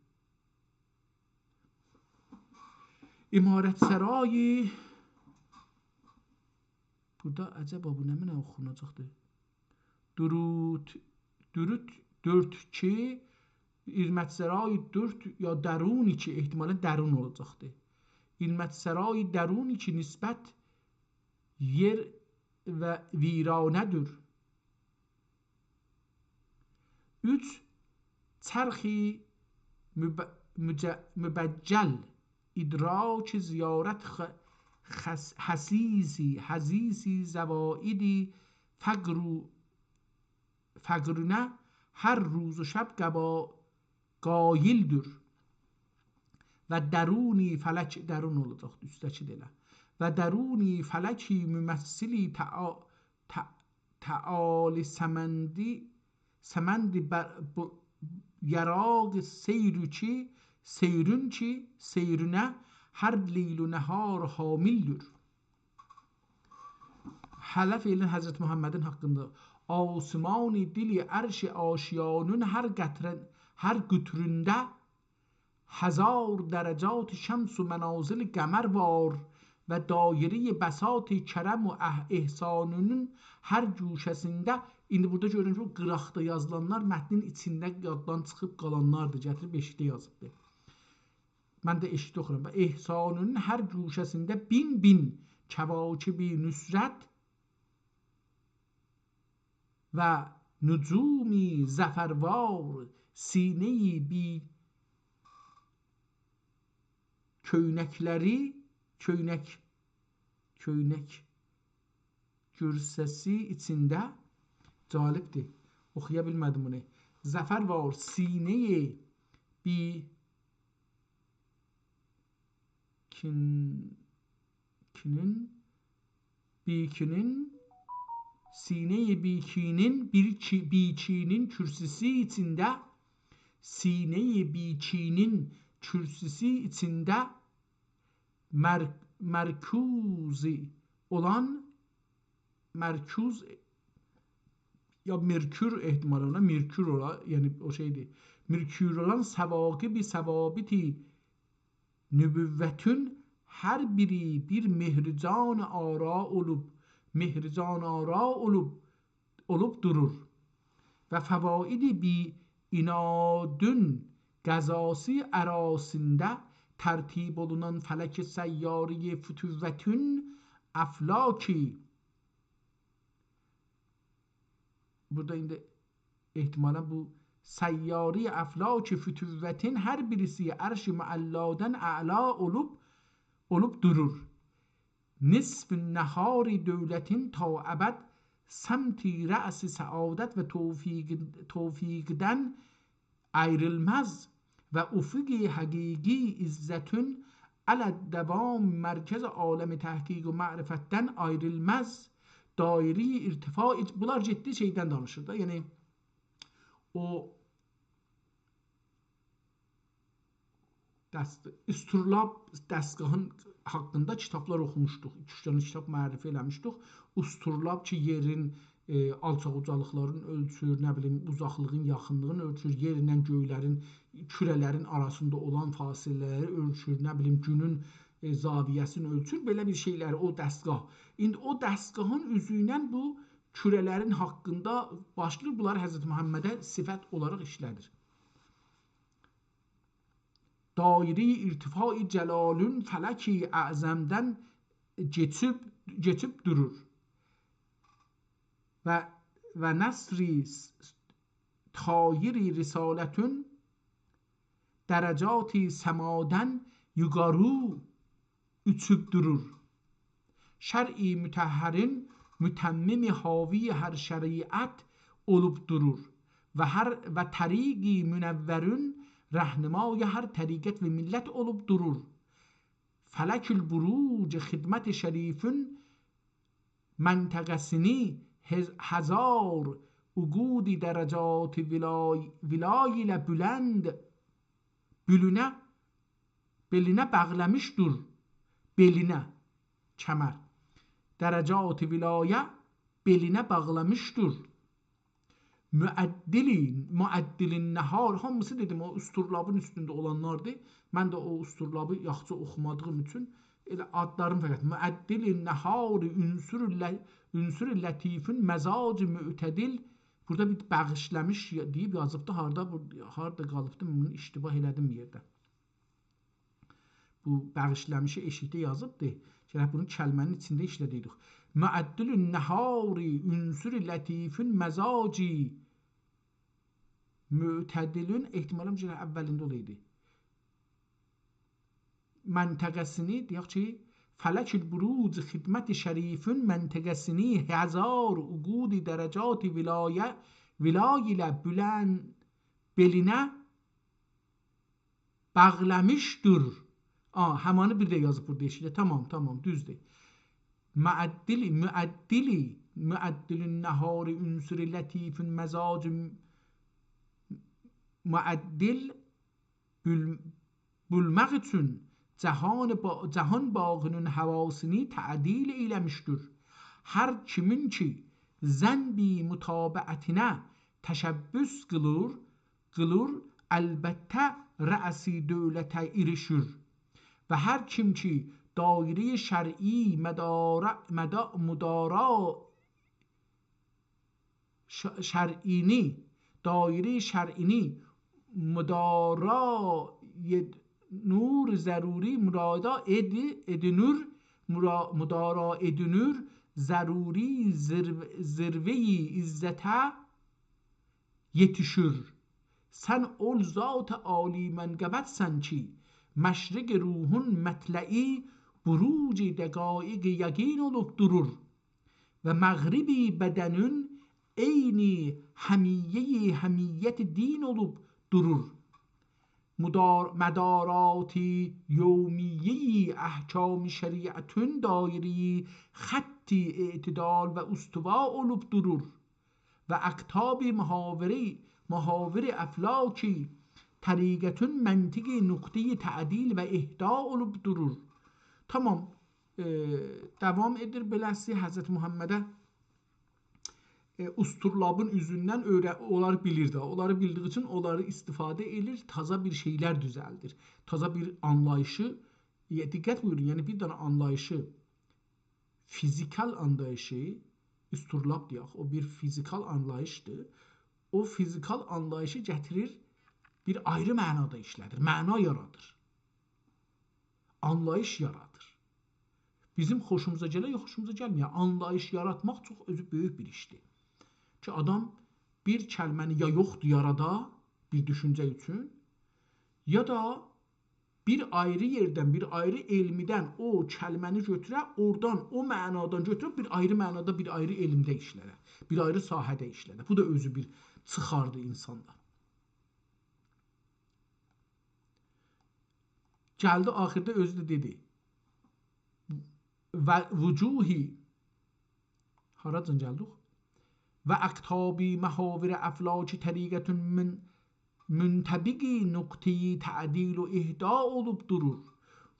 عمارت‌سرایی، بورادا عجبا بو نمنه اوخوناجاقدیر؟ دورود، دورود دورد کی، عمارت‌سرایی دورد یا درون کی، احتمالاً درون اولاجاقدیر. عمارت‌سرایی درون کی، نسبت یئر و ویرانه‌دیر. اوچ، چرخی مب-، مج-، مبجل، ادراک زیارت خ-، خس-، حسیسی، حسیسی زوایدی فقرو-، فقرونه هر روز و شب قبا-، قایلدیر. و درونی فلک، درون اولاجاقدی، اوسته‌کی ده ائله. و درونی فلکی ممثلی تعا-، تع-، تعالی سمندی، سمندی بر-، بو-، یراغ سیرو کی، سیرون کی، سیرونه هر لیل و نهار حاملدیر. هله فعلاً حضرت محمدین حاقیندا. آسمانی دلی عرش آشیانون هر قطره، هر قطرونده هزار درجات شمس و منازل قمر وار و دایره‌ی بساط کرم و اح-، احسانونون هر گوشه‌سینده. ایندی بورادا گؤرون کی، او قیراقدا یازیلانلار متنین ایچینده یاددان چیخیب قالانلاردیر. گتیریب ائشیکده یازیبدیر. من ده ائشیکده اوخورام. و احسانونون هر گوشه‌سینده بین بین کواکب نصرت و نجوم ظفروار، سینه‌ی بی کؤینکلری، کؤینک، کؤینک گورسه‌سی ایچینده. جالبدیر. اوخویا بیلمه‌دیم بونو. ظفروار، سینه‌ی بی کین-، کینین، بیکینین، سینه‌ی بیکینین، بیر کی-، بیکینین کورسوسو ایچینده، سینه‌ی بیکینین کورسوسو ایچینده مر-، مرکوزی اولان، مرکوز یا مرکور احتمالی اونا، مرکور اولا، یعنی او شئیدیر. مرکور اولان ثواقب ثوابت نبوتون هر بیری بیر مهرجان آرا اولوب، مهرجان آرا اولوب، اولوب دورور. و فواید بی عنادون قضاسی آراسیندا ترتیب اولونان فلک سیاره‌ی فتوتون افلاکی، بورادا ایندی احتمالاً بو سیاره‌ی افلاک فتوتون هر بیریسی عرش معلادان اعلا اولوب، اولوب دورور. نصف نهار دولتین تا ابد سمت رأس سعادت و توفیق، توفیقدن آیریلماز و افق حقیقی عزتون علی الدوام مرکز عالم تحقیق و معرفتدن آیریلماز دایره‌ی ارتفاع، بونلار گئتدی شئیدن دانیشیر دا، یعنی او دست-، اسطرلاب دستگاهین حاقیندا کیتابلار اوخوموشدوق. ایکی-اوچ دنه کیتاب معرفی ائله‌میشدیک. اسطرلاب کی، یئرین، ائ، آلچاق اوجالیقلارین اؤلچور، نه بیلیم، اوزاقلیغین، یاخینلیغین اؤلچور، یئرله گؤیلرین، کوره‌لرین آراسیندا اولان فاصله‌لری اؤلچور، نه بیلیم، گونون، ائ، زاویه‌سینی اؤلچور، بئله بیر شئیلری او دستگاه. ایندی او دستگاهین اوزو ایله بو کوره‌لرین حاقیندا باشلاییر، بونلاری حضرت محمده صفت اولاراق ایشله‌دیر. دایره‌ی ارتفاع جلالون فلک اعظمدن کئچیب، کئچیب دورور. و، و نصر س-، طایر رسالتون درجات سمادن یوخاری اوچوب دورور. شرع مطهرین متمم حاوی هر شریعت اولوب دورور. و هر، و طریق منورون رهنمای هر طریقت و ملت اولوب دورور. فلک البروج خدمت شریفون منطقه‌سینی هز-، هزار عقود درجات ولای-، ولای ایله بلند بلونه، بئلینه باغلامیشدیر. بئلینه، کمر. درجات ولایه بئلینه باغلامیشدیر. معدل، معدل نهار، هامیسی دئدیم، او اسطرلابین اوستونده اولانلاردیر. من ده او اسطرلابی یاخشی اوخومادیغیم اوچون ائله آدلارین فقط. معدل نهار عنصر ل-، عنصر لطیفون مزاج معتدل. بورادا بیر باغیشلامیش یا-، دئییب یازیبدی. هاردا بو، هاردا قالیبدی؟ من بونو اشتباه ائله‌دیم بیر یئرده. بو باغیشلامیشی ائشیکده یازیبدی. گرک بونو کلمه‌نین ایچینده ایشله‌دیدیک. معدل نهار عنصر لطیفون مزاج معتدلون، احتمالاً گرک اولینده اولایدی. منطقه‌سینی، دئیک کی، فلک البروج خدمت شریفون منطقه‌سینی هزار عقود درجات ولایه، ولای ایله بلند بئلینه باغلامیشدیر. آ، همانی بیر ده یازیب بورادا ائشیکده. تامام، تامام، دوزدور. معدل، معدل، معدل نهار عنصر لطیفون مزاج م-، معدل بول-، بولماق اوچون جهان با-، جهان باقی‌نین حواسینی تعدیل ائیله‌میشدیر. هر کیمین کی ظن بی متابعتینه تشبث قیلیر، قیلیر، البته رأس دولته ایریشیر. و هر کیم کی دایرهٔ شرعی مدارا، مدا، مدارا، ش، شرعینی، دایرهٔ شرعینی مدارا ید نور ضروری مرادا اد، ادینور، مرا، مدارا ادینور ضروری ذرو، ذروهٔ عزته یئتیشیر. سن اول ذات عالی منقبتسن کی، مشرق روحون مطلعی، بروج دقایق یقین اولوب دورور. و مغرب بدنون عین حمیهٔ حمیت دین اولوب دورور. مدار، مدارات یومیهٔ احکام شریعتون دایرهٔ خط اعتدال و استوا اولوب دورور. و اقطاب محاوره، محاور افلاکی طریقتون منطق نقطهٔ تعدیل و احداء اولوب دورور. تامام، ائ، داوام ائدیر بئله‌سی حضرت محمده، ائ، اسطرلابین اوزوندن اؤیره، اونلاری بیلیر ده. اونلاری بیلدیگی اوچون اونلاری استفاده ائدیر، تازا بیر شئیلر دوزلدیر. تازا بیر آنلاییشی، ائ، دقت بویورون، یعنی بیر دنه آنلاییشی، فیزیکال آنلاییشی، اسطرلاب دئیک، او بیر فیزیکال آنلاییشدیر. او فیزیکال آنلاییشی گتیریر، بیر آیری معنادا ایشله‌دیر، معنا یارادیر. آنلاییش یارادیر. بیزیم خوشوموزا گله، یوخ، خوشوموزا گلمه‌یه. آنلاییش یاراتماق چوخ اؤزو بؤیوک بیر ایشدیر. کی، آدام بیر کلمه‌نی یا یوخدور یارادا، بیر دوشونجه اوچون، یا دا بیر آیری یئردن، بیر آیری علمیدن او کلمه‌نی گؤتوره، اورادان، او معنادان گؤتوره، بیر آیری معنادا، بیر آیری علمده ایشله‌ده، بیر آیری ساحه‌ده ایشله‌ده. بو دا اؤزو بیر چیخاردی اینساندا. گلدی آخیردا اؤزو ده دئدی: «و وجوهی»، هاراجان گلدیک؟ «و اقطاب محاور افلاک طریقتون من، منطبق نقطهٔ تعدیل و احداء اولوب دورور.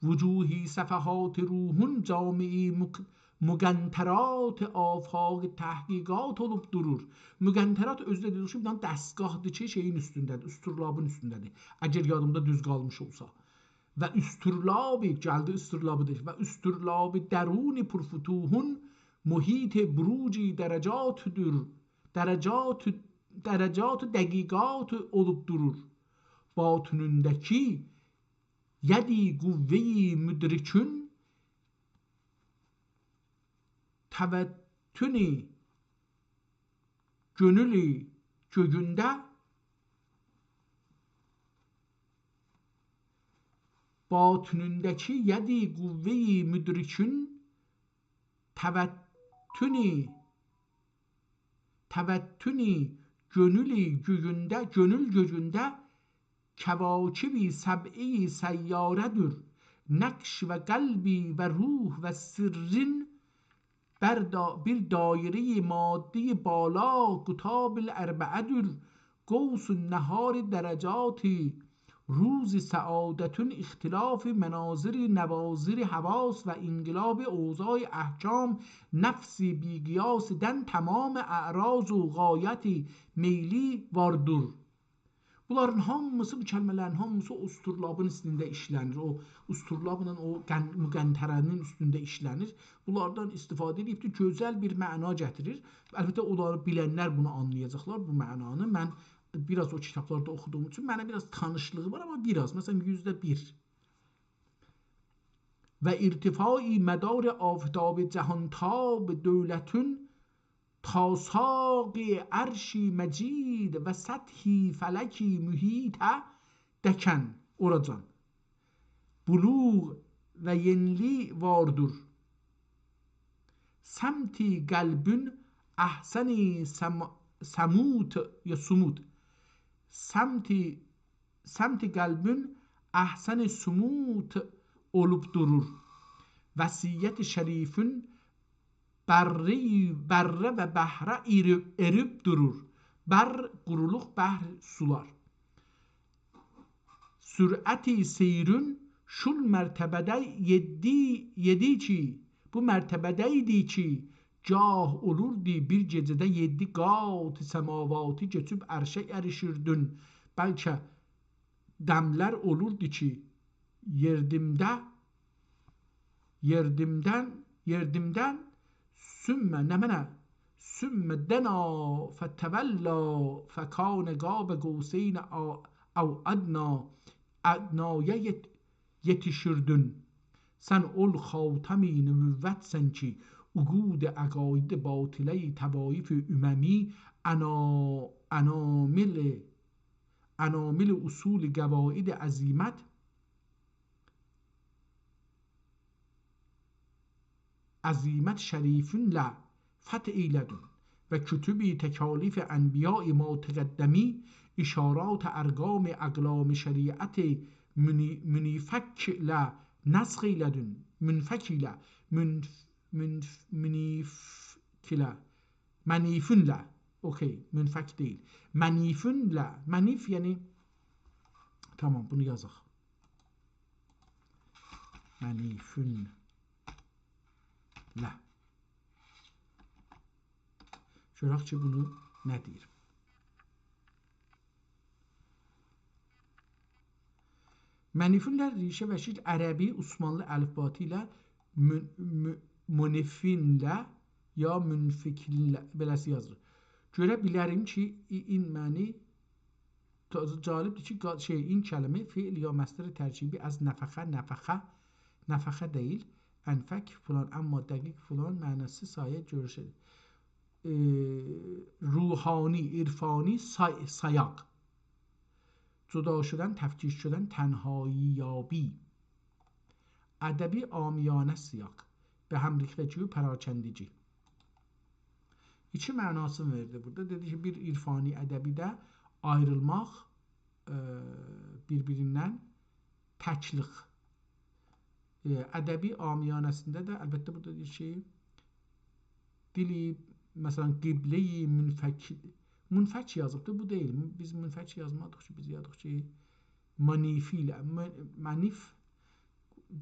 وجوهی صفحات روحون جامع مق، مقنطرات آفاق تحقیقات اولوب دورور.» مقنطرات اؤزو ده دئدیک کی، بیر دنه دستگاهدیر کی، شئیین اوستونده‌دیر، اسطرلابین اوستونده‌دیر. اگر یادیمدا دوز قالمیش اولسا. «و اسطرلابی»، گلدی اسطرلابی دئییر، «و اسطرلاب درون پرفتوحون محیط بروج درجاتدور، درجات، درجات دقیقات اولوب دورور. باطنونده‌کی یدی قوهٔ مدرکون توتون گؤنول گؤیونده، باطنونده‌کی یدی قوهٔ مدرکون توتون، توتون گؤنول گؤیونده، گؤنول گؤیونده کواکب سبعهٔ سیاره‌دور. نقش و قلبی و روح و سرین بر دا، بیر دایرهٔ مادی بالا قطاب الاربعه‌دور. قوس نهار درجات روز سعادتون اختلاف مناظر نواظر حواس و انقلاب اوضاع احکام نفس بی‌قیاسدن تمام اعراض و غایت میلی واردور.» بونلارین هامیسی، بو کلمه‌لرین هامیسی او اسطرلابین اوستونده ایشله‌نیر. او اسطرلابلا او قن، مقنطره‌نین اوستونده ایشله‌نیر. بونلاردان استفاده ائدیب ده گؤزل بیر معنا گتیریر. البته، اونلاری بیلنلر بونو آنلایاجاقلار، بو معنانی. من بیر آز او کیتابلاردا اوخودوغوم اوچون منه بیر آز تانیشلیغی وار، آمما بیر آز، مثلا، یوزده بیر. «و ارتفاعی مدار آفتاب جهانتاب دولتون تا ساق عرش مجید و سطح فلک محیط دکن»، اوراجان. «بلوغ و ینلی واردور. سمت قلبون احسن سم، سموت یا سمود. سمت، سمت قلبون احسن سموت اولوب دورور. وصیت شریفون بره، بره و بحره ائریب، ائریب دورور.» بر، قورولوق، بحر، سولار. «سرعت سیرون شول مرتبه‌ده یئددی، یئددی کی»، بو مرتبه‌ده ایدی کی، گاه اولوردو بیر گئجه‌ده یئددی قات سماواتی کئچیب عرشه اریشیردون. بلکه دملر اولوردو کی، یئردیمده یئردیمدن، یئردیمدن، ثم نمنه، ثم دنا فتولی فکان قاب قوسین آ-، او ادنی، ادنایا یئت-، یئتیشیردین. سن اول خاتم نبوت‌سن کی، عقود عقاید باطله طوایف اممی، انا-، انامیل، انامیل اصول قواعد عظیمت، عظیمت شریفینله فتح ائیله‌دین و کتب تکالیف انبیاء ما تقدمی، اشارات ارقام اقلام شریعت منی-، منیفک ایله نسخ ائیله‌دین. منفک ایله، منف-، منف-، منیفک ایله، منیفینله. اوکی، منفک دئییل. منیفینله، منیف یعنی، تامام، بونو یازاق. منیفینله. گؤرک کی، بونو نه دئییر. منیفینله ریشه و شکل عربی عثمانلی الفباسی ایله مون-، مو-، مونیفینله یا مونفیکینله، بئله‌سی یازیلیر. گؤره بیلریم کی، ای-، این معنی تا-، جالبدیر کی، قا-، شئی، این کلمه فعل یا مصدر ترکیبی از نفخه، نفخه، نفخه دئییل، انفک فلان، اما دقیق فلان معناسی سایه گؤرشه-، ائ، روحانی، عرفانی سای-، سایاق. جدا شدن، تفکیک شدن، تنهایی یابی. ادبی عامیانه سیاق، به هم‌ریختگی و پراکندگی. ایکی معناسینی وئردی بورادا. دئدی کی، بیر عرفانی، ادبی ده آیریلماق، ائ، بیر-بیریندن تکلیک. ائ، ادبی عامیانه‌سینده ده البته بورادا دئییر کی، دیلی، مثلا، قبله‌ی منفک، منفک یازیبدی، بو دئییل. بیز منفک یازمادیق کی، بیز یازدیق کی، منیفی ایله، م-، منیف،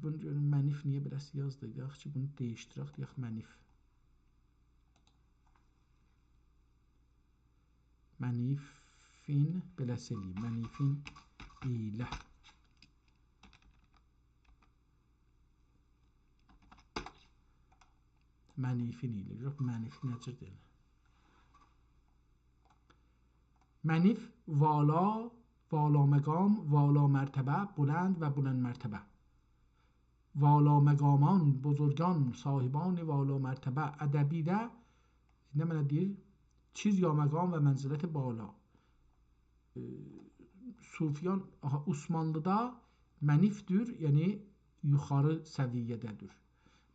بونو گؤرون، منیف نییه بئله‌سی یازدی؟ یاخشی، بونو دییشدیرک، دئیک منیف. منیفین، بئله‌سی ائله‌ییم، منیفین ایله. منیفین ایله، یوخ، منیف نه جور دئییرلر؟ منیف، والا، والا مقام، والا مرتبه، بلند و بلند مرتبه. والا مقامان، بزرگان، صاحبان والا مرتبه. ادبی‌ده نمنه دئییر؟ چیز یا مقام و منزلت بالا. ائ، صوفیان، آها، عثمانلی‌دا منیف‌دور، یعنی یوخاری سویه‌ده‌دیر.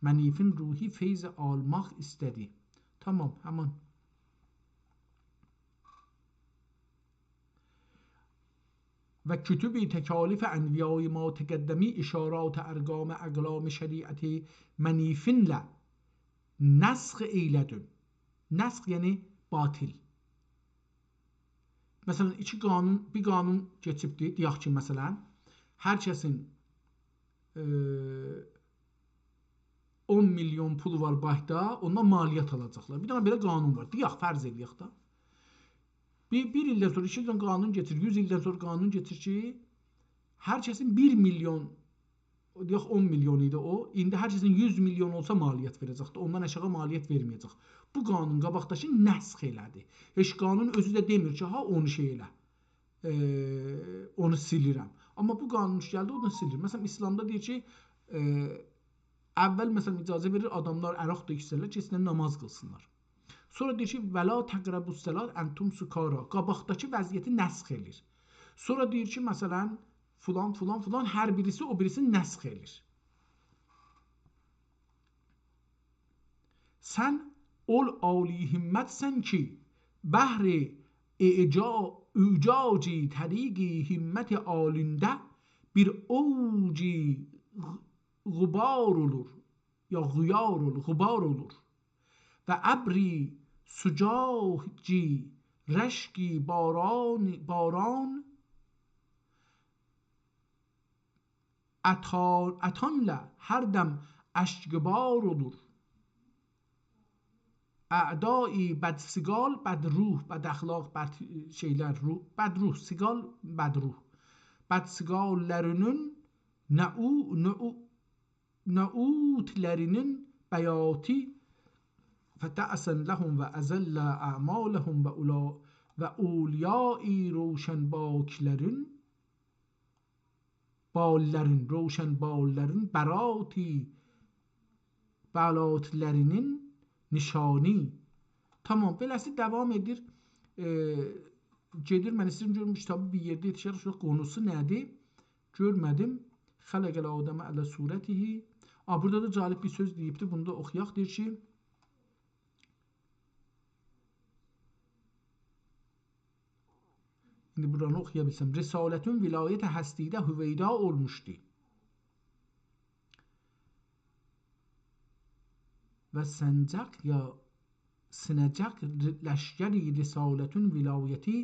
منیفین روحی فیض آلماق ایسته‌دی. تامام، همان. و کتب تکالیف انبیای ما تقدمی اشارات ارقام اقلام شریعت منیفینله نسخ ائیله‌دیم. نسخ یعنی باطل. مثلا، ایکی قانون، بیر قانون کئچیبدی، دئیک کی، مثلا، هر کسین، ائ، اون میلیون پولو وار بانکدا، اوندان مالیات آلاجاقلار. بیر دنه بئله قانون وار. دئیک، فرض ائله‌یک ده. بیر، بیر ایلدن سونرا، ایکی ایلدن قانون کئچیر، یوز ایلدن سونرا قانون کئچیر کی، هر کسین بیر میلیون، دئیک، اون میلیون ایدی او، ایندی هر کسین یوز میلیون اولسا مالیات وئره‌جکدیر. اوندان آشاغی مالیات وئرمه‌یه‌جک. بو قانون قاباقداکی نسخ ائله‌دی. هئچ قانون اؤزو ده دئمیر کی، ها، اونو شئی ائله، ائ، اونو سیلیرم. آمما بو قانون کی گلدی، اونو سیلیر. مثلا، ایسلامدا دئییر کی، ائ، اول، مثلا، اجازه وئریر، آداملار عرق دا ایچسه‌لر، گئتسینلر نماز قیلسینلار. سونرا دئییر کی، «ولا تقربوا الصلاة انتم سکاری.» قاباقداکی وضعیتی نسخ ائله‌ییر. سونرا دئییر کی، مثلا، فلان، فلان، فلان، هر بیریسی او بیریسینی نسخ ائله‌ییر. سن اول عالی همت‌سن کی، بحر اعجا-، اعجاجی طریق همت عالینده بیر اوج غ-، غبار اولور، یا غیار اولور، غبار اولور. و ابر سجاجی رشک باران، باران عطا-، عطانله هر دم اشک‌بار اولور. اعدای بدسیقال، بدروح، بداخلاق، بد شئیلر، روح، بدروح، سیقال، بدروح. بدسیقاللارینین نعو-، نعو-، نعوتلرینین بیاتی فدعسا لهم و اضل اعمالهم و اولا-، و اولیای روشنباکلرین، باللرین، روشنباللرین براتی، بلاتلرینین نیشانی. تامام، بئله‌سی داوام ائدیر. ائ، گئدیر، من ایسته‌ییرم گؤروم کیتابی بیر یئرده یئتیشر، قونوسو نه‌دیر؟ گؤرمه‌دیم. خلق آدم علی صورته. آ، بورادا دا جالب بیر سؤز دئییبدی، بونو دا اوخویاق. دئییر کی، ایندی بورانی اوخویا بیلسم. رسالتون ولایت هستی‌ده هویدا اولموشدو. و سنجق یا سینجق ر-، لشکری رسالتون ولایتی،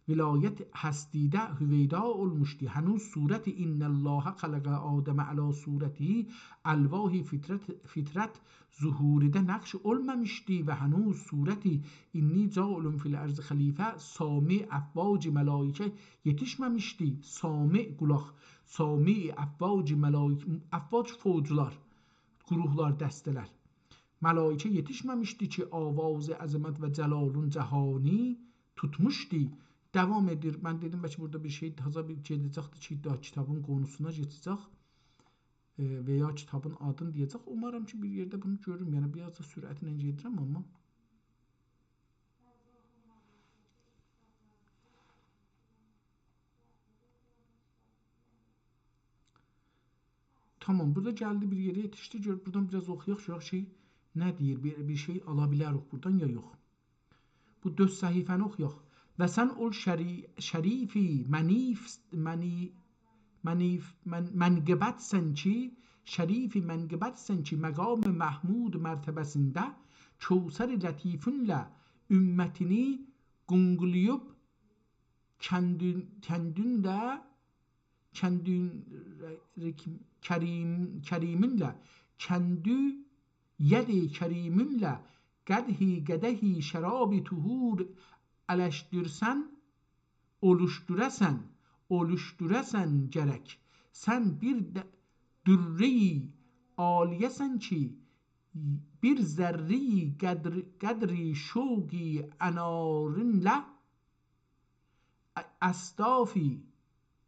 ولایت هستی‌ده هویدا اولموشدو. هنوز صورت «ان الله خلق آدم علی صورته» الواح فطرت، فطرت ظهوریده نقش اولمامیشدی و هنوز صورت «انی جاعل فی الارض خلیفه» سامع افواج ملائکه یئتیشمه‌میشدی. سامع قولاق، سامع افواج ملائکه، افواج فوجلار، گروهلار، دسته‌لر. ملائکه یئتیشمه‌میشدی کی، آواز عظمت و جلالون جهانی توتموشدو. داوام ائدیر. من دئدیم، بلکه بورادا بیر شئی، تازا بیر گئده‌جکدیر کی، دا کیتابین قونوسونا کئچه‌جک، ائ، و یا کیتابین آدینی دئیه‌جک. اومارام کی، بیر یئرده بونو گؤروم. یعنی، بیر آز دا سرعتله گئدیرم، آمما تامام، بورادا گلدی بیر یئره یئتیشدی. گؤر، بورادان بیر آز اوخویاق، گؤرک کی، نه دئییر، بیر، بیر شئی آلا بیلریک بورادان یا یوخ. بو دؤرد صفحه‌نی اوخویاق. و سن اول شری-، شریفی منیف، منی-، منیف، من-، منقبتسن کی، شریفی منقبتسن کی، مقام محمود مرتبه‌سینده کوثر لطیفونلا امتینی قونقولاییب کندون، کندون ده، کندون، ر-، ر-، کریم، کریمینله، کندو ید کریمینله قدحی قدحی شراب طهور الشدورسن، اولوشدوراسان، اولوشدوراسان گرک. سن بیر ده-، دره‌ی عالیه‌سن کی، بیر ذره‌ی قدر، قدری شوقی انارینله اصدافی،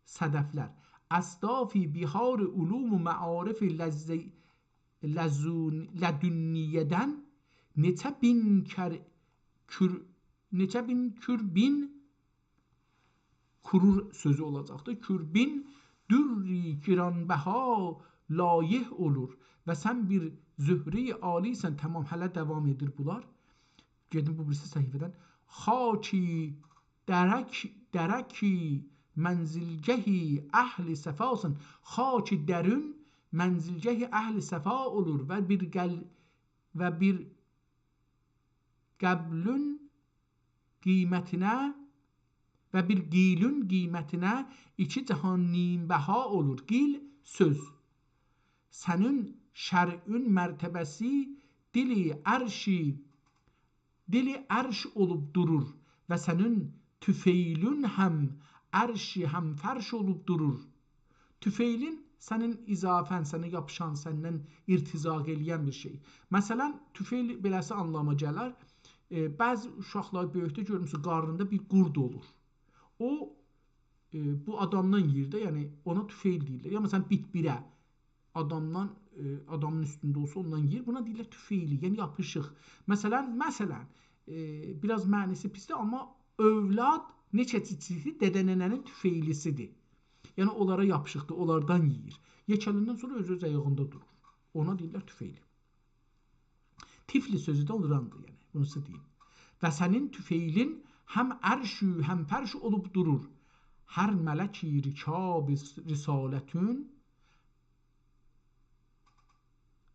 صدفلر، اصدافی بحار علوم و معارف لذ-، لذون-، لدنیه‌دن نئچه بین کر-، کور-، نئچه بین کور بین، کرور سؤزو اولاجاقدیر. کور بین درّی گران‌بها لایح اولور و سن بیر زهره‌ی عالی‌سن. تامام، هله داوام ائدیر بونلار. گئدیم بو بیریسی صفحه‌دن. خاکی درک، درکی منزلگهی اهل صفاسان. خاک درون منزلگهی اهل صفا اولور و بیر قل-، و بیر قبلون قیمتینه و بیر قیلون قیمتینه ایکی جهان نیم‌بها اولور. قیل، سؤز. سنین شرعون مرتبه‌سی دیلی عرشی، دیلی عرش اولوب دورور و سنین طفیلون هم عرشی هم فرش اولوب دورور. طفیلین سنین اضافه‌ن، سنه یاپیشان، سندن ارتزاق ائله‌ین بیر شئی. مثلا، طفیل بئله‌سی آنلاما گلر. ائ، بعضی اوشاقلار بؤیوکده گؤرموسون، قارنیندا بیر قورد اولور. او، ائ، بو آدامدان یئییر ده، یعنی اونا طفیل دئییرلر. یا مثلا، بیت‌بیره. آدامدان، ائ، آدامین اوستونده اولسا، اوندان یئییر. بونا دئییرلر طفیلی، یعنی یاپیشیق. مثلا، مثلا، ائ، بیر آز معناسی پیسدیر، آمما اولاد نئچه کیچیکدیر، دده-ننه‌نین طفیلی‌سیدیر. یعنی اونلارا یاپیشیقدیر، اونلاردان یئییر. یئکه‌لندن سونرا اؤز-اؤز آیاغیندا دورور. اونا دئییرلر طفیلی. طفل سؤزو ده اوراداندیر، یعنی. بونو سیزه دئییم. و سنین طفیلین هم عرش و هم فرش اولوب دورور. هر ملکی رکاب رسالتون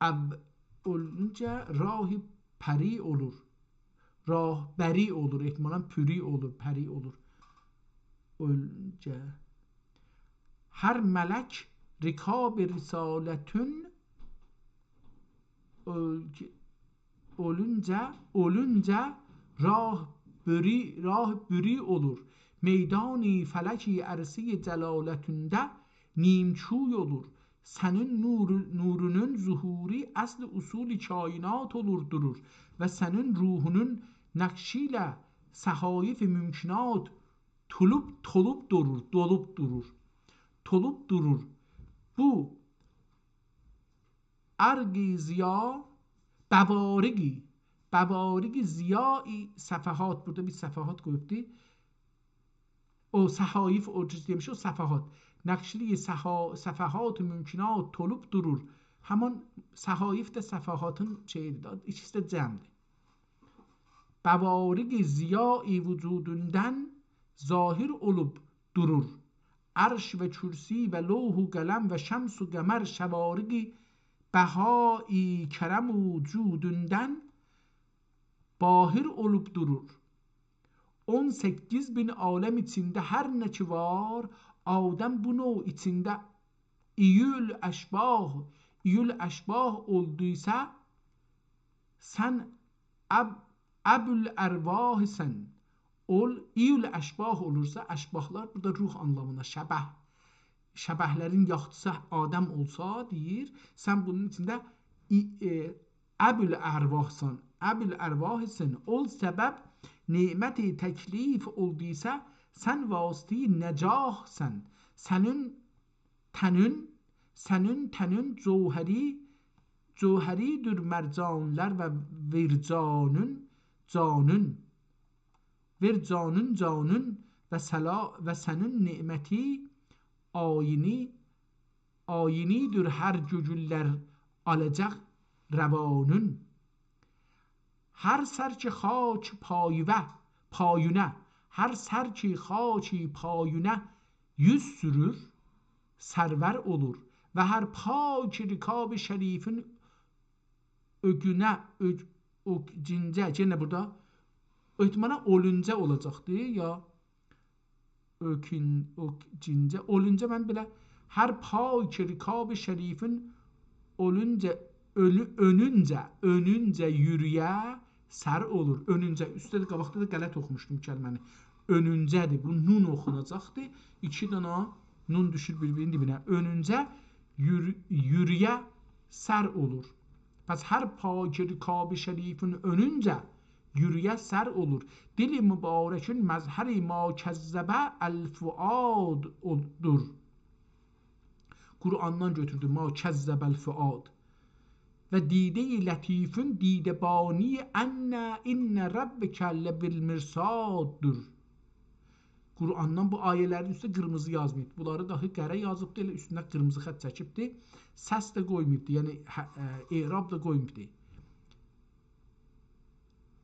اب-، اولونجا راهی پری اولور. راهبری اولور، احتمالا پوری اولور، پری اولور. اولونجا. هر ملک رکاب رسالتون اول-، اولونجا، اولونجا راهبری، راهبری اولور. میدانی فلکی عرصه‌ی جلالتونده نیم‌کوی اولور. سنین نور، نورونون ظهوری اصل اصول کاینات اولور، دورور و سنین روحونون نقشی ایله صحایف ممکنات تولوب، تولوب دورور، دولوب دورور، تولوب دورور. بو ارقی ضیا، بوارقی، بوارقی ضیای صفحات، بورادا بیر صفحات قویوبدو. او صحایف، او جوز دئمیش، او صفحات. نقشلی صحا-، صفحات ممکنات تولوب دورور. همان صحایف ده صفحاتین شئییدیر ده، ایکیسی ده جمعدیر. بوارق ضیای وجودوندن ظاهر اولوب دورور. عرش و کرسی و لوح و قلم و شمس و قمر شوارق بهایی کرم و جودوندن باهر اولوب دورور. اون سککیز مین عالم ایچینده هر نه کی وار، آدم بو نوع ایچینده ایول اشباح، ایول اشباح اولدویسا، سن اب-، ابوالارواحسن. اول، ایول اشباح اولورسا، اشباحلار بورادا روح آنلامینا، شبح، شبحلرین یاخچیسی آدم اولسا، دئییر، سن بونون ایچینده ای-، ائ، ابوالارواحسان، ابوالارواحسن. اول سبب نعمت تکلیف اولدویسا، سن واسطه‌ی نجاحسن. سنین تنین، سنین تنین جوهری، جوهری‌دیر مرجانلار و وئر جانین، جانین. وئر جانین، جانین و سلا-، و سنین نعمتی آیینی، آیینی‌دیر هر گؤگوللر آلاجاق روانین. هر سر کی خاک پایوه، پایونه، هر سر کی خاک پایونه یوز سورور، سرور اولور و هر پای کی رکاب شریفین اؤگونه، اؤگ-، اؤگونجه، یئنه بورادا اؤتمنه اولونجا اولاجاقدی، یا اؤکون-، اؤگونجه، اولونجا من بئله هر پای کی رکاب شریفین اولونجا، اؤلو-، اؤنونجه، اؤنونجه یورویه سر اولور. اؤنونجه، اوسته ده، قاباقدا دا غلط اوخوموشدوم کلمه‌نی. اؤنونجه‌دیر. بو نون اوخوناجاقدی. ایکی دانا نون دوشور بیر-بیرینین دیبینه. اؤنونجه یور-، یورویه سر اولور. پس هر پای کی رکاب شریفین اؤنونجه یورویه سر اولور. دل مبارکین مظهر ما کذب الفؤاد اولدور. قرآندان گؤتوردو، ما کذب الفؤاد. و دیده‌ی لطیفین دیده بانی ان، ان ربک لبالمرصاددور. قرآندان بو آیه‌لرین اوسته قیرمیزی یازماییب. بونلاری داهی قره یازیبدی، ائله اوستونده قیرمیزی خط چکیبدی. سس ده قویماییبدی، یعنی، هه، ائ، اعراب دا قویماییبدی.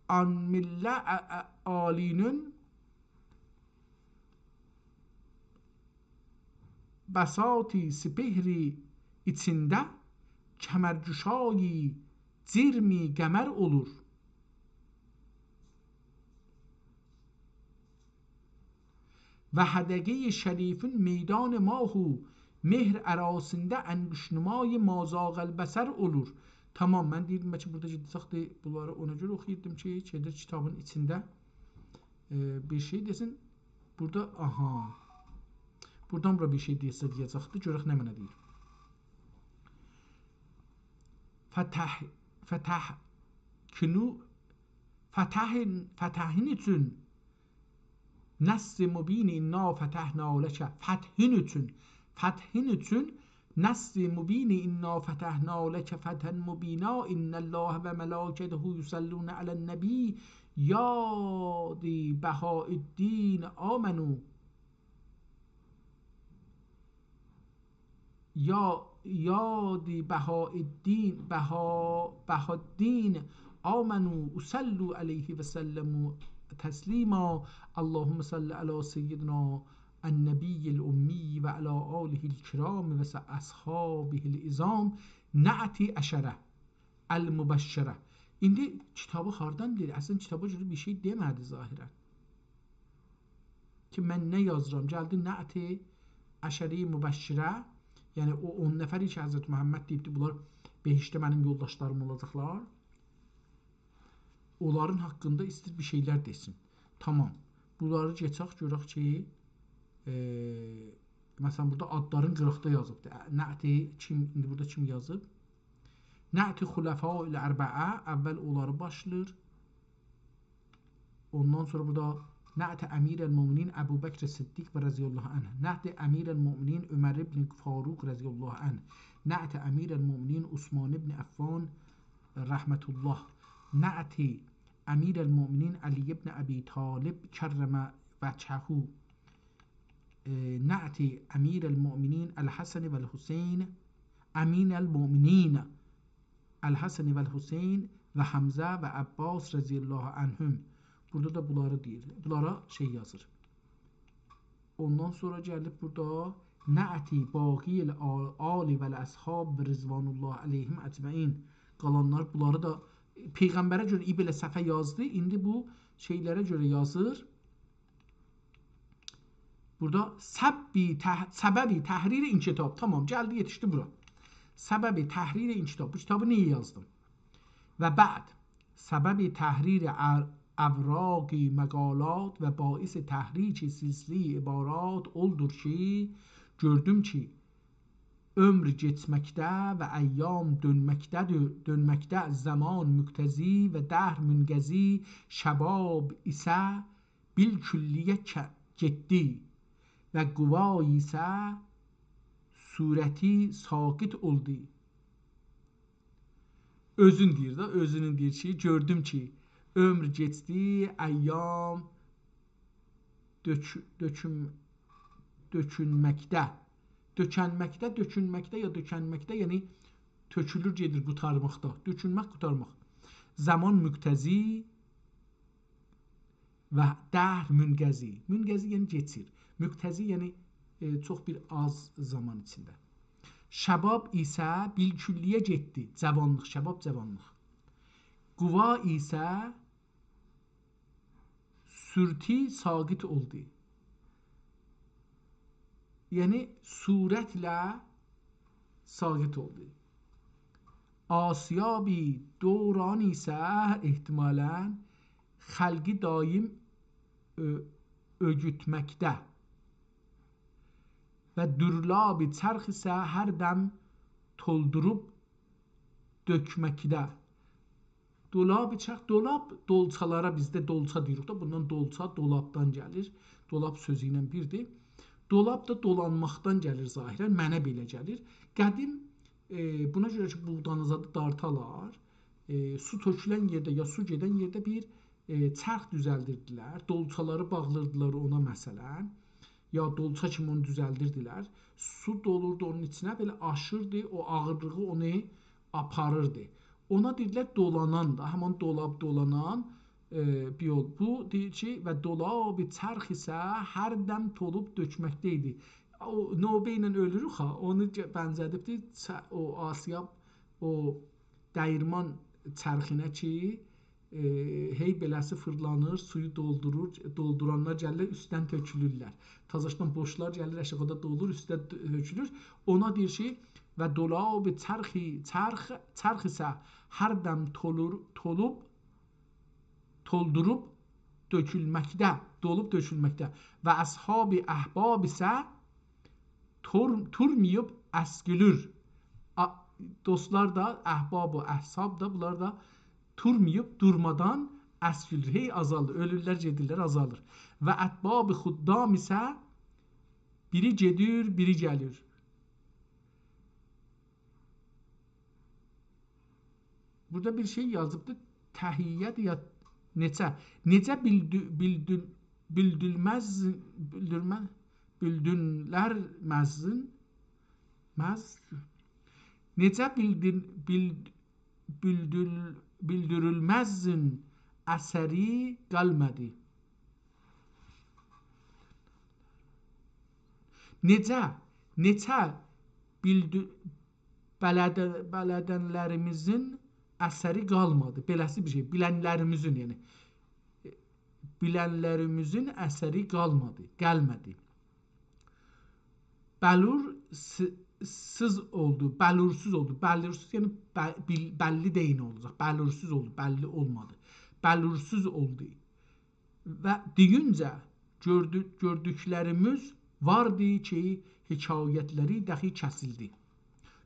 آن مله، ا، ا، عالی‌نین بساط سپهری ایچینده کمرگشایی جرم قمر اولور. و حدقه‌ی شریفین میدان ماه و مهر آراسیندا انگشت‌نمای ما زاغ البصر اولور. تامام، من دئییردیم، بلکه بورادا گئده‌جکدی، بونلاری اونا گؤره اوخویوردوم کی، شئیده، کیتابین ایچینده، ائ، بیر شئی دئسین. بورادا، آها. بورادان بورا بیر شئی دئیه‌سه دئیه‌جکدی. گؤرک نمنه دئییر. فتح، فتح، کنو، فتحین، فتحین اوچون نصر مبین انا فتحنا لک، فتحین اوچون، فتحین اوچون نصر مبین انا فتحنا لک فتحا مبینا، ان الله و ملائکته یصلون علی النبی، یا دی بهاء الدین آمنو. یا، یا دی بهاء الدین، بها-، بهاء الدین، آمنوا و صلوا علیه و سلموا تسلیما. اللهم صل علی سیدنا النبی الأمی و علی آله الکرام و س-، اصحابه العظام. نعت عشره المبشره. ایندی کیتابی هاردان دئییر؟ اصلاً کیتابا گؤره بیر شئی دئمه‌دی ظاهراً. کی من نه یازیرام؟ گلدی نعت عشره مبشره، یعنی او اون نفر کی حضرت محمد دئییبدی، بونلار بهشتده منیم یولداشلاریم اولاجاقلار. اونلارین حاقیندا ایسته‌ییر بیر شئیلر دئسین. تامام. بونلاری کئچک، گؤرک کی، ائ، مثلا، بورادا آدلارین قیراقدا یازیبدیر. نعت کیم، ایندی بورادا کیم یازیب؟ نعت خلفاء الاربعه، اول اونلاری باشلاییر. اوندان سونرا بورادا نعت امیر المؤمنین ابوبکر صدیق و رضی الله عنه، نعت امیر المؤمنین عمر ابن فاروق رضی الله عنه، نعت امیر المؤمنین عثمان ابن عفان رحمة الله، نعت امیر المؤمنین علی ابن ابی طالب کرم وجهه، ائ، نعت امیر المؤمنین الحسن و الحسین، امیر المؤمنین الحسن و الحسین و حمزه و عباس رضی الله عنهم. بورادا دا بونلاری دئییر. بونلارا شئی یازیر. اوندان سونرا گلیب بورادا نعت باقی الآل و الاصحاب رضوان الله علیهم اجمعین. قالانلار بونلاری دا پیغمبره گؤره بئله صفحه یازدی. ایندی بو شئیلره گؤره یازیر. بورادا سبب ته-، سبب تحریر این کتاب. تمام، گلدی، یئتیشدی بورا. سبب تحریر این کتاب. بو کیتابی نییه یازدیم؟ و بعد، سبب تحریر ا-، اوراق مقالات و باعث تحریک سلسله عبارات اولدور کی، گؤردوم کی، عؤمور کئچمکده و ایام دؤنمکده‌دیر، دؤنمکده، زمان مقتضی و دهر منقضی، شباب ایسه بالکلیه ک-، گئتدی و قوا ایسه صورتی ساقط اولدو. اؤزون دئییر ده، اؤزونون دئییر کی، گؤردوم کی، عؤمور کئچدی، ایام دؤک-، دؤکون-، دؤکونمکده. دؤکنمکده، دؤکونمکده یا دؤکنمکده، یعنی تؤکولور، گئدیر قوتارماقدا. دؤکونمک، قوتارماق. زمان مقتضی و دهر منقضی. منقضی، یعنی کئچیر. مقتضی، یعنی، ائ، چوخ بیر آز زامان ایچینده. شباب ایسه بالکلیه گئتدی. جاوانلیق، شباب، جاوانلیق. قوا ایسه صورتی ساقط اولدو. یعنی، صورتله ساقط اولدو. آسیاب دوران ایسه احتمالاً خلقی دایم اؤ-، اؤگوتمکده و دولاب چرخ ایسه هر دم تولدوروب دؤکمکده. دولاب چرخ، دولاب دولچالارا، بیزده دولچا دئییریک ده، بوندان دولچا دولابدان گلیر. دولاب سؤزو ایله بیردیر. دولاب دا دولانماقدان گلیر ظاهراً، منه بئله گلیر. قدیم، ائ، بونا گؤره کی، بوغدانی زادی دارتالار، ائ، سو تؤکولن یئرده یا سو گئدن یئرده بیر ائ، چرخ دوزلدیردیلر، دولچالاری باغلیردیلار اونا مثلاً، یا دولچا کیمی اونو دوزلدیردیلر. سو دولوردو اونون ایچینه، بئله آشیردی، او آغیرلیغی اونو آپاریردی. اونا دئییرلر دولانان دا، همان دولاب دولانان، ائ، بیر یول. بو دئییر کی، و دولاب چرخ ایسه هر دم تولوب دؤکمکده ایدی. او نوبه ایله اؤلوروک ها، اونو گه-، بنزه‌دیبدیر، چه-، او آسیاب، او دییرمان چرخینه کی، ائ، هئی بئله‌سی فیرلانیر، سویو دولدورور، دولدورانلار گلیرلر، اوستدن تؤکولورلر. تازاشدان بوشلار گلیر، آشاغیدا دولور، اوسته تؤ-، تؤکولور. اونا دئییر کی، و دولاب چرخی، چرخ، چرخ ایسه هر دم تولور، تولوب، تولدوروب دؤکولمکده، دولوب دؤکولمکده. و اصحاب احباب ایسه تور-، تورماییب اسکیلیر. آ-، دوستلار دا، احباب و اصحاب دا، بونلار دا تورماییب، دورمادان اسکیلیر. هئی آزالیر، اؤلورلر، گئدیرلر، آزالیر. و اتباع خدام ایسه بیری گئدیر، بیری گلیر. بورادا بیر شئی یازیبدی. تهیه‌دیر یا نئچه؟ نئجه بیلدی-، بیلدی-، بیلدیلمز، بیلدیرمه-، بیلدیلرمزین، مز-، نئجه بیلدی-، بیل-، بیلدیل-، بیلدیریلمزین اثری قالمادی. نئجه، نئچه بیلدی-، بلد-، بلدنلریمیزین اثری قالمادی. بئله‌سی بیر شئی، بیلنلریمیزین، یعنی، بیلنلریمیزین اثری قالمادی، گلمه‌دی. بلور س-، سیز اولدو، بلورسوز اولدو. بلورسوز، یعنی به-، بیل-، بللی دئییل نه اولاجاق. بلورسوز اولدو، بللی اولمادی. بلورسوز اولدو. و دئیینجه گؤردو-، گؤردوکلریمیز واردی کی، حکایتلری دخی کسیلدی.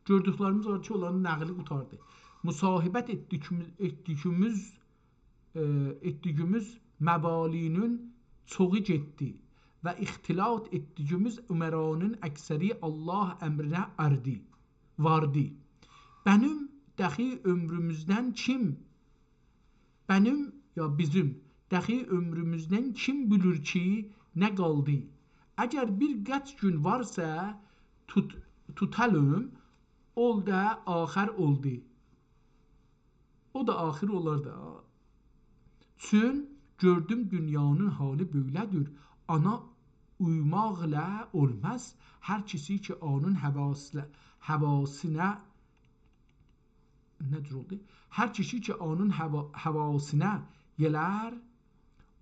گؤردوکلریمیز وار کی، اونلارین نقلی قوتاردی. مصاحبت ائتدیگیمیز، ائتدیگیمیز، ائ، ائتدیگیمیز موالی‌نین چوخو گئتدی و اختلاط ائتدیگیمیز امرانین اکثری الله امرینه اردی، واردی. بنیم دخی عؤمروموزدن کیم بنیم، یا بیزیم، دخی عؤمروموزدن کیم بیلیر کی، نه قالدی؟ اگر بیر قاچ گون وارسا، توت-، توتالیم، اول دا آخر اولدو. او دا آخر اولار دا. چون گؤردوم دونیانین حالی بؤیله‌دیر. آنا اویماقلا اولماز. هر کیشی کی، آنین حواسله-، حواسینه نه جور اولدو؟ هر کیشی کی، آنین حوا-، حواسینه یئلر،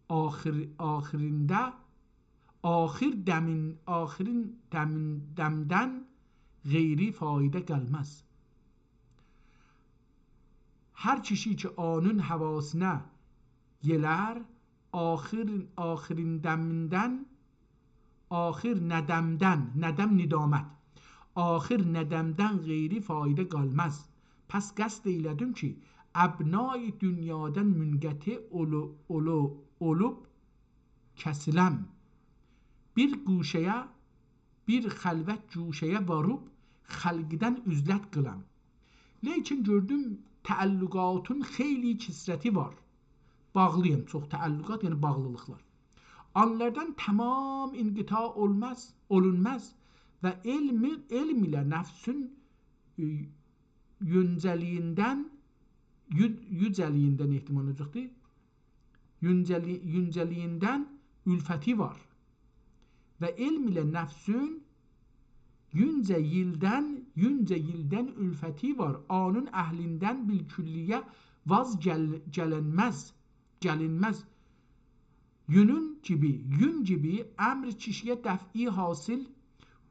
آخر-، آخرینده، آخر دمین-، آخرین دمین-، دمدن غیری فایده قالماز. هر کیشی کی، آنین حواسینه یئلر، آخر، آخرین دمیندن، آخر ندمدن، ندم ندامت، آخر ندمدن غیری فایده قالماز. پس قصد ائیله‌دیم کی، ابنای دونیادان منقطع اولو-، اولو-، اولوب کسیلم. بیر گوشه‌یه، بیر خلوت گوشه‌یه واریب خلقدن عزلت قیلام. لیکن گؤردوم، تعلقاتین خیلی کثرتی وار. باغلی‌یام، چوخ تعلقات، یعنی باغلیلیقلار. آنلاردان تمام انقطاع اولماز، اولونماز و علم، علم ایله نفسین، ائ، یونجه‌لیییندن، یو-، یوجه‌لیییندن احتمال اولاجاقدیر. یونجه‌لی-، یونجه‌لیییندن الفتی وار. و علم ایله نفسین یونجه ییلدن، یونجه ییلدن الفتی وار. آنین اهلیندن بالکلیه واز گل-، گلنمز، گلینمز. یونون گیبی، یون گیبی امر کیشی‌یه دفعی حاصل،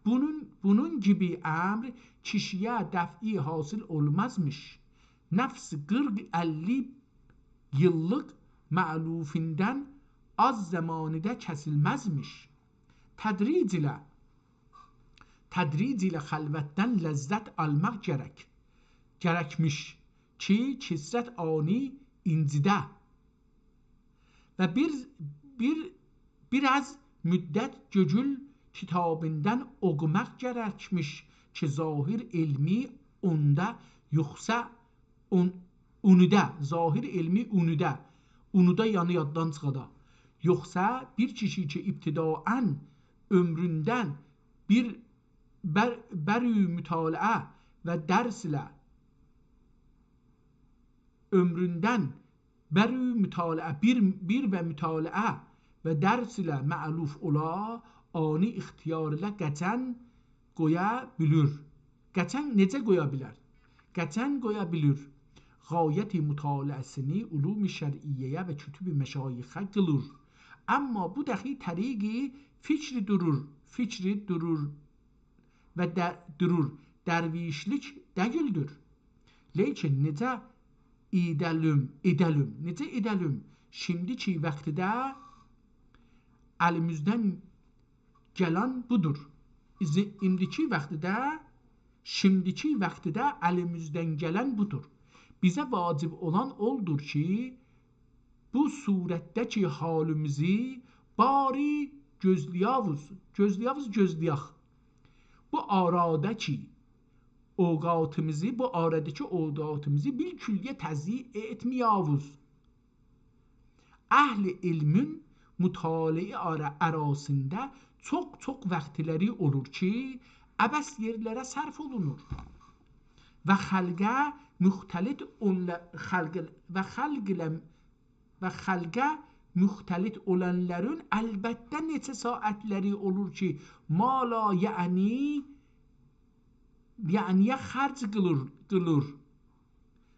بونون، بونون گیبی امر کیشی‌یه دفعی حاصل اولمازمیش. نفس قیرخ اللی ییللیق مألوفیندن آز زمانیده کسیلمزمیش. تدریج ایله، تدریج ایله خلوتدن لذت آلماق گرک، گرکمیش کی، کثرت آنی اینجیده. و بیر، بیر، بیر آز مدت گؤگول کیتابیندان اوخوماق گرکمیش کی، ظاهر علمی اوندا یوخسا اون-، اونودا، ظاهر علمی اونودا، اونودا یعنی یاددان چیخادا. یوخسا بیر کیشی کی، ابتداعاً عؤمروندن بیر بر-، بروی مطالعه و درس ایله عؤمروندن بروی مطالعه، بیر، بیر و مطالعه و درس ایله مألوف اولا، آنی اختیار ایله قچن قویا بیلیر. قچن نئجه قویا بیلر؟ قچن قویا بیلیر. غایت مطالعه‌سینی علوم شرعیه‌یه و کتب مشایخه قیلیر. اما بو دخی طریق فکر دورور، فکر دورور و ده-، دورور، درویشلیک دئییلدیر. لیکن نئجه ائده‌لیم، ائده‌لیم، نئجه ائده‌لیم؟ شیمدیکی واختدا الیمیزدن گلن بودور. ایزی-، ایندیکی واختدا، شیمدیکی واختدا الیمیزدن گلن بودور. بیزه واجب اولان اولدور کی، بو صورتده‌کی حالیمیزی باری گؤزله‌یاووز، گؤزله‌یاووز، گؤزله‌یک. بو آراداکی اوقاتیمیزی، بو آراداکی اوقاتیمیزی بالکلیه تضییع ائتمه‌یاووز. اهل علمین مطالعه آرا-، آراسیندا چوخ-چوخ واختلری اولور کی، عبث یئرلره صرف اولونور و خلقه مختلط اونلا-، خلق، و خلق ایله، و خلقه مختلط اولانلارین البته نئچه ساعتلری اولور کی، ما لا یعنی، یعنی‌یه خرج قیلیر، قیلیر.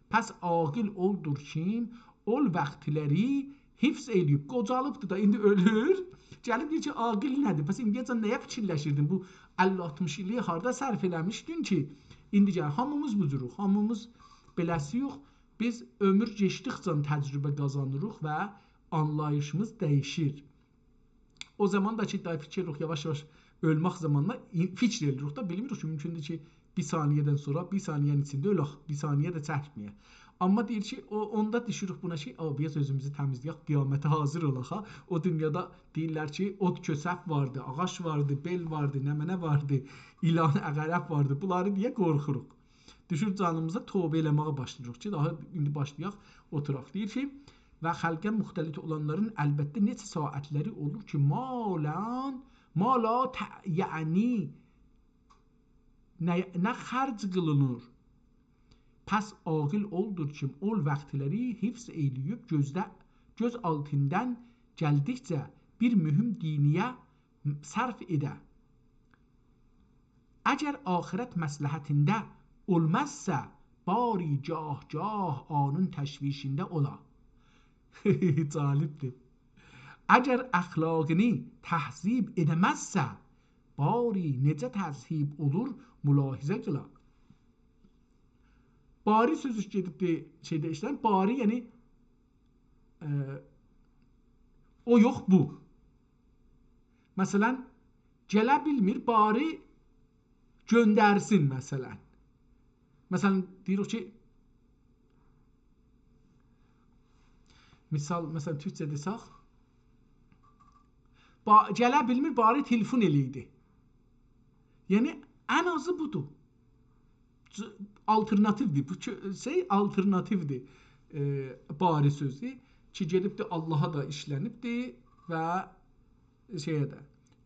پس عاقل اولدور کیم، اول واختلری حفظ ائله‌ییب، قوجالیبدیر دا، ایندی اؤلور. گلیب دئییر کی، عاقل نه‌دیر؟ پس ایندییه‌جن نه‌یه فیکیرلشیردین؟ بو اللی آلتمیش ایلی هاردا صرف ائله‌میشدین کی، ایندی گل، هامیمیز بو جوروق، هامیمیز بئله‌سی‌یوخ. بیز عؤمور کئچدیکجه تجربه قازانیریق و آنلاییشیمیز دییشیر. او زامان دا کی، دا فیکیر یوخ، یاواش-یاواش اؤلمک زامانینا ای-، فیکیر ائدیریک دا، بیلمیریک کی، مومکوندور کی، بیر ثانیه‌دن سونرا، بیر ثانیه‌نین ایچینده اؤلک، بیر ثانیه ده چکمه‌یک. آمما دئییر کی، او، اوندا دوشوروک بونا کی، «آ، بیر آز اؤزوموزو تمیزله‌یک، قیامته حاضر اولاق ها.» او دونیادا دئییرلر کی، اوت کؤسف واردی، آغاج واردی، بئل واردی، نمنه واردی، ایلان عقرب واردی. بونلاری دئیه قورخوروق. دوشور جانیمیزا، توبه ائله‌مه‌یه باشلاییریق کی، داها ایندی باشلایاق، اوتوراق. دئییر کی، «و خلقه مختلط اولانلارین البته نئچه ساعتلری اولور کی، ما لا، ما لا تع-، یعنی نه، نه خرج قیلینیر. پس عاقل اولدور کیم اول واختلری حفظ ائیله‌ییب گؤزده، گؤز آلتیندان گلدیکجه بیر مهم دینیه صرف ائده. اگر آخرت مصلحتینده اولمازسا، باری گاه-گاه اونون تشویشینده اولا.» جالبدیر. «اگر اخلاقینی تهذیب ائده‌مزسه، باری نئجه تذهیب اولور ملاحظه قیلا.» باری سؤزو گئدیبدی شئیده ایشله‌نیب. باری، یعنی، ائ، او یوخ، بو. مثلا، گله بیلمیر، باری گؤندرسین، مثلا. مثلا، دئییریک کی، مثال، مثلا، تورکجه دئسک، با-، گله بیلمیر، باری تلفون ائله‌یه‌یدی. یعنی، ان آزی بودور. ج-، آلترناتیودیر. بو کؤ-، شئی آلترناتیودیر. ائ، باری سؤزو کی، گئدیبدی، آللاها دا ایشله‌نیبدی و شئیه ده.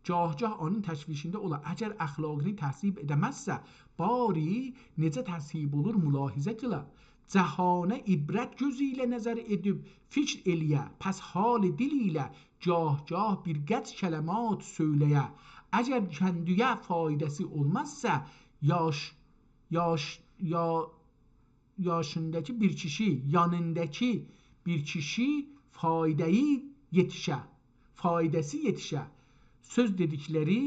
گاه-گاه اونون تشویشینده اولا. اگر اخلاقینی تهذیب ائده‌مزسه، باری نئجه تذهیب اولور ملاحظه قیلا. جهانه عبرت گؤزو ایله نظر ائدیب فیکر ائله‌یه، پس حال دل ایله گاه-گاه بیر قدر کلمات سؤیله‌یه. اگر کندیه فایده‌سی اولمازسا، یاش-، یاش-، یا-، یاشینداکی بیر کیشی، یانینداکی بیر کیشی فایده‌یی یئتیشه، فایده‌سی یئتیشه. سؤز دئدیکلری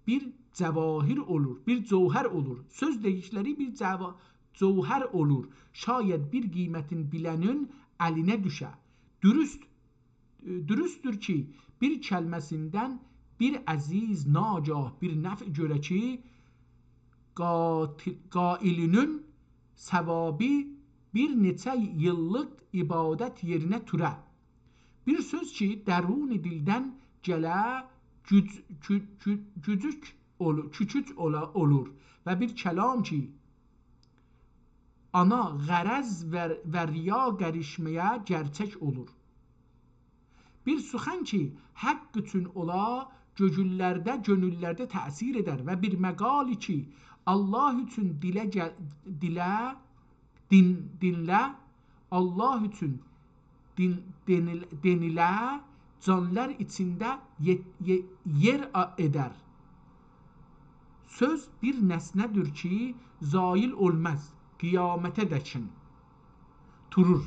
بیر جواهر اولور، بیر جوهر اولور. سؤز دئدیکلری بیر جوا-، جوهر اولور. شاید بیر قیمتین بیله‌نین الینه دوشه. دوروست، ائ، دوروستدور کی، بیر کلمه‌سیندن بیر عزیز ناگاه بیر نفع گؤره کی، قاتیل-، قائلینین ثوابی بیر نئچه ایللیک عبادت یئرینه توره. بیر سؤز کی، درون دیلدن گله گوج-، گو-، گو-، گوجوک اولو-، کوکوج اولا-، اولور و بیر کلام کی، آنا غرض و، و ریا قاریشمایا گئرچک اولور. بیر سخن کی، حق اوچون اولا، گؤگوللرده، گؤنوللرده تأثیر ائدر و بیر مقال کی، الله اوچون دیله گل-، دیله، دین-، دینله، الله اوچون دین-، دئنیل-، دئنیله، جانلار ایچینده یئ-، یئ-، یئر آ-، ائدر. سؤز بیر نسنه‌دیر کی، زایل اولماز، قیامته دکین تورور.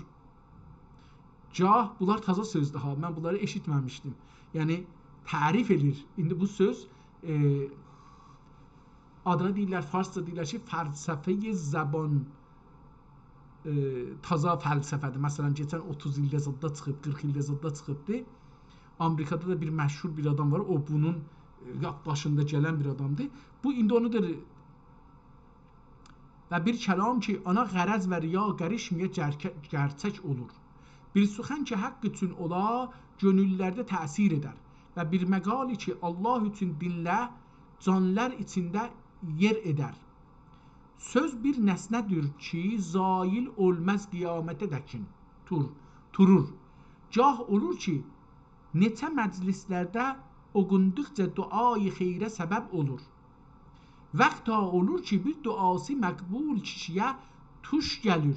گاه، بونلار تازا سؤزدور ها، من بونلاری ائشیتمه‌میشدیم. یعنی، تعریف ائدیر. ایندی بو سؤز، ائ، آدینا دئییرلر، فارسجا دئییرلر کی، فلسفه‌ی زبان، ائ، تازا فلسفه‌دیر. مثلا، کئچن اوتوز ایلده زاددا چیخیب، قیرخ ایلده زاددا چیخیبدی. آمریکادا دا بیر مشهور بیر آدام وار، او بونون، ائ، لاپ باشیندا گلن بیر آدامدیر. بو ایندی اونو دئییر، و بیر کلام کی، آنا غرض و ریا قاریشمایا گرکه-، گئرچک اولور. بیر سخن کی، حق اوچون اولا، گؤنوللرده تأثیر ائدر. و بیر مقال کی، الله اوچون دینله، جانلار ایچینده یئر ائدر. سؤز بیر نسنه‌دیر کی، زایل اولماز قیامته دکین تور-، تورور. گاه اولور کی، نئچه مجلسلرده اوخوندوقجا دعای خیره سبب اولور. وقتا اولور کی، بیر دعاسی مقبول کیشییه توش گلیر.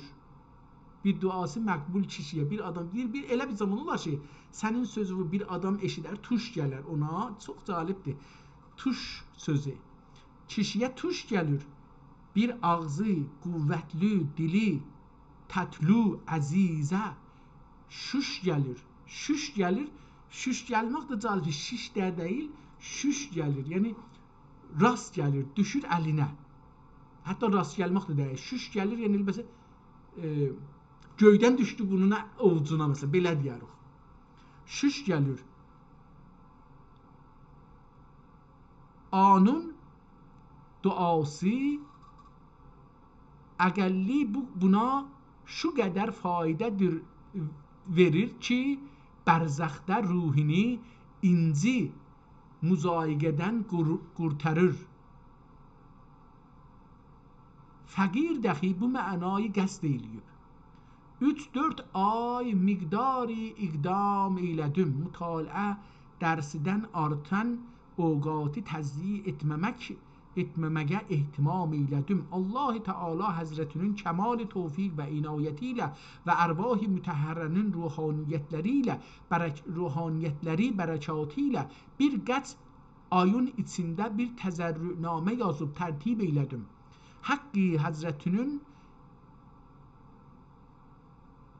بیر دعاسی مقبول کیشییه، بیر آدام دئییر، بیر، ائله بیر زامان اولار کی، سنین سؤزووو بیر آدام ائشیدر، توش گلر اونا. چوخ جالبدیر. توش سؤزو. کیشییه توش گلیر. بیر آغزی، قوتلی دیلی، تاتلی، عزیزه شوش گلیر. شوش گلیر. شوش گلمک ده جالبدیر. شیش ده دئییل، شوش گلیر. یعنی، راست گلیر، دوشور الینه. حتی راست گلمک ده دئییل. شوش گلیر، یعنی، مثلا، ائ، گؤیدن دوشدو بونون اووجونا، مثلا، بئله دئیه‌ریک. شوش گلیر. آنون دعاسی اقلی بو، بونا شو قدر فایده دیر، وئریر کی، برزخده روحونو اینجی مضایقه‌دن قور-، قورتاریر. فقیر داخی بو معنایی قصد ائله‌ییب. اوچ-دؤرد آی مقداری اقدام ائیله‌دیم. مطالعه درسیدن آرتان اوقاتی تضییع ائتمه‌مک، ائتمه‌مگه اهتمام ائیله‌دیم. الله تعالی حضرتینین کمال توفیق و عنایتی ایله و ارواح مطهره‌نین روحانیتلری ایله، برک-، روحانیتلری برکاتی ایله بیر قدر آیین ایچینده بیر تضرع‌نامه یازیب ترتیب ائیله‌دیم. حقی حضرتینین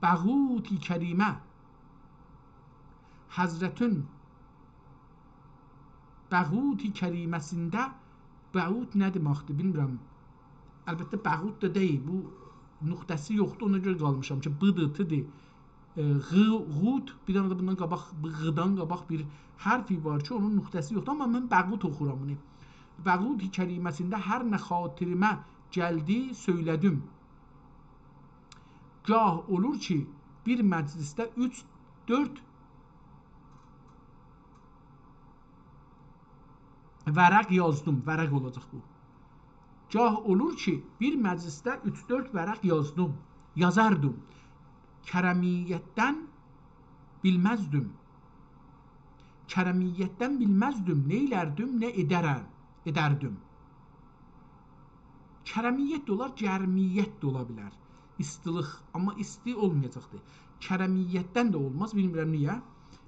بغوت کریمه، حضرتین بغوت کریمه‌سینده، بغوت نه دئمکدیر، بیلمیرم. البته، بغوت دا دئییل، بو نقطه‌سی یوخدور، اونا گؤره قالمیشام کی، بی-دیر، تی-دیر. ائ، غ-، غوت، بیر دنه ده بوندان قاباق، بو غ-دان قاباق بیر حرفی وار کی، اونون نقطه‌سی یوخدور، آمما من بغوت اوخورام بونو. بغوت کریمه‌سینده هر نه خاطیریمه گلدی، سؤیله‌دیم. گاه اولور کی، بیر مجلسده اوچ، دؤرد ورق یازدیم، ورق اولاجاق بو. گاه اولور کی، بیر مجلسده اوچ-دؤرد ورق یازدیم، یازاردیم. کرمیتدن بیلمزدیم. کرمیتدن بیلمزدیم، نئیلردیم، نه ائدرم، ائدردیم. کرمیت ده اولار، گرمیت ده اولا بیلر. ایستیلیک، آمما ایستی اولمایاجاقدیر. کرمیتدن ده اولماز، بیلمیرم نییه.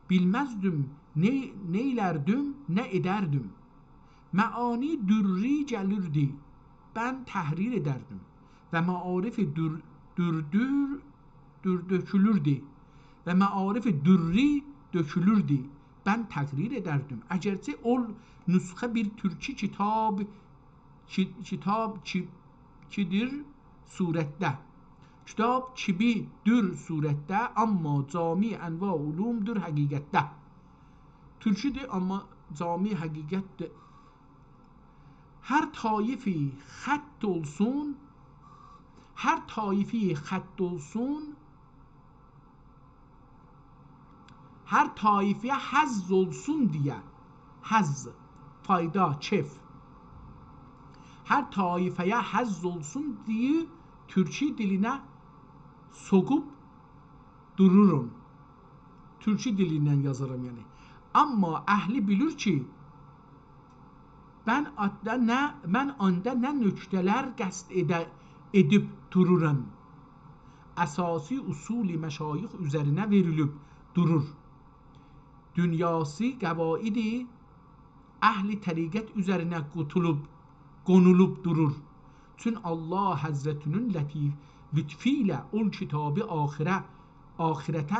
بیلمزدیم، نه، نئیلردیم، نه ائدردیم. معانی دری گلیردی، بند تحریر ائدردیم. و معارف در، دردور، در دؤکولوردو. و معارف دری دؤکولوردو، بند تقریر ائدردیم. اگرچه اول نسخه بیر تورکی کیتاب، کی-، کیتاب کی-، کیبیر صورتده. کیتاب کیبیدیر صورتده، آمما جامع انواع علومدور حقیقتده. تورکودور، آمما جامع حقیقتدیر. هر طایفی خط اولسون، هر طایفی خط اولسون، هر طایفه‌یه حظ اولسون دئیه، حظ، فایدا، کئف. هر طایفه‌یه حظ اولسون دئیه تورکی دیلینه سوقوب دورورام. تورکی دیلی ایله یازارام، یعنی. آمما اهلی بیلیر کی، من آندا نه، من آندا نه نکته‌لر قصد ائده-، ائدیب دورورام. اساسی اصول مشایخ اوزرینه وئریلیب دورور. دونیاسی قواعد اهل طریقت اوزرینه قوتولوب، قونولوب دورور. چون الله حضرتینین لطیف، لطفی ایله اول کیتابی آخره، آخرته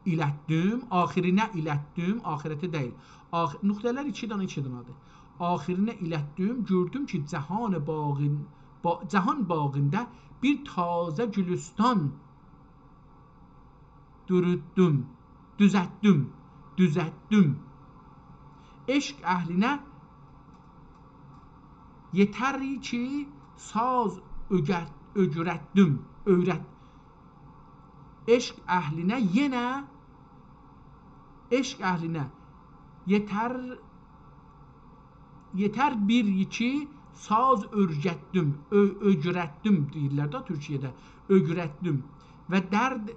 ایلتدیم، آخرینه ایلتدیم، آخرته دئییل. آخ-، نقطه‌لر ایکی دنه، ایکی دنه‌دیر. آخرینه ایلتدیم، گؤردوم کی، جهان باغین-، با-، جهان باغیندا بیر تازه گولوستان دوروددوم، دوزتدیم، دوزتدیم. عشق اهلینه یئتر کی، ساز اؤگرت-، اؤگرتدیم، اؤیرت-، عشق اهلینه یئنه، عشق اهلینه یئتر یئتر بیر ایکی ساز اؤرگتدیم، اؤ-، اؤگرتدیم دئییرلر ده تورکیه‌ده، اؤگرتدیم. و درد،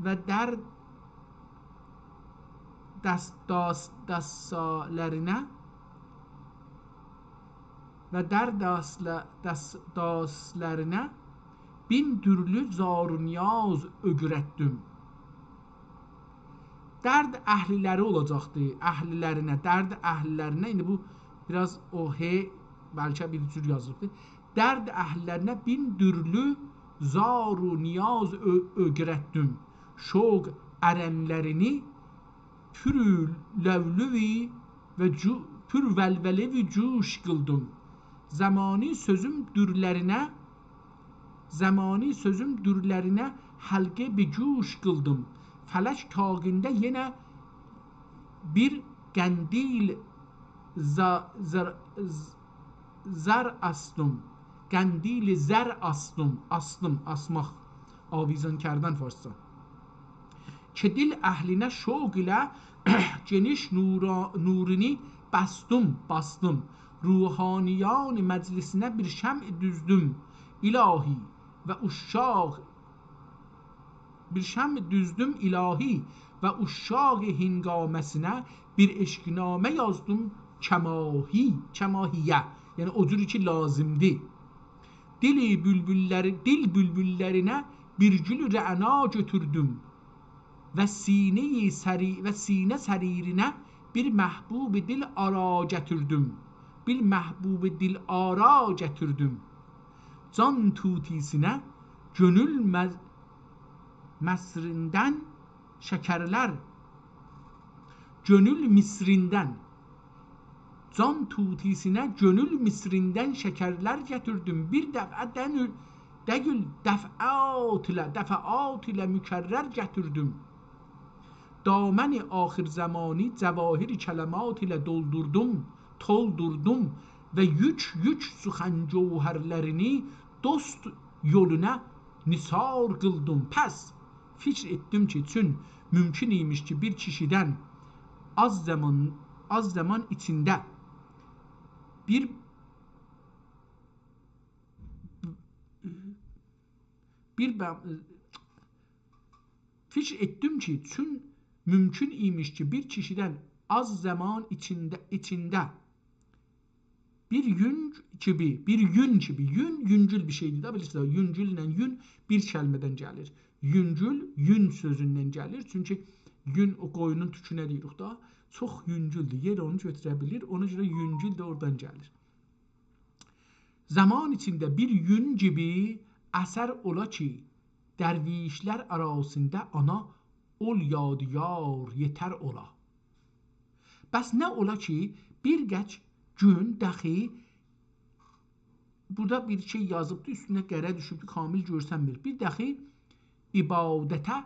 و درد داس-، داس-، داسلرینه، و درد داسله-، داس-، داسلرینه بین تورلو زار و نیاز اؤگرتدیم. درد اهللری اولاجاقدی، اهللرینه، درد اهللرینه. ایندی بو بیر آز او «ه» بلکه بیر جور یازیلیبدی. درد اهللرینه بین تورلو زار و نیاز اؤ-، اؤگرتدیم. شوق ارنلرینی پور لولوی و جو-، پور ولوله و جوش قیلدیم. زمانی سؤزوم دورلرینه، زمانی سؤزوم دورلرینه حلقه به گوش قیلدیم. فلک طاقینده یئنه بیر قندیل ز-، زر-، ز-، زر آستیم. قندیل زر آستیم. آستیم، آسماق. آویزان کردن فارسجا. کی دل اهلینه شوق ایله گئنیش نورا-، نورونو بسدیم، باسدیم. روحانیان مجلسینه بیر شمع دوزدوم، الهی، و عشاق بیر شمع دوزدوم الهی و عشاق هنگامه‌سینه بیر عشق‌نامه یازدیم کماهی، کماهیه. یعنی او جور کی لازیمدیر. دل بولبوللری، دل بولبوللرینه بیر گول رعنا گؤتوردوم و سینه‌ی سری-، و سینه سریرینه بیر محبوب دل‌آرا گتیردیم. بیر محبوب دل‌آرا گتیردیم. جان طوطی‌سینه گؤنول مز-، مصریندن شکرلر، گؤنول مصریندن، جان طوطی‌سینه گؤنول مصریندن شکرلر گتیردیم. بیر دفعه دنیل، دگیل، دفعات ایله، دفعات ایله مکرر گتیردیم. دامن آخرزمانی جواهر کلمات ایله دولدوردوم، تولدوردوم و یوک یوک سخن جوهرلرینی دوست یولونا نثار قیلدیم. پس فیکر ائتدیم کی، چون مومکون ایمیش کی، بیر کیشیدن آز زامان، آز زامان ایچینده بیر، بیر ب-، فیکر ائتدیم کی، چون مومکون ایمیش کی، بیر کیشیدن آز زامان ایچینده، ایچینده بیر یون کیمی، بیر یون کیمی، یون، یونگول بیر شئیدیر ده، بیلیرسینیز ده، یونگولله یون بیر کلمه‌دن گلیر. یونگول، یون سؤزوندن گلیر. چونکی یون او قویونون توکونه دئییریک دا، چوخ یونگولدور. یئل اونو گؤتوره بیلیر، اونا گؤره یونگول ده اورادان گلیر. زامان ایچینده بیر یون کیمی اثر اولا کی، درویشلر آراسیندا آنا اول یادگار یئتر اولا. بس نه اولا کی، بیر گئج گون دخی، بورادا بیر شئی یازیبدی، اوستونه قره دوشوبدو، کامل گؤرسنمیر. بیر دخی عبادته،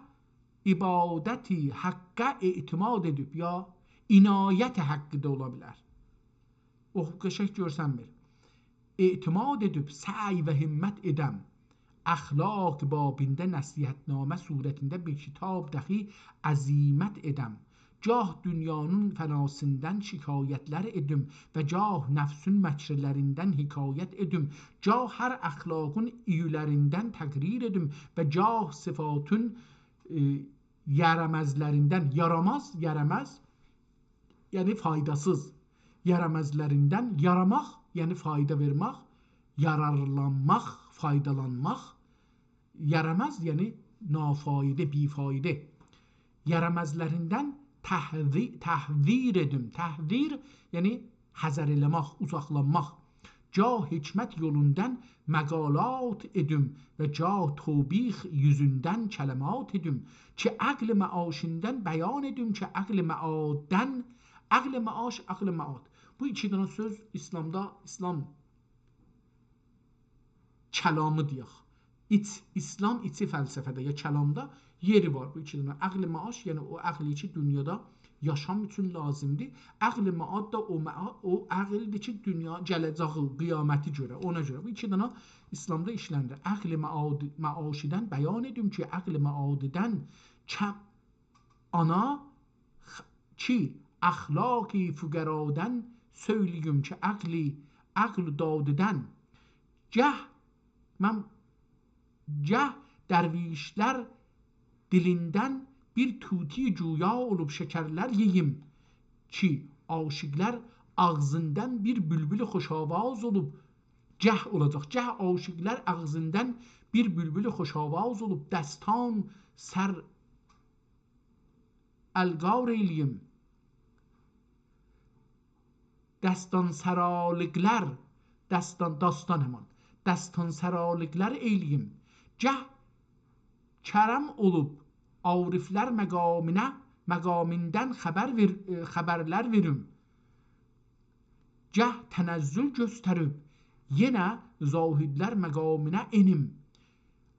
عبادت حقه اعتماد ائدیب، یا عنایت حقی ده اولا بیلر. او قشنگ گؤرسنمیر. اعتماد ائدیب سعی و همت ائدم، اخلاق بابینده نصیحت‌نامه صورتینده بیر کیتاب دخی عزیمت ائدم. گاه دونیانین فناسیندان شکایتلر ائدیم و گاه نفسین مکرلریندن حکایت ائدیم. گاه هر اخلاقین اییلریندن تقریر ائدیم و گاه صفاتین، ائ، یارامازلریندن، یاراماز، یاراماز، یعنی فایداسیز، یارامازلریندن، یاراماق، یعنی فایدا وئرمک، یارارلانماق، فایدالانماق، یاراماز، یعنی نافایده، بی‌فایده. یارامازلریندان تحذی-، تحذیر ائدیم. تحذیر، یعنی حذر ائله‌مک، اوزاقلانماق. گاه حکمت یولوندان مقالات ائدیم و گاه توبیخ یوزوندن کلمات ائدیم کی، عقل معاشیندان بیان ائدیم کی، عقل معاددان، عقل معاش، عقل معاد. بو ایکی دنه سؤز ایسلامدا، ایسلام کلامی دئیک. ایچ، ایسلام ایچی فلسفه‌ده یا کلامدا یئری وار بو ایکی دنه. عقل معاش، یعنی او عقل کی دونیادا یاشام اوچون لازیمدیر. عقل معاد دا او مع-، او عقلدیر کی دونیا گله‌جه‌یی، قیامتی گؤره، اونا گؤره. بو ایکی دنه ایسلامدا ایشلنیر. عقل معاد-، معاشیدان بیان ائدیم کی، عقل معادیدن کم-، آنا خ-، کی، اخلاقی فقرادان سؤیله‌ییم کی، عقلی، عقل دادیدن. گه من، گه درویشلر دیلیندن بیر طوطی گویا اولوب شکرلر یئییم کی، عاشیقلر آغزیندان بیر بولبول خوش‌آواز اولوب، گه اولاجاق، گه عاشیقلر آغزیندان بیر بولبول خوش‌آواز اولوب، دستان سر القار ائیله‌ییم. دستان سرالیقلر، دستان، داستان همان. دستان سرالیقلر ائیله‌ییم. گه کرم اولوب عارفلر مقامینه، مقامیندان خبر وئر-، ائ، خبرلر وئریم. گه تنزل گؤستریب یئنه زاهدلر مقامینه ائنیم.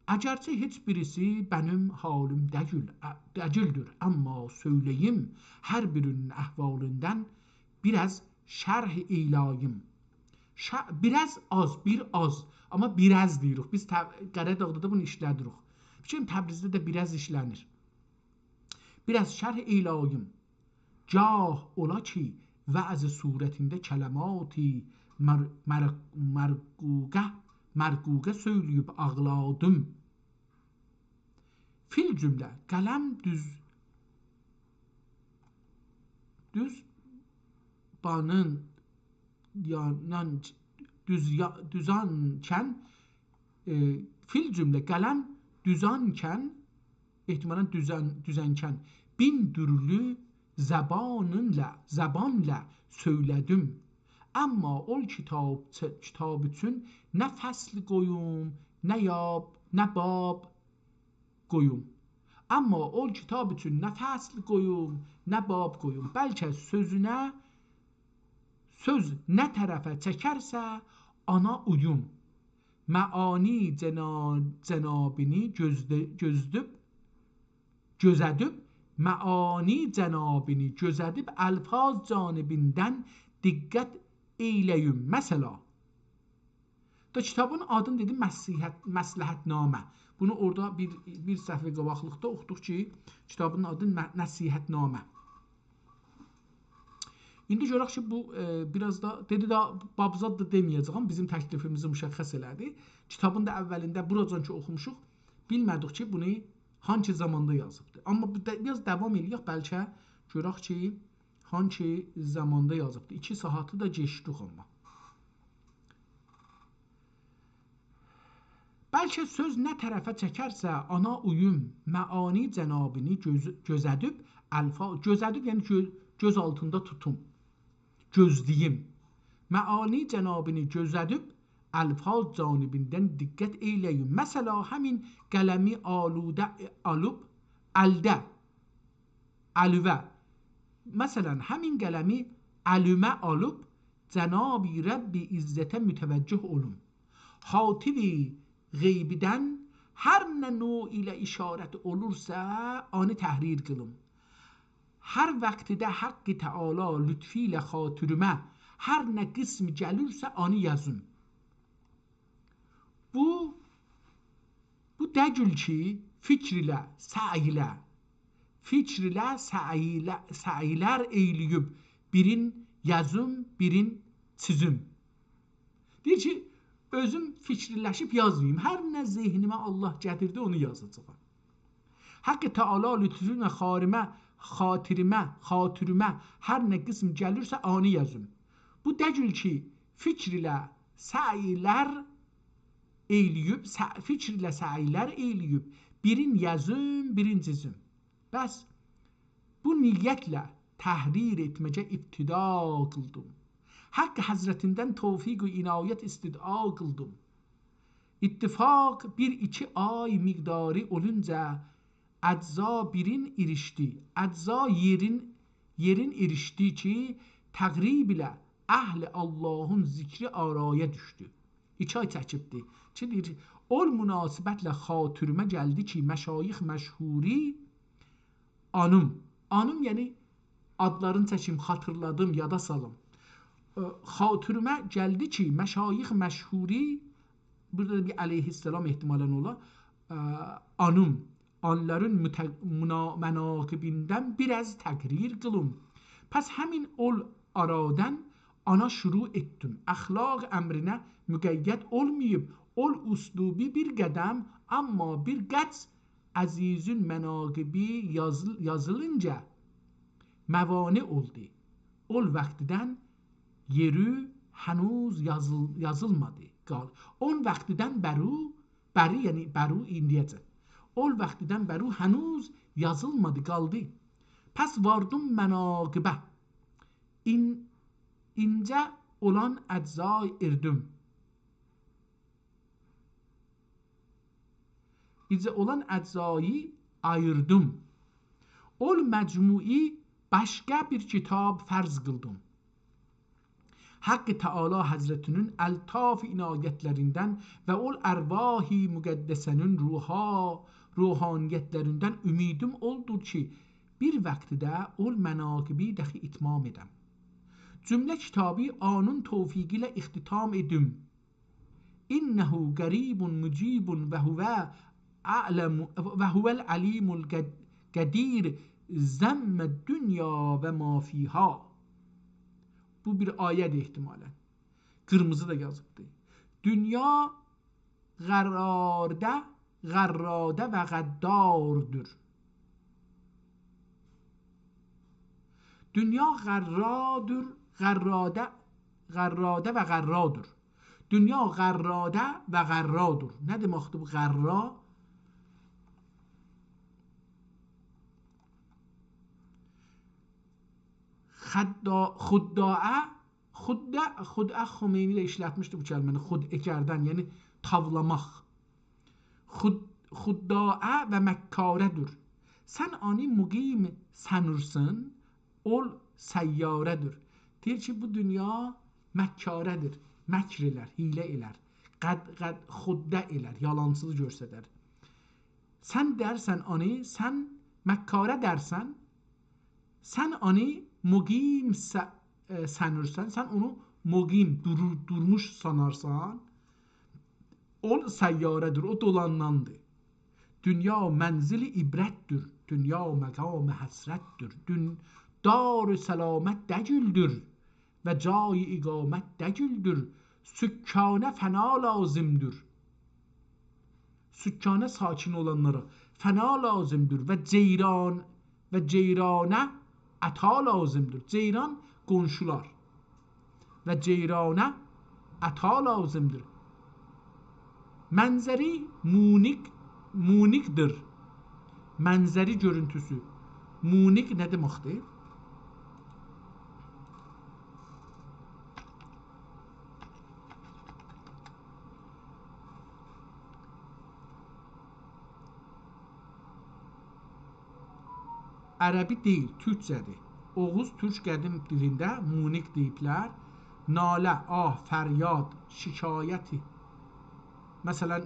اگرچه هئچ بیریسی بنیم حالیم دگیل-، ا-، دگیلدیر، اما سؤیله‌ییم هر بیری‌نین احوالیندان بیر آز شرح ائیله‌ییم. شه-، بیر آز آز، بیر آز. آمما بیر آز دئییریک. بیز ته-، قره‌داغدا دا بونو ایشله‌دیریک. فیکریم تبریزده ده بیر آز ایشله‌نیر. بیر آز شرح ائیله‌ییم. گاه اولا کی، وعظ صورتینده کلماتی مر-، مر-، مرقوقه، مرقوقه سؤیله‌ییب آغلادیم. فی‌الجمله، قلم دوز، دوز بانین، یا، یان، دوز، یا، دوزانکن، ائ، فی‌الجمله، قلم دوزانکن، احتمالاً دوزن، دوزنکن، بین دورلو زبانینلا، زبانلا سؤیله‌دیم. آمما اول کیتاب، کیتاب اوچون نه فصل قویوم، نه یاب، نه باب قویوم. آمما اول کیتاب اوچون نه فصل قویوم، نه باب قویوم. بلکه سؤزونه، سؤز نه طرفه چکرسه، آنا اویوم. معانی جنا-، جنابینی گؤزده-، گؤزدوب، گؤزه‌دیب، معانی جنابینی گؤزه‌دیب، الفاظ جانبیندن دقت ائیله‌ییم. مثلا، دا کیتابین آدینی دئدیم، مصیحت، مصلحت‌نامه. بونو اورادا بیر، بیر صفحه قاباقلیقدا اوخودوق کی، کیتابین آدی ن-، نصیحت‌نامه. ایندی گؤرک کی، بو، ائ، بیر آز دا، دئدی دا، باب زاد دا دئمه‌یه‌جه‌یم، بیزیم تکلیفیمیزی مشخص ائله‌دی. کیتابین دا اولینده بوراجان کی اوخوموشوق، بیلمه‌دیک کی، بونو هانسی زاماندا یازیبدی. آمما بیر ده-، بیر آز داوام ائله‌یک، بلکه گؤرک کی، هانسی زاماندا یازیبدی. ایکی ساعاتی دا کئچدیک آمما. بلکه سؤز نه طرفه چکرسه، آنا اویوم، معانی جنابینی گؤز-، گؤزه‌دیب، الفا-، گؤزه‌دیب، یعنی گؤ-، گؤز آلتیندا توتوم، گؤزله‌ییم. معانی جنابینی گؤزه‌دیب، الفاظ جانبیندن دقت ائیله‌ییم. مثلا، همین قلمی آلوده، آلیب، الده، الوه. مثلا، همین قلمی الیمه آلیب، جناب رب عزته متوجه اولوم. هاتف غیبیدن هر نه نوع ایله اشارت اولورسا، آنی تحریر قیلیم. هر وقتده حق تعالی لطفی ایله خاطریمه هر نه قسم گلیرسه، آنی یازیم. بو، بو دئییل کی، فیکر ایله، سعی ایله، فیکر ایله، سعی ایله، سعی‌لر ائیله‌ییب بیرین یازیم، بیرین چیزیم. دئییر کی، اؤزوم فیکیرلشیب یازماییم. هر نه ذهنیمه الله گتیردی، اونو یازاجاغام. حق تعالی لطفی ایله خاریمه، خاطریمه، خاطریمه هر نه قسم گلیرسه، آنی یازیم. بو دئییل کی، فیکر ایله سعی‌لر ائیله‌ییب، سع-، فیکر ایله سعی‌لر ائیله‌ییب، بیرین یازیم، بیرین چیزیم. بس، بو نیتله تحریر ائتمه‌یه ابتدا قیلدیم. حق حضرتیندن توفیق و عنایت استدعا قیلدیم. اتفاق بیر ایکی آی مقداری اولونجا اجزا بیرین ایریشدی. اجزا یئرین، یئرین ایریشدی کی، تقریب ایله اهل اللهین ذکری آرایا دوشدو. ایکی آی چکیبدی. کی دئییر، اول مناسبتله خاطریمه گلدی کی، مشایخ مشهوری آنیم. آنیم، یعنی آدلارینی چکیم، خاطیرلادیم، یادا سالیم. ا، خاطریمه گلدی کی، مشایخ مشهوری، بورادا دا بیر علیه‌السلام احتمالاً اولا، ا، آنیم، آنلارین مت-، منا-، مناقبیندن بیر آز تقریر قیلیم. پس همین اول آرادان آنا شروع ائتدیم. اخلاق امرینه مقید اولماییب، اول اسلوبی بیر قدم، آمما بیر قدر عزیزین مناقبی یازیل-، یازیلینجا موانع اولدو. اول وقتدن یئری هنوز یازیل-، یازیلمادی. قال-، اون وقتدن بری، بری، یعنی بری ایندیه‌جن. اول وقتدن بری هنوز یازیلمادی، قالدی. پس واردیم مناقبه. این-، اینجه اولان اجزای ایردیم. ایجه اولان اجزایی آییردیم. اول مجموعی باشقا بیر کیتاب فرض قیلدیم. حق تعالی حضرتینین الطاف عنایتلریندن و اول ارواح مقدسه‌نین روحا-، روحانیتلریندن امیدیم اولدور کی، بیر وقتده اول مناقبی داخی اتمام ائدم. جمله کیتابی آنون توفیقی ایله اختتام ائدیم. إنه قریب مجیب و هو اعلم و هو العلیم القد-، قدیر. ذم الدنیا و ما فیها. بو بیر آیه‌دیر احتمالاً. قیرمیزی دا یازیبدی. دونیا غرارده، غراده و غداردور. دونیا غرادور، غراده، غراده و غرادور. دونیا غراده و غرادور. نه دئمکدیر بو غرا؟ خدا-، خداعه، خدع-، خدعه خمینی ده ایشلتمیشدی بو کلمه‌نی، خدعه کردن، یعنی تاولاماق. خود-، خداعه و مکاره‌دور. سن آنی مقیم سانیرسان، اول سیاره‌دور. دئییر کی، بو دونیا مکاره‌دیر، مکر ائلر، حیله ائلر، قد-، قد-، خدعه ائلر، یالانچیلیق گؤسترر. سن دئرسن آنی، سن مکاره دئرسن، سن آنی مقیم س-، ائ، سانیرسان، سن اونو مقیم، دورور، دورموش سانارسان، اول سیاره‌دیر، او دولاناندیر. دونیا منزل عبرتدیر، دونیا مقام حسرتدیر، دون-، دار سلامت دگیلدیر و جای اقامت دگیلدیر. سکانه فنا لازمدیر. سکانه ساکن اولانلارا فنا لازمدیر و جیران-، و جیرانه عطا لازمدیر. جیران قونشولار. و جیرانه عطا لازمدیر. منظری مونیک-، مونیکدیر. منظری گؤرونتوسو. مونیک نه دئمکدیر؟ عربی دئییل، تورکجه‌دیر. اوغوز تورک قدیم دیلینده مونیک دئییبلر. ناله، آه، فریاد، شکایتی. مثلا،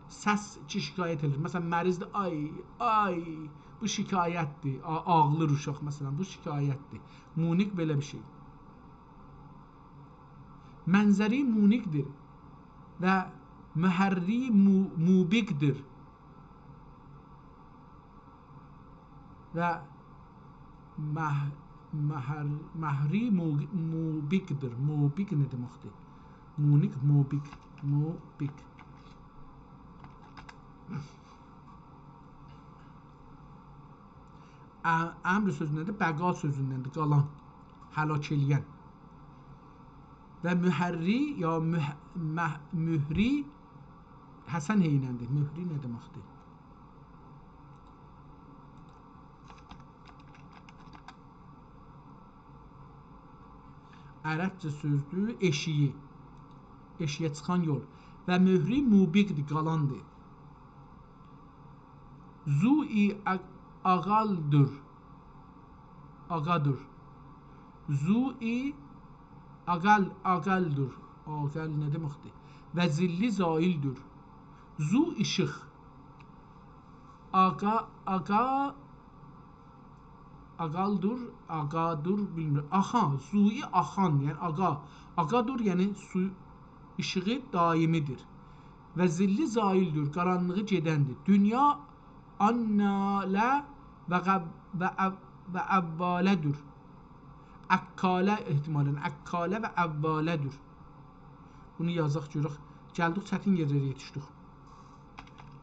سس کی شکایت ائدیر. مثلا، مریضدیر، آی، آی، بو شکایتدیر. آ-، آغلیر اوشاق، مثلا، بو شکایتدیر. مونیک بئله بیر شئی. منظری مونیکدیر و محری مو-، موبیقدیر. و مح-، محر-، محری مو-، موبیقدیر. موبیق نه دئمکدیر؟ مونیک، موبیق، موبیق. ا-، امر سؤزوندندیر، بقا سؤزوندندیر، قالان، هلاک ائله‌ین. و محری یا مح-، مح-، مهری، حسن هئینندیر. مهری نه دئمکدیر؟ عربجه سؤزدور، ائشیگی. ائشیگه چیخان یول. و مهری موبیقدیر، قالاندیر. ذوی آ-، آغالدور. آغادور. ذوی آغال-، آغالدور. آغال نه دئمکدیر؟ و ظلی زایلدور. ذو ایشیق. آغا، آغا، آغالدور، آغادور، بیلمیرم. آخان، ذوی آخان، یعنی آغا. آغادور، یعنی سو، ایشیغی دائمی‌دیر. و ظلی زایلدور، قارانلیغی گئدندیر. دونیا آنناله و غب-، و اب-، و اوّاله‌دور. اکاله احتمالاً، اکاله و اوّاله‌دور. بونو یازاق گؤرک. گلدیک چتین یئرلره یئتیشدیک.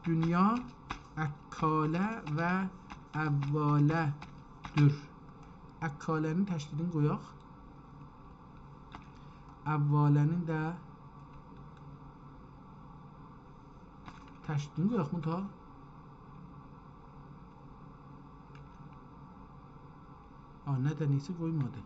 دونیا اکاله و اوّاله‌دور. اکاله‌نین تشدیدینی قویاق. اوّاله‌نین ده تشدیدینی قویاق مو تا؟ آ، نه ده نئیسه قویمادی.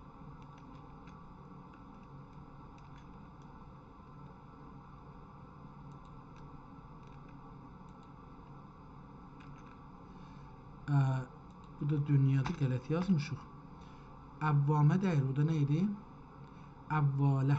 اه، بو دا دونیادیر، غلط یازمیشیق. اوّامه دئییل، او دا نه ایدی؟ اوّاله.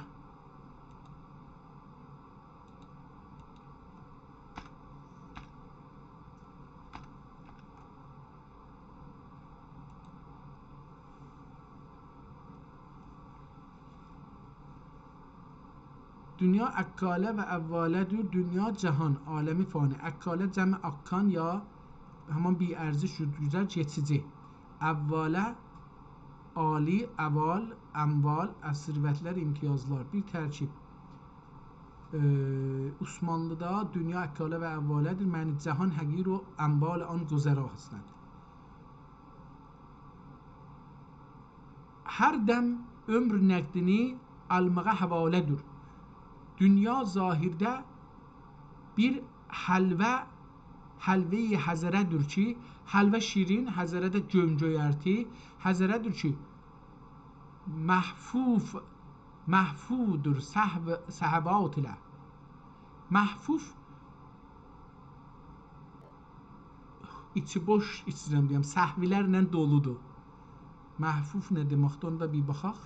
دونیا اکاله و اواله‌دیر، دونیا جهان، عالم فانی. اکاله جمع اکان یا همان بی‌ارزش‌دور، گؤزل، کئچیجی. اوّاله، عالی، اوّال، اموال، از ثروت‌لر، امتیازلار. بیر ترکیب. ائ، عثمانلی‌دا دونیا اکاله و اوّاله‌دیر، معنی جهان حقیر و اموال آن گذرا هستند. هر دم عؤمور نقدینی آلماغا حواله‌دیر. دونیا ظاهرده بیر حلوا، حلوه‌ی حضره‌دیر کی، حلوا شیرین، حضره ده گؤم-گؤیرتی، حضره‌دیر کی، محفوف، محفودور صحو-، صحوات ایله. محفوف، ایچی بوش، ایچینه دئیم، صحو‌لرله دولودور. محفوف نه دئمکدیر، اونو دا بیر باخاق.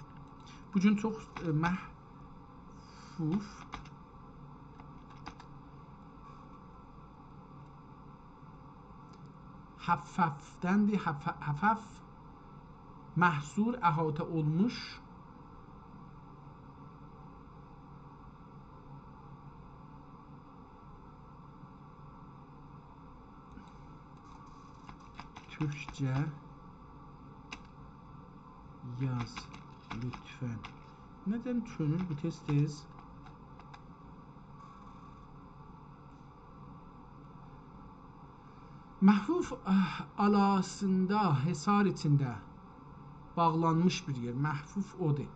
بو گون چوخ، ائ، محفوف. حففدندیر، حف-، حفف. محصور، احاطه اولموش. تورکجه یاز لطفاً. ندن چؤنور بو تئز-تئز؟ محفوف، اه، آلاسیندا، حصار ایچینده باغلانمیش بیر یئر. محفوف اودور.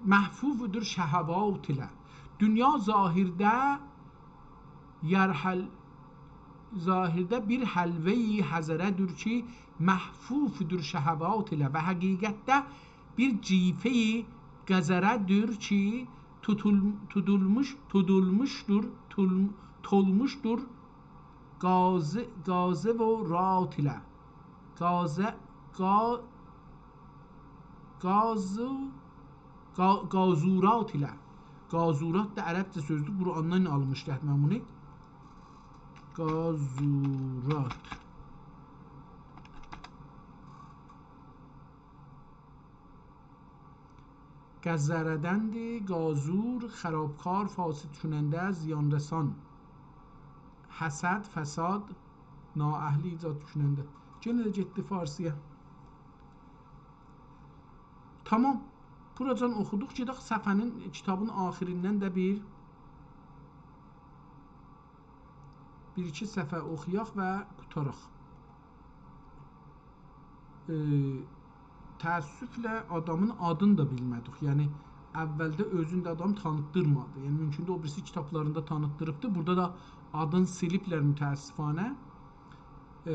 محفوفودور شهوات ایله. دونیا ظاهرده یرحل-، ظاهرده بیر حلوه‌ی حضره‌دیر کی، محفوفودور شهوات ایله و حقیقتده بیر جیفه‌ی قذره‌دیر کی، توتول-، تودولموش، تودولموشدور، تول-، تولموشدور قاذ-، قاذورات ایله. قاذ-، قا-، قاذو-، قا-، قاذورات ایله. قاذورات دا عربجه سؤزدور. قرآندان آلمیشدیق من بونو. قاذورات. قذره‌دندی، قاذور، خرابکار، فاسد کننده، زیان‌رسان. حسد، فساد، نااهلی، ایجاد کننده. یئنه ده گئتدی فارسی‌یا. تامام. بوراجان اوخودوق. گئدک صفحه‌نین، کیتابین آخیریندن ده بیر، بیر-ایکی صفحه اوخویاق و قوتاراق. ائ، تأسفله آدامین آدینی دا بیلمه‌دیک. یعنی، اوّلده اؤزونو ده آدام تانیتدیرمادی. یعنی، مومکوندور، او بیریسی کیتابلاریندا تانیتدیریبدی. بورادا دا آدینی سیلیبلر متأسفانه. ائ،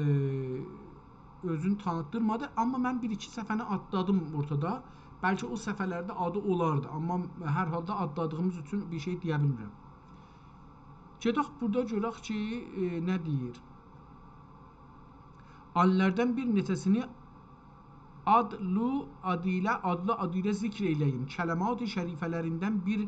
اؤزونو تانیتدیرمادی. آمما من بیر-ایکی صفحه‌نی آتلادیم اورتادا. بلکه او صفحه‌لرده آدی اولاردی. آمما هر حالدا آتلادیغیمیز اوچون بیر شئی دئیه بیلمیرم. گئدک بورادا گؤرک کی، ائ، نه دئییر. آنلاردان بیر نئچه‌سینی آدلو آدی ایله، آدلی آدی ایله ذکر ائیله‌ییم. کلمات شریفه‌لریندن بیر،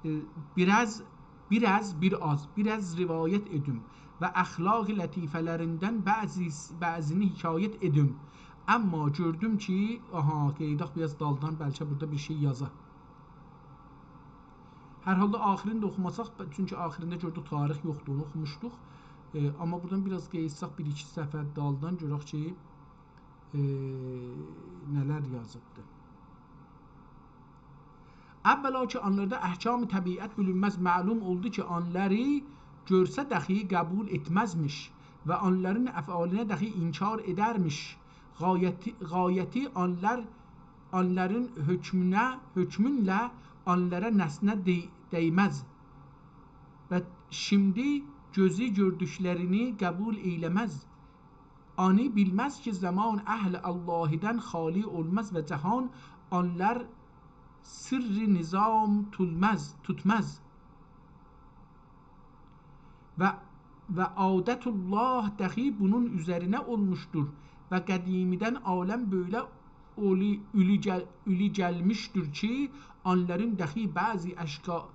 ائ، بیر آز، بیر آز، بیر آز، بیر آز روایت ائدیم و اخلاق لطیفه‌لریندن بعضی، بعضینی حکایت ائدیم. آمما گؤردوم کی، آها، قئییداق بیر آز دالدان، بلکه بورادا بیر شئی یازا. هر حالدا آخیرینی دا اوخوماساق، چونکی آخیرینده گؤردوک تاریخ یوخدور، اونو اوخوموشدوق. ائ، آمما بورادان بیر آز قئییتساق، بیر-ایکی صفحه دالدان گؤرک کی، ائ، نه‌لر یازیبدی. اوّلا کی، آنلاردا احکام طبیعت بیلینمز، معلوم اولدو کی، آنلاری گؤرسه داخی قبول ائتمزمیش و آنلارین افعالینه داخی انکار ائدرمیش. غایتی، غایتی آنلار، آنلارین حؤکمونه، حؤکمونله آنلارا نسنه دی-، دیمز. و شیمدی گؤزو گؤردوکلرینی قبول ائیله‌مز. آنی بیلمز کی، زمان اهل اللهیدن خالی اولماز و جهان آنلار سرّ نظام تولماز، توتماز. و، و عادت الله داخی بونون اوزرینه اولموشدور و قدیمیدن عالم بؤیله اولی-، اولو گل-، اولو گلمیشدیر کی، آنلارین داخی بعضی اشکا-،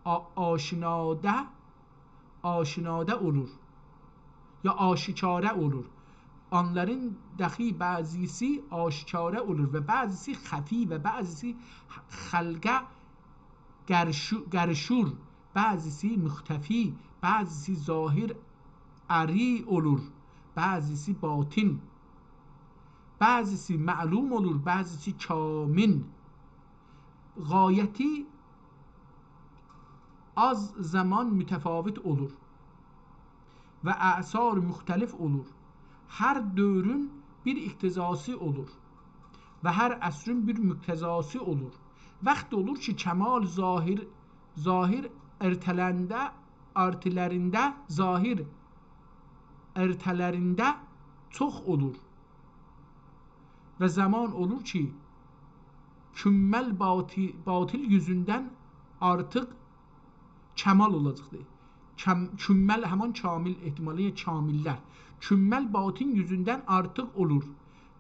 آ-، آشناده، آشناده اولور. یا آشکارا اولور. آنلارین دخی بعضیسی آشکارا اولور و بعضیسی خفی و بعضیسی خلقه قاریشی-، قاریشیر، بعضیسی مختفی، بعضیسی ظاهر عری اولور، بعضیسی باطن، بعضیسی معلوم اولور، بعضیسی کامن. غایتی آز زامان متفاوت اولور و اعصار مختلف اولور. هر دؤورون بیر اقتضاسی اولور و هر عصرون بیر مقتضاسی اولور. وقت اولور کی، کمال ظاهر، ظاهر ارته‌لنده، ارته‌لرینده، ظاهر ارته‌لرینده چوخ اولور. و زامان اولور کی، کمل باطی-، باطل یوزوندن آرتیق کمال اولاجاقدیر. کم-، کمل همان کامل احتمالی، یا کامل‌لر. کمل باطن یوزوندن آرتیق اولور.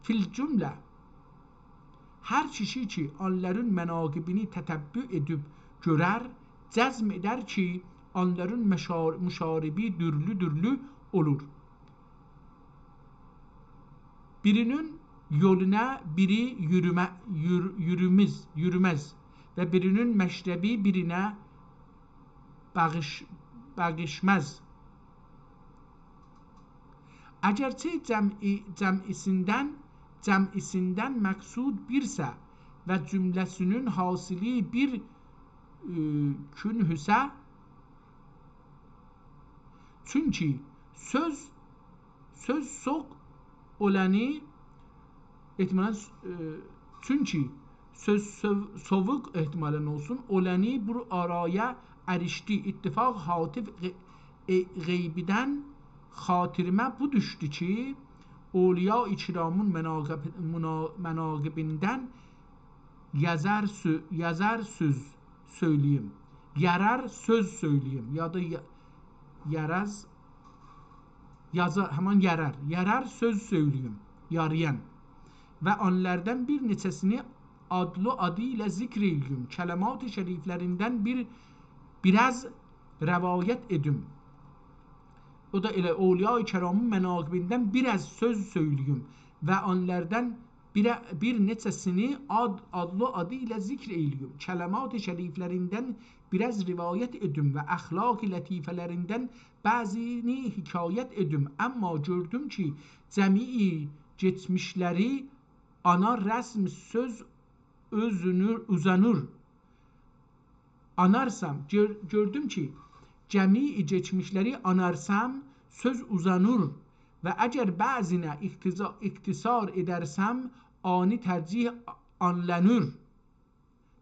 فی الجمله، هر کیشی کی، آنلارین مناقبینی تتبع ائدیب گؤرر، جزم ائدر کی، آنلارین مشار-، مشاربی دورلو-دورلو اولور. بیرینین یولونا بیری یورومه-، یور-، یورومز-، یورومز و بیرینین مشربی بیرینه باغیش-، باغیشماز. اگرچه جمعی-، جمعیسیندن، جمعیسیندن مقصود بیرسه و جمله‌سینین حاصلی بیر، ائ، کنه‌سه، چونکی سؤز، سؤز سوووق اولانی، احتمالاً، ائ، چونکی سؤز سوو-، سوووق احتمالاً اولسون، اولانی بو آرایا اریشدی. اتفاق هاتف غ-، ائ، غیبیدن خاطریمه بو دوشدو کی، اولیاء کرامین مناقب-، منا-، مناقبیندن یازار سؤ-، یازار سؤز سؤیله‌ییم. یارار سؤز سؤیله‌ییم. یا دا یا-، یاراز، یازا-، همان یارار. یارار سؤز سؤیله‌ییم. یارایان. و آنلاردان بیر نئچه‌سینی آدلی آدی ایله ذکر ائیله‌ییم. کلمات شریفلریندن بیر، بیر آز روایت ائدیم. او دا ائله اولیاء کرامین مناقبیندن بیر آز سؤز سؤیله‌ییم و آنلاردان بیر، بیر نئچه‌سینی آد، آدلی آدی ایله ذکر ائیله‌ییم. کلمات شریفلریندن بیر آز روایت ائدیم و اخلاق لطیفه‌لریندن بعضینی حکایت ائدیم. اما گؤردوم کی، جمیع کئچمیشلری آنار رسم سؤز اوزونور، اوزانیر. آنارسام، گؤر-، گؤردوم کی، جمیع کئچمیشلری آنارسام، سؤز اوزانیر و اگر بعضینه اختصا-، اختصار ائدرسم، آنی ترجیح آنلانیر.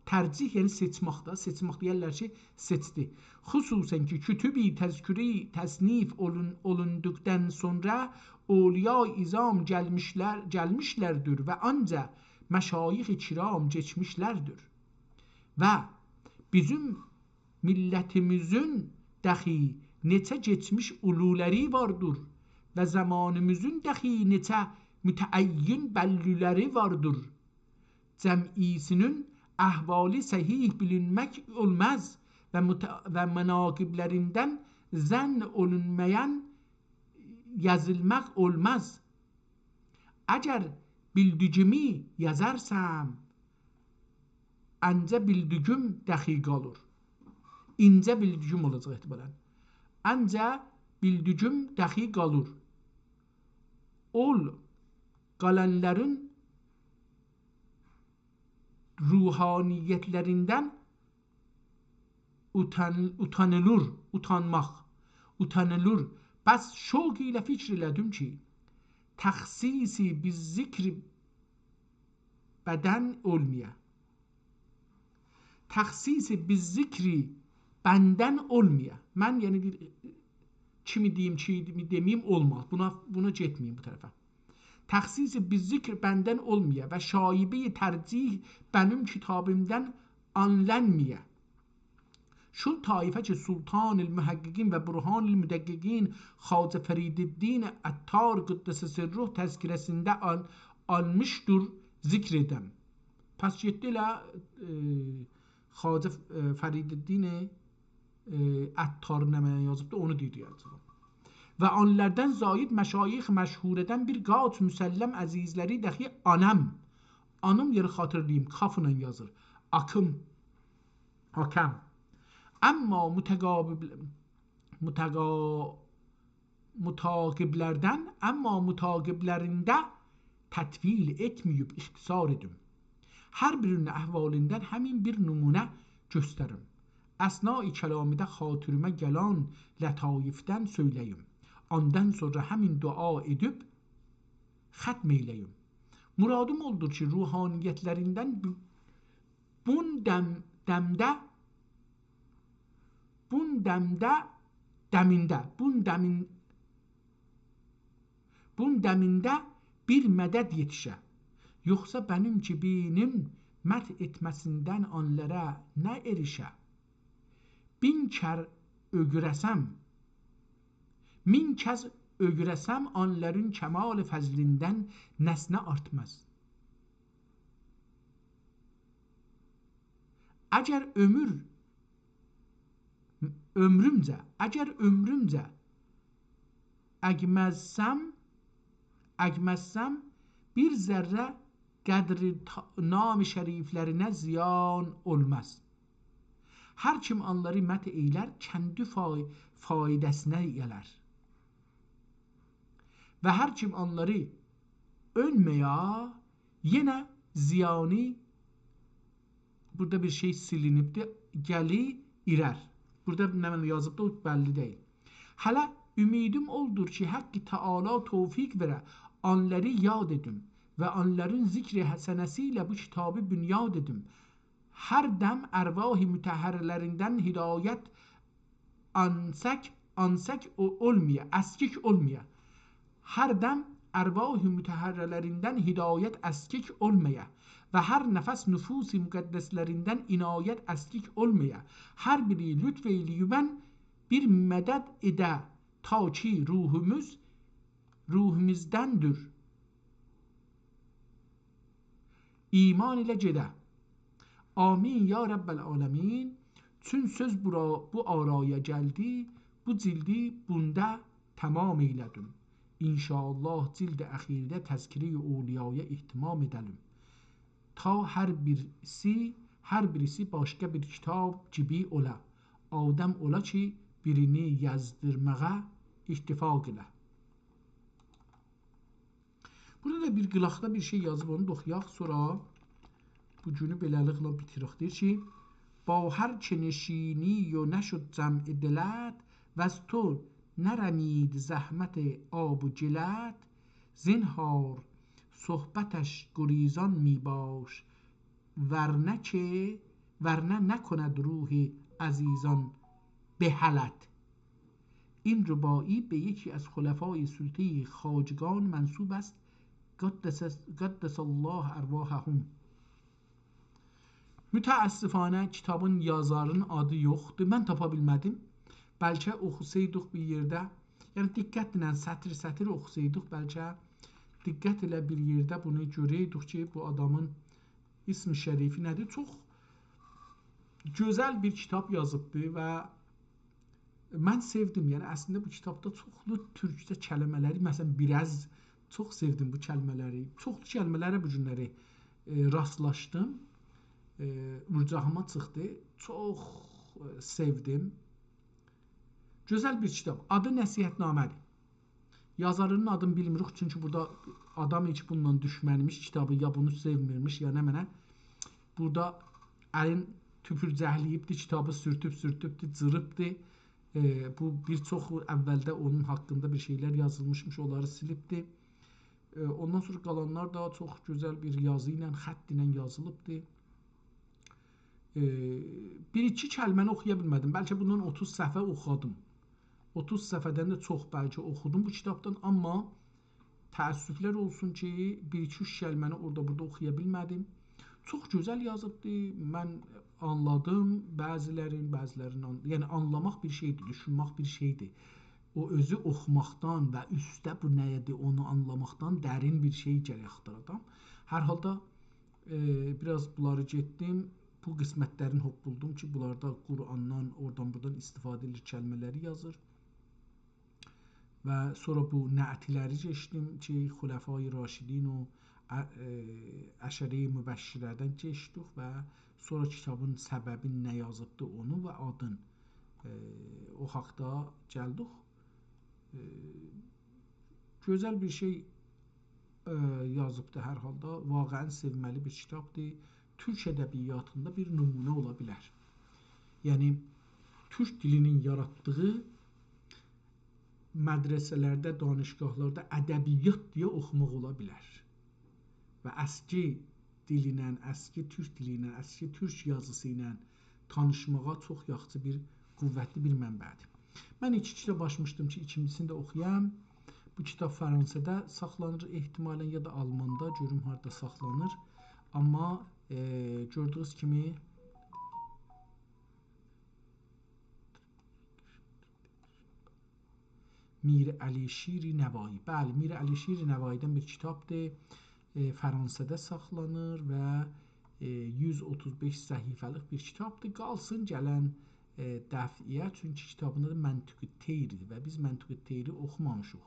ترجیح، یعنی سئچمک ده، سئچمک دئیرلر کی، سئچدی. خصوصاً کی، کتبی تذکری تصنیف اولون-، اولوندوقدان سونرا اولیای عظام گلمیشلر، گلمیشلردیر و آنجا مشایخ کرام کئچمیشلردیر. و بیزیم میللتیمیزین دخی نئچه کئچمیش اولولاری واردیر و زامانیمیزین دخی نئچه متعین بللولاری واردیر. جمعیسینین احوالی صحیح بیلینمک اولماز و مت-، و مناقبلریندن ظن اولونمایان یازیلماق اولماز. اگر بیلدیگیمی یازارسام، آنجا بیلدیگیم دخی قالیر. اینجه بیلدیگیم اولاجاق احتمالاً. آنجا بیلدیگیم دخی قالیر. اول قالانلارین روحانیتلریندن اوتان-، اوتانیلیر، اوتانماق، اوتانیلیر. پس شوق ایله فکر ائله‌دیم کی، تخصیصی بالذکر بندن اولمایا. تخصیصی بالذکر بندن اولمایا. من، یعنی، دئییر، کیمی دئییم، کیمی دئمه‌ییم، اولماز. بونا، بونا گئتمه‌ییم بو طرفه. تخصیصی بالذکر بندن اولمایا و شایبه‌ی ترجیح منیم کتابیمدن آنلانمایا. شول طایفه کی، سلطان المحققین و برهان المدققین خواجه فریدالدین عطار قدس سره تذکره‌سینده آل-، آلمیشدیر، ذکر ائدم. پس گئتدی ائله، ائ، خواجه، ائ، فریدالدین، ائ، عطار نمنه یازیبدی، اونو دئییر، یازیب. و آنلاردان زاید مشایخ مشهوردن بیر قات مسلم عزیزلری دخی آنم. آنیم یئری خاطیرلاییم، کافلا یازیر. آکیم، حاکم. اما متقابل، متقا-، متعاقبلردن، اما متعاقبلرینده تطویل ائتمه‌ییب اختصار ائدیم. هر بیرینین احوالیندان همین بیر نمونه گؤستریم. اثنای کلامیده خاطیریمه گلن لطایفدن سؤیله‌ییم. آندان سونرا همین دعا ائدیب ختم ائیله‌ییم. مرادیم اولدور کی، روحانیتلریندن بو-، بون دم-، دمده، بون دمده، دمینده، بون دمین-، بون دمینده بیر مدد یئتیشه. یوخسا منیم گیبینین مدح ائتمه‌سیندن آنلارا نه ائریشه؟ بین کر اؤگره‌سم، مین کز اؤگره‌سم، آنلارین کمال فضلیندن نسنه آرتماز. اگر عؤمور، عؤمرومجه، اگر عؤمرومجه اگمزسم، اگمزسم، بیر ذره قدر تا-، نام شریفلرینه زیان اولماز. هر کیم آنلاری مدح ائیلر، کندی فای-، فایده‌سینه گلر. و هر کیم آنلاری اؤنمه‌یه، یئنه زیانی، بورادا بیر شئی سیلینیبدی، گلی ایرر. بورادا نمنه یازیبدی، او بللی دئییل. هله امیدیم اولدور کی، حق تعالی توفیق وئره، آنلاری یاد ائدیم و آنلارین ذکر حسنه‌سی ایله بو کیتابی بنیاد ائدیم. هر دم ارواح مطهره‌لریندن هدایت آنسک، آنسک او-، اولمایا، اسکیک اولمایا. هر دم ارواح مطهره‌لریندن هدایت اسکیک اولمایا و هر نفس نفوس مقدسلریندن عنایت اسکیک اولمایا. هر بیری لطف ائیله‌ییبن بیر مدد ائده، تا کی روحوموز، روحوموزدندیر. ایمان ایله گئده. آمین یا رب العالمین. چون سؤز بورا، بو آرایا گلدی، بو جلدی بوندا تمام ائیله‌دیم. ان‌شاءالله جلد اخیرده تذکره‌ی اولیایا اهتمام ائده‌لیم. تا هر بیریسی، هر بیریسی باشقا بیر کیتاب کیمی اولا. آدم اولا کی، بیرینی یازدیرماغا اتفاق ائله. بورادا دا بیر قیلاقدا بیر شئی یازیب، اونو دا اوخویاق، سونرا بو گونو بئله‌لیکله بیتیرک. دئییر کی، «با هر که نشینی و نشد جمع دلت، وز تو نرمید زحمت آب و گلت، زنهار صحبتش گریزان می‌باش، ورنه که، ورنه نکند روح عزیزان به حالت.» این رباعی به یکی از خلفای سلطهٔ خواجگان منسوب است، قدس، قدس الله ارواحهم. متأسفانه کیتابین یازارینین آدی یوخدور. من تاپا بیلمه‌دیم. بلکه اوخوسایدیق بیر یئرده، یعنی دقتله سطر-سطر اوخوسایدیق، بلکه دقت ایله بیر یئرده بونو گؤره‌یدیک کی، بو آدامین اسم شریفی نه‌دیر؟ چوخ گؤزل بیر کیتاب یازیبدی و من سئودیم. یعنی، اصلینده بو کیتابدا چوخلو تورکجه کلمه‌لری، مثلا، بیر آز، چوخ سئودیم بو کلمه‌لری. چوخلو کلمه‌لره بو گونلری، ائ، راستلاشدیم. ائ، اوجاغیما چیخدی. چوخ، ائ، سئودیم. گؤزل بیر کیتاب. آدی نصیحت‌نامه‌دیر. یازارینین آدینی بیلمیریک، چونکی بورادا آدام هئچ بونونلا دوشمنمیش، کیتابی یا بونو سئومیرمیش، یا نمنه. بورادا الین توپورجکله‌ییبدی، کیتابی سورتوب-سورتوبدو، جیریبدی. ائ، بو بیر چوخو اولده اونون حاقیندا بیر شئیلر یازیلمیشمیش، اونلاری سیلیبدی. ائ، اوندان سونرا قالانلار دا چوخ گؤزل بیر یازی ایله، خط ایله یازیلیبدی. ائ، بیر-ایکی کلمه‌نی اوخویا بیلمه‌دیم. بلکه بوندان اوتوز صفحه اوخودوم. اوتوز صفحه‌دن ده چوخ بلکه اوخودوم بو کیتابدان، آمما تأسفلر اولسون کی، بیر-ایکی-اوچ کلمه‌نی اورادا بورادا اوخویا بیلمه‌دیم. چوخ گؤزل یازیبدی. من آنلادیم بعضی‌لرین، بعضی‌لرین آن-، یعنی آنلاماق بیر شئیدیر، دوشونمک بیر شئیدیر. او اؤزو اوخوماقدان و اوسته بو نه‌دیر، اونو آنلاماقدان درین بیر شئی گرک آختارادام. هر حالدا، ائ، بیر آز بونلاری گئتدیم، بو قسمتلرین هوپپولدوم کی، بونلاردا قرآندان، اورادان بورادان استفاده ائدیر، کلمه‌لری یازیر. و سونرا بو نعت‌لری کئچدیم کی، خلفای راشدین و ع-، ائ، عشره‌ی مبشره‌دن کئچدیک و سونرا کیتابین سببین نه یازیبدی اونو و آدین، ائ، او حاقدا گلدیک. ائ، گؤزل بیر شئی، ائ، یازیبدی هر حالدا. واقعاً سئومه‌لی بیر کیتابدیر. تورک ادبیاتیندا بیر نمونه اولا بیلر. یعنی، تورک دیلینین یاراتدیغی مدرسه‌لرده، دانشگاهلاردا ادبیات دئیه اوخوماق اولا بیلر. و اسکی دیل ایله، اسکی تورک دیلی ایله، اسکی تورک یازیسی ایله تانیشماغا چوخ یاخشی بیر، قوتلی بیر منبعدیر. من ایکی کیتاب آچمیشدیم کی، ایکینجیسینی ده اوخویام. بو کیتاب فرانسه‌ده ساخلانیر احتمالاً، یا دا آلماندا، گؤروم هاردا ساخلانیر. آمما، ائ، گؤردویونوز کیمی، میر علیشیر نوایی. بلی، میر علیشیر نوایی‌دن بیر کیتابدیر. ائ، فرانسه‌ده ساخلانیر و، ائ، یوز اوتوز بئش صفحه‌لیک بیر کیتابدیر. قالسین گلن، ائ، دفعه‌یه، چونکی کیتابین آدی منطق‌الطیردیر و بیز منطق‌الطیری اوخومامیشیق.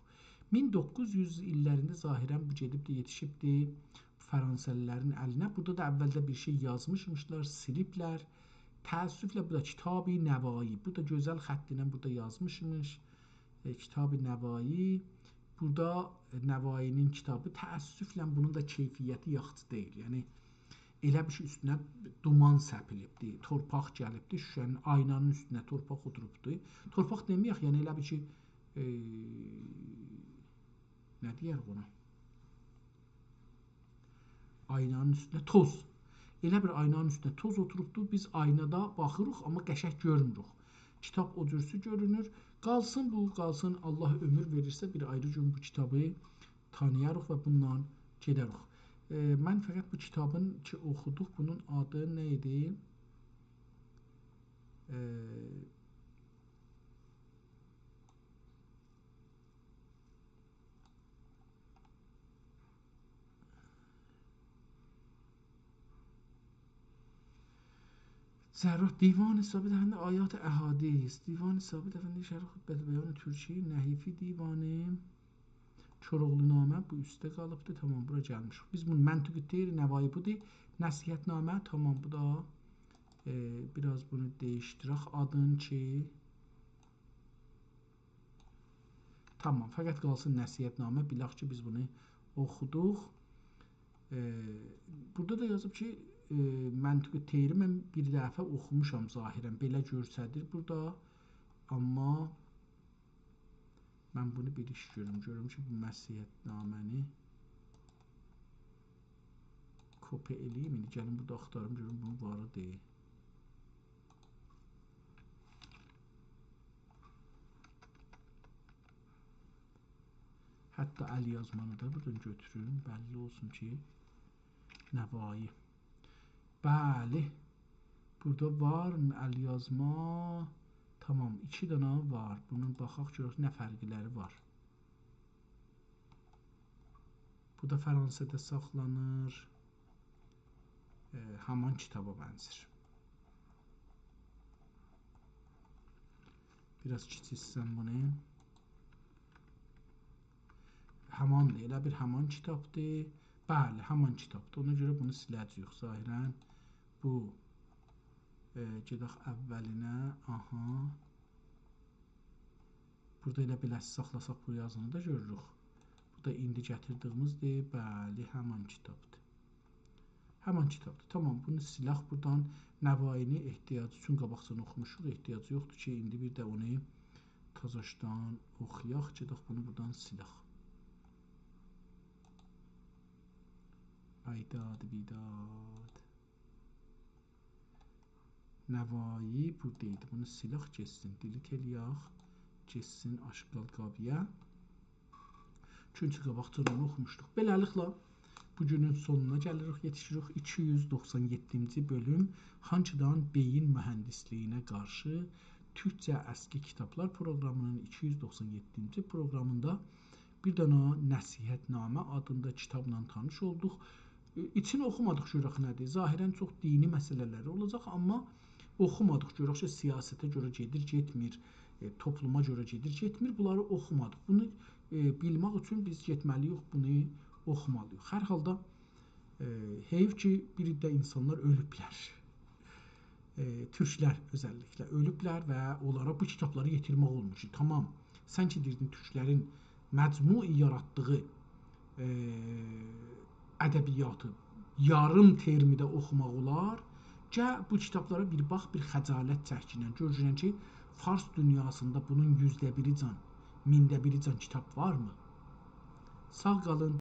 مین دوققوز یوز ایللرینده ظاهراً بو گئدیبدی، یئتیشیبدی فرانسه‌لی‌لرین الینه. بورادا دا اولده بیر شئی یازمیشمیشلار، سیلیبلر. تأسفله بو دا کتاب نوایی. بو دا گؤزل خط ایله بورادا یازمیشمیش. ائ، کتاب نوایی. بورادا نوایی‌نین کیتابی، تأسفله بونون دا کیفیتی یاخشی دئییل. یعنی، ائله بیر شئی اوستونه دومان سپیلیبدی، تورپاق گلیبدی، شوشه‌نین، آینانین اوستونه تورپاق اوتوروبدو. تورپاق دئمه‌یک، یعنی ائله بیر کی، ائ، نه دئیه‌ریک اونا؟ آینانین اوستونه توز. ائله بیر آینانین اوستونه توز اوتوروبدو. بیز آینادا باخیریق، آمما قشنگ گؤرموروک. کیتاب او جورسو گؤرونور. قالسین بو، قالسین، الله عؤمور وئریرسه، بیر آیری گون بو کیتابی تانییاریق و بونونلا گئده‌ریک. ائ، من فقط بو کیتابین کی اوخودوق، بونون آدی نه ایدی؟ ائ، صراف، دیوان ثابت افندی آیات احادیث، دیوان ثابت افندی شرح خطبه بیان ترکی، نحیفی دیوانی، کوراوغلونامه، بو اوسته قالیبدی. تامام، بورا گلمیشیک. بیز بونو منطق‌الطیر نوایی بودور. نصیحت‌نامه، تامام، بو دا، ائ، بیر آز بونو دییشدیرک آدین کی، تامام، فقط قالسین نصیحت‌نامه، بیلک کی، بیز بونو اوخودوق. ائ، بورادا دا یازیب کی، ائ، منطق‌الطیری من بیر دفعه اوخوموشام ظاهراً، بئله گؤستریر بورادا. آمما من بونو بیر ایش گؤروم. گؤروم کی، بو نصیحت‌نامه‌نی کپی ائله‌ییم. ایندی گلیم بورادا آختاریم، گؤروم بونون واری دئییل. حتی الیازمانی دا بورادان گؤتوروم، بللی اولسون کی، نوایی. بلی. بورادا وار الیازما. تامام، ایکی دنه وار. بونون باخاق گؤرک نه فرقلری وار. بو دا فرانسه‌ده ساخلانیر. ائ، هامان کیتابا بنزیر. بیر آز کیچیلتسم بونو. هماندیر، ائله بیر همان کیتابدیر. بلی، همان کیتابدیر. اونا گؤره بونو سیله‌جه‌ییک ظاهراً. بو، ائ، گئدک اولینه. آها. بورادا ائله بئله ساخلاساق بو یازینی دا گؤروروک. بو دا ایندی گتیردیییمیزدیر. بلی، همان کیتابدیر. همان کیتابدیر. تامام، بونو سیلک بورادان. نوایی‌نی احتیاجی، چون قاباقجادان اوخوموشوق، احتیاجی یوخدور کی، ایندی بیر ده اونو تازاشدان اوخویاق. گئدک بونو بورادان سیلک. آی داد بیداد. نوایی بورادا ایدی. بونو سیلک گئتسین. دیلیت ائله‌یک. گئتسین آشغال قابییا. چونکی قاباقجادان اوخوموشدوق. بئله‌لیکله، بو گونون سونونا گلیریک، یئتیشیریک. ایکی یوز دوخسان یئددینجی بؤلوم، هانکیدان بئیین مهندسلیگینه قارشی تورکجه اسکی کیتابلار پروقرامی‌نین ایکی یوز دوخسان یئددینجی پروقرامیندا بیر دنه نصیحت‌نامه آدیندا کیتابلا تانیش اولدوق. ائ، ایچینی اوخومادیق، گؤرک نه‌دیر. ظاهراً چوخ دینی مسئله‌لری اولاجاق، آمما اوخومادیق، گؤرک کی، سیاسته گؤره گئدیر، گئتمیر. ائ، توپلوما گؤره گئدیر، گئتمیر، بونلاری اوخومادیق. بونو، ائ، بیلمک اوچون بیز گئتمه‌لی‌ییک، بونو اوخومالی‌ییق. هر حالدا، ائ، حئیف کی، بیر عده اینسانلار اؤلوبلر. ائ، تورکلر اؤزللیکله اؤلوبلر و اونلارا بو کیتابلاری یئتیرمک اولمور کی، تامام، سن کی دئییردین، تورکلرین مجموعی یاراتدیغی، ائ، ادبیاتی یاریم ترمده اوخوماق اولار. گل بو کیتابلارا بیر باخ، بیر خجالت چکگینن. گؤرگینن کی، فارس دونیاسیندا بونون یوزده بیری جان، مینده بیری جان کیتاب وارمی؟ ساغ قالین،